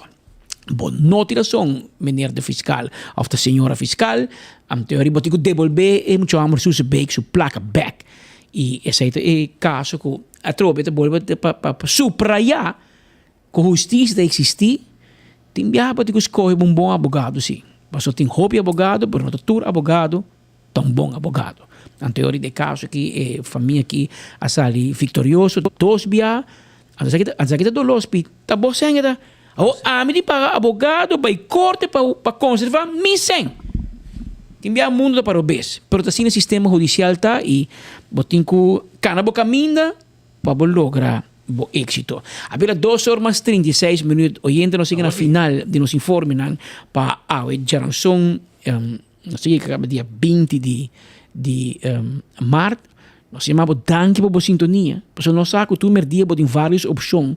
bo no tin rason meneer de fiskal òf ta señora fiskal, anto bo tin ku debolbé e mucha hòmber su bek su plaka bèk. I esei ta e kaso ku atrobe ta bolbe pa pa suprayá ku hustisia ta eksistí, tin biaha bo tin ku skohe un bon abogado si, pasobra tin hopi abogado pero no ta tur abogado ta un bon abogado. Anto e ora di e caso aki e famia aki a sali victorioso dos bia. Anto esaki ta esaki ta dolos pi ta bo sèn e ta. Awor ami di paga abogado bai corte pa pa conserva mi sèn. Tin bia mundo ta para obes pero ta asina e sistema hudicial ta y bo tin cu cana bo caminda pa bo logra. bo éxito. A bira dos or mas 36 minuut. Oyente nos sigui na final di nos informenan pa awe djaranson um, nos sigui kaba dia 20 di di um, maart. Nos yama bo danki pa bo sintonia. Pasobra nos sa ku tur merdia bo tin varios opshon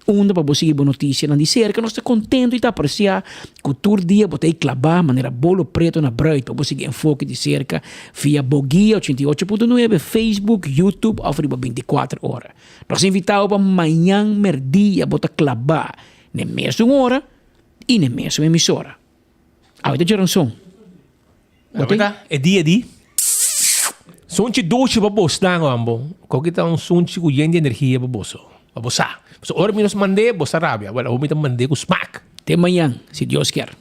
unda pa bo sigui bo notisianan di serka. Nos ta kontento i ta apresiá ku tur dia bo ta ei klabá manera bolo preto na bruid pa bo sigui Enfoke di serka via bo guia 88.9, Facebook, YouTube òf riba 24 ora. Nos invitá bo pa mañan merdia bo ta klabá n'e mesun ora i n'e mesun emisora. Awe ta djeronson. Awe ta e dia di sunchi dushi pa bosnan ambo. Koki ta un sunchi ku yen di energia pa boso. Pa bo sa. Pasobra ora mi nos mand'é, bo sa rabia. Wèl, awor mi ta mand'é ku smak. Te mañan, si Dios kier.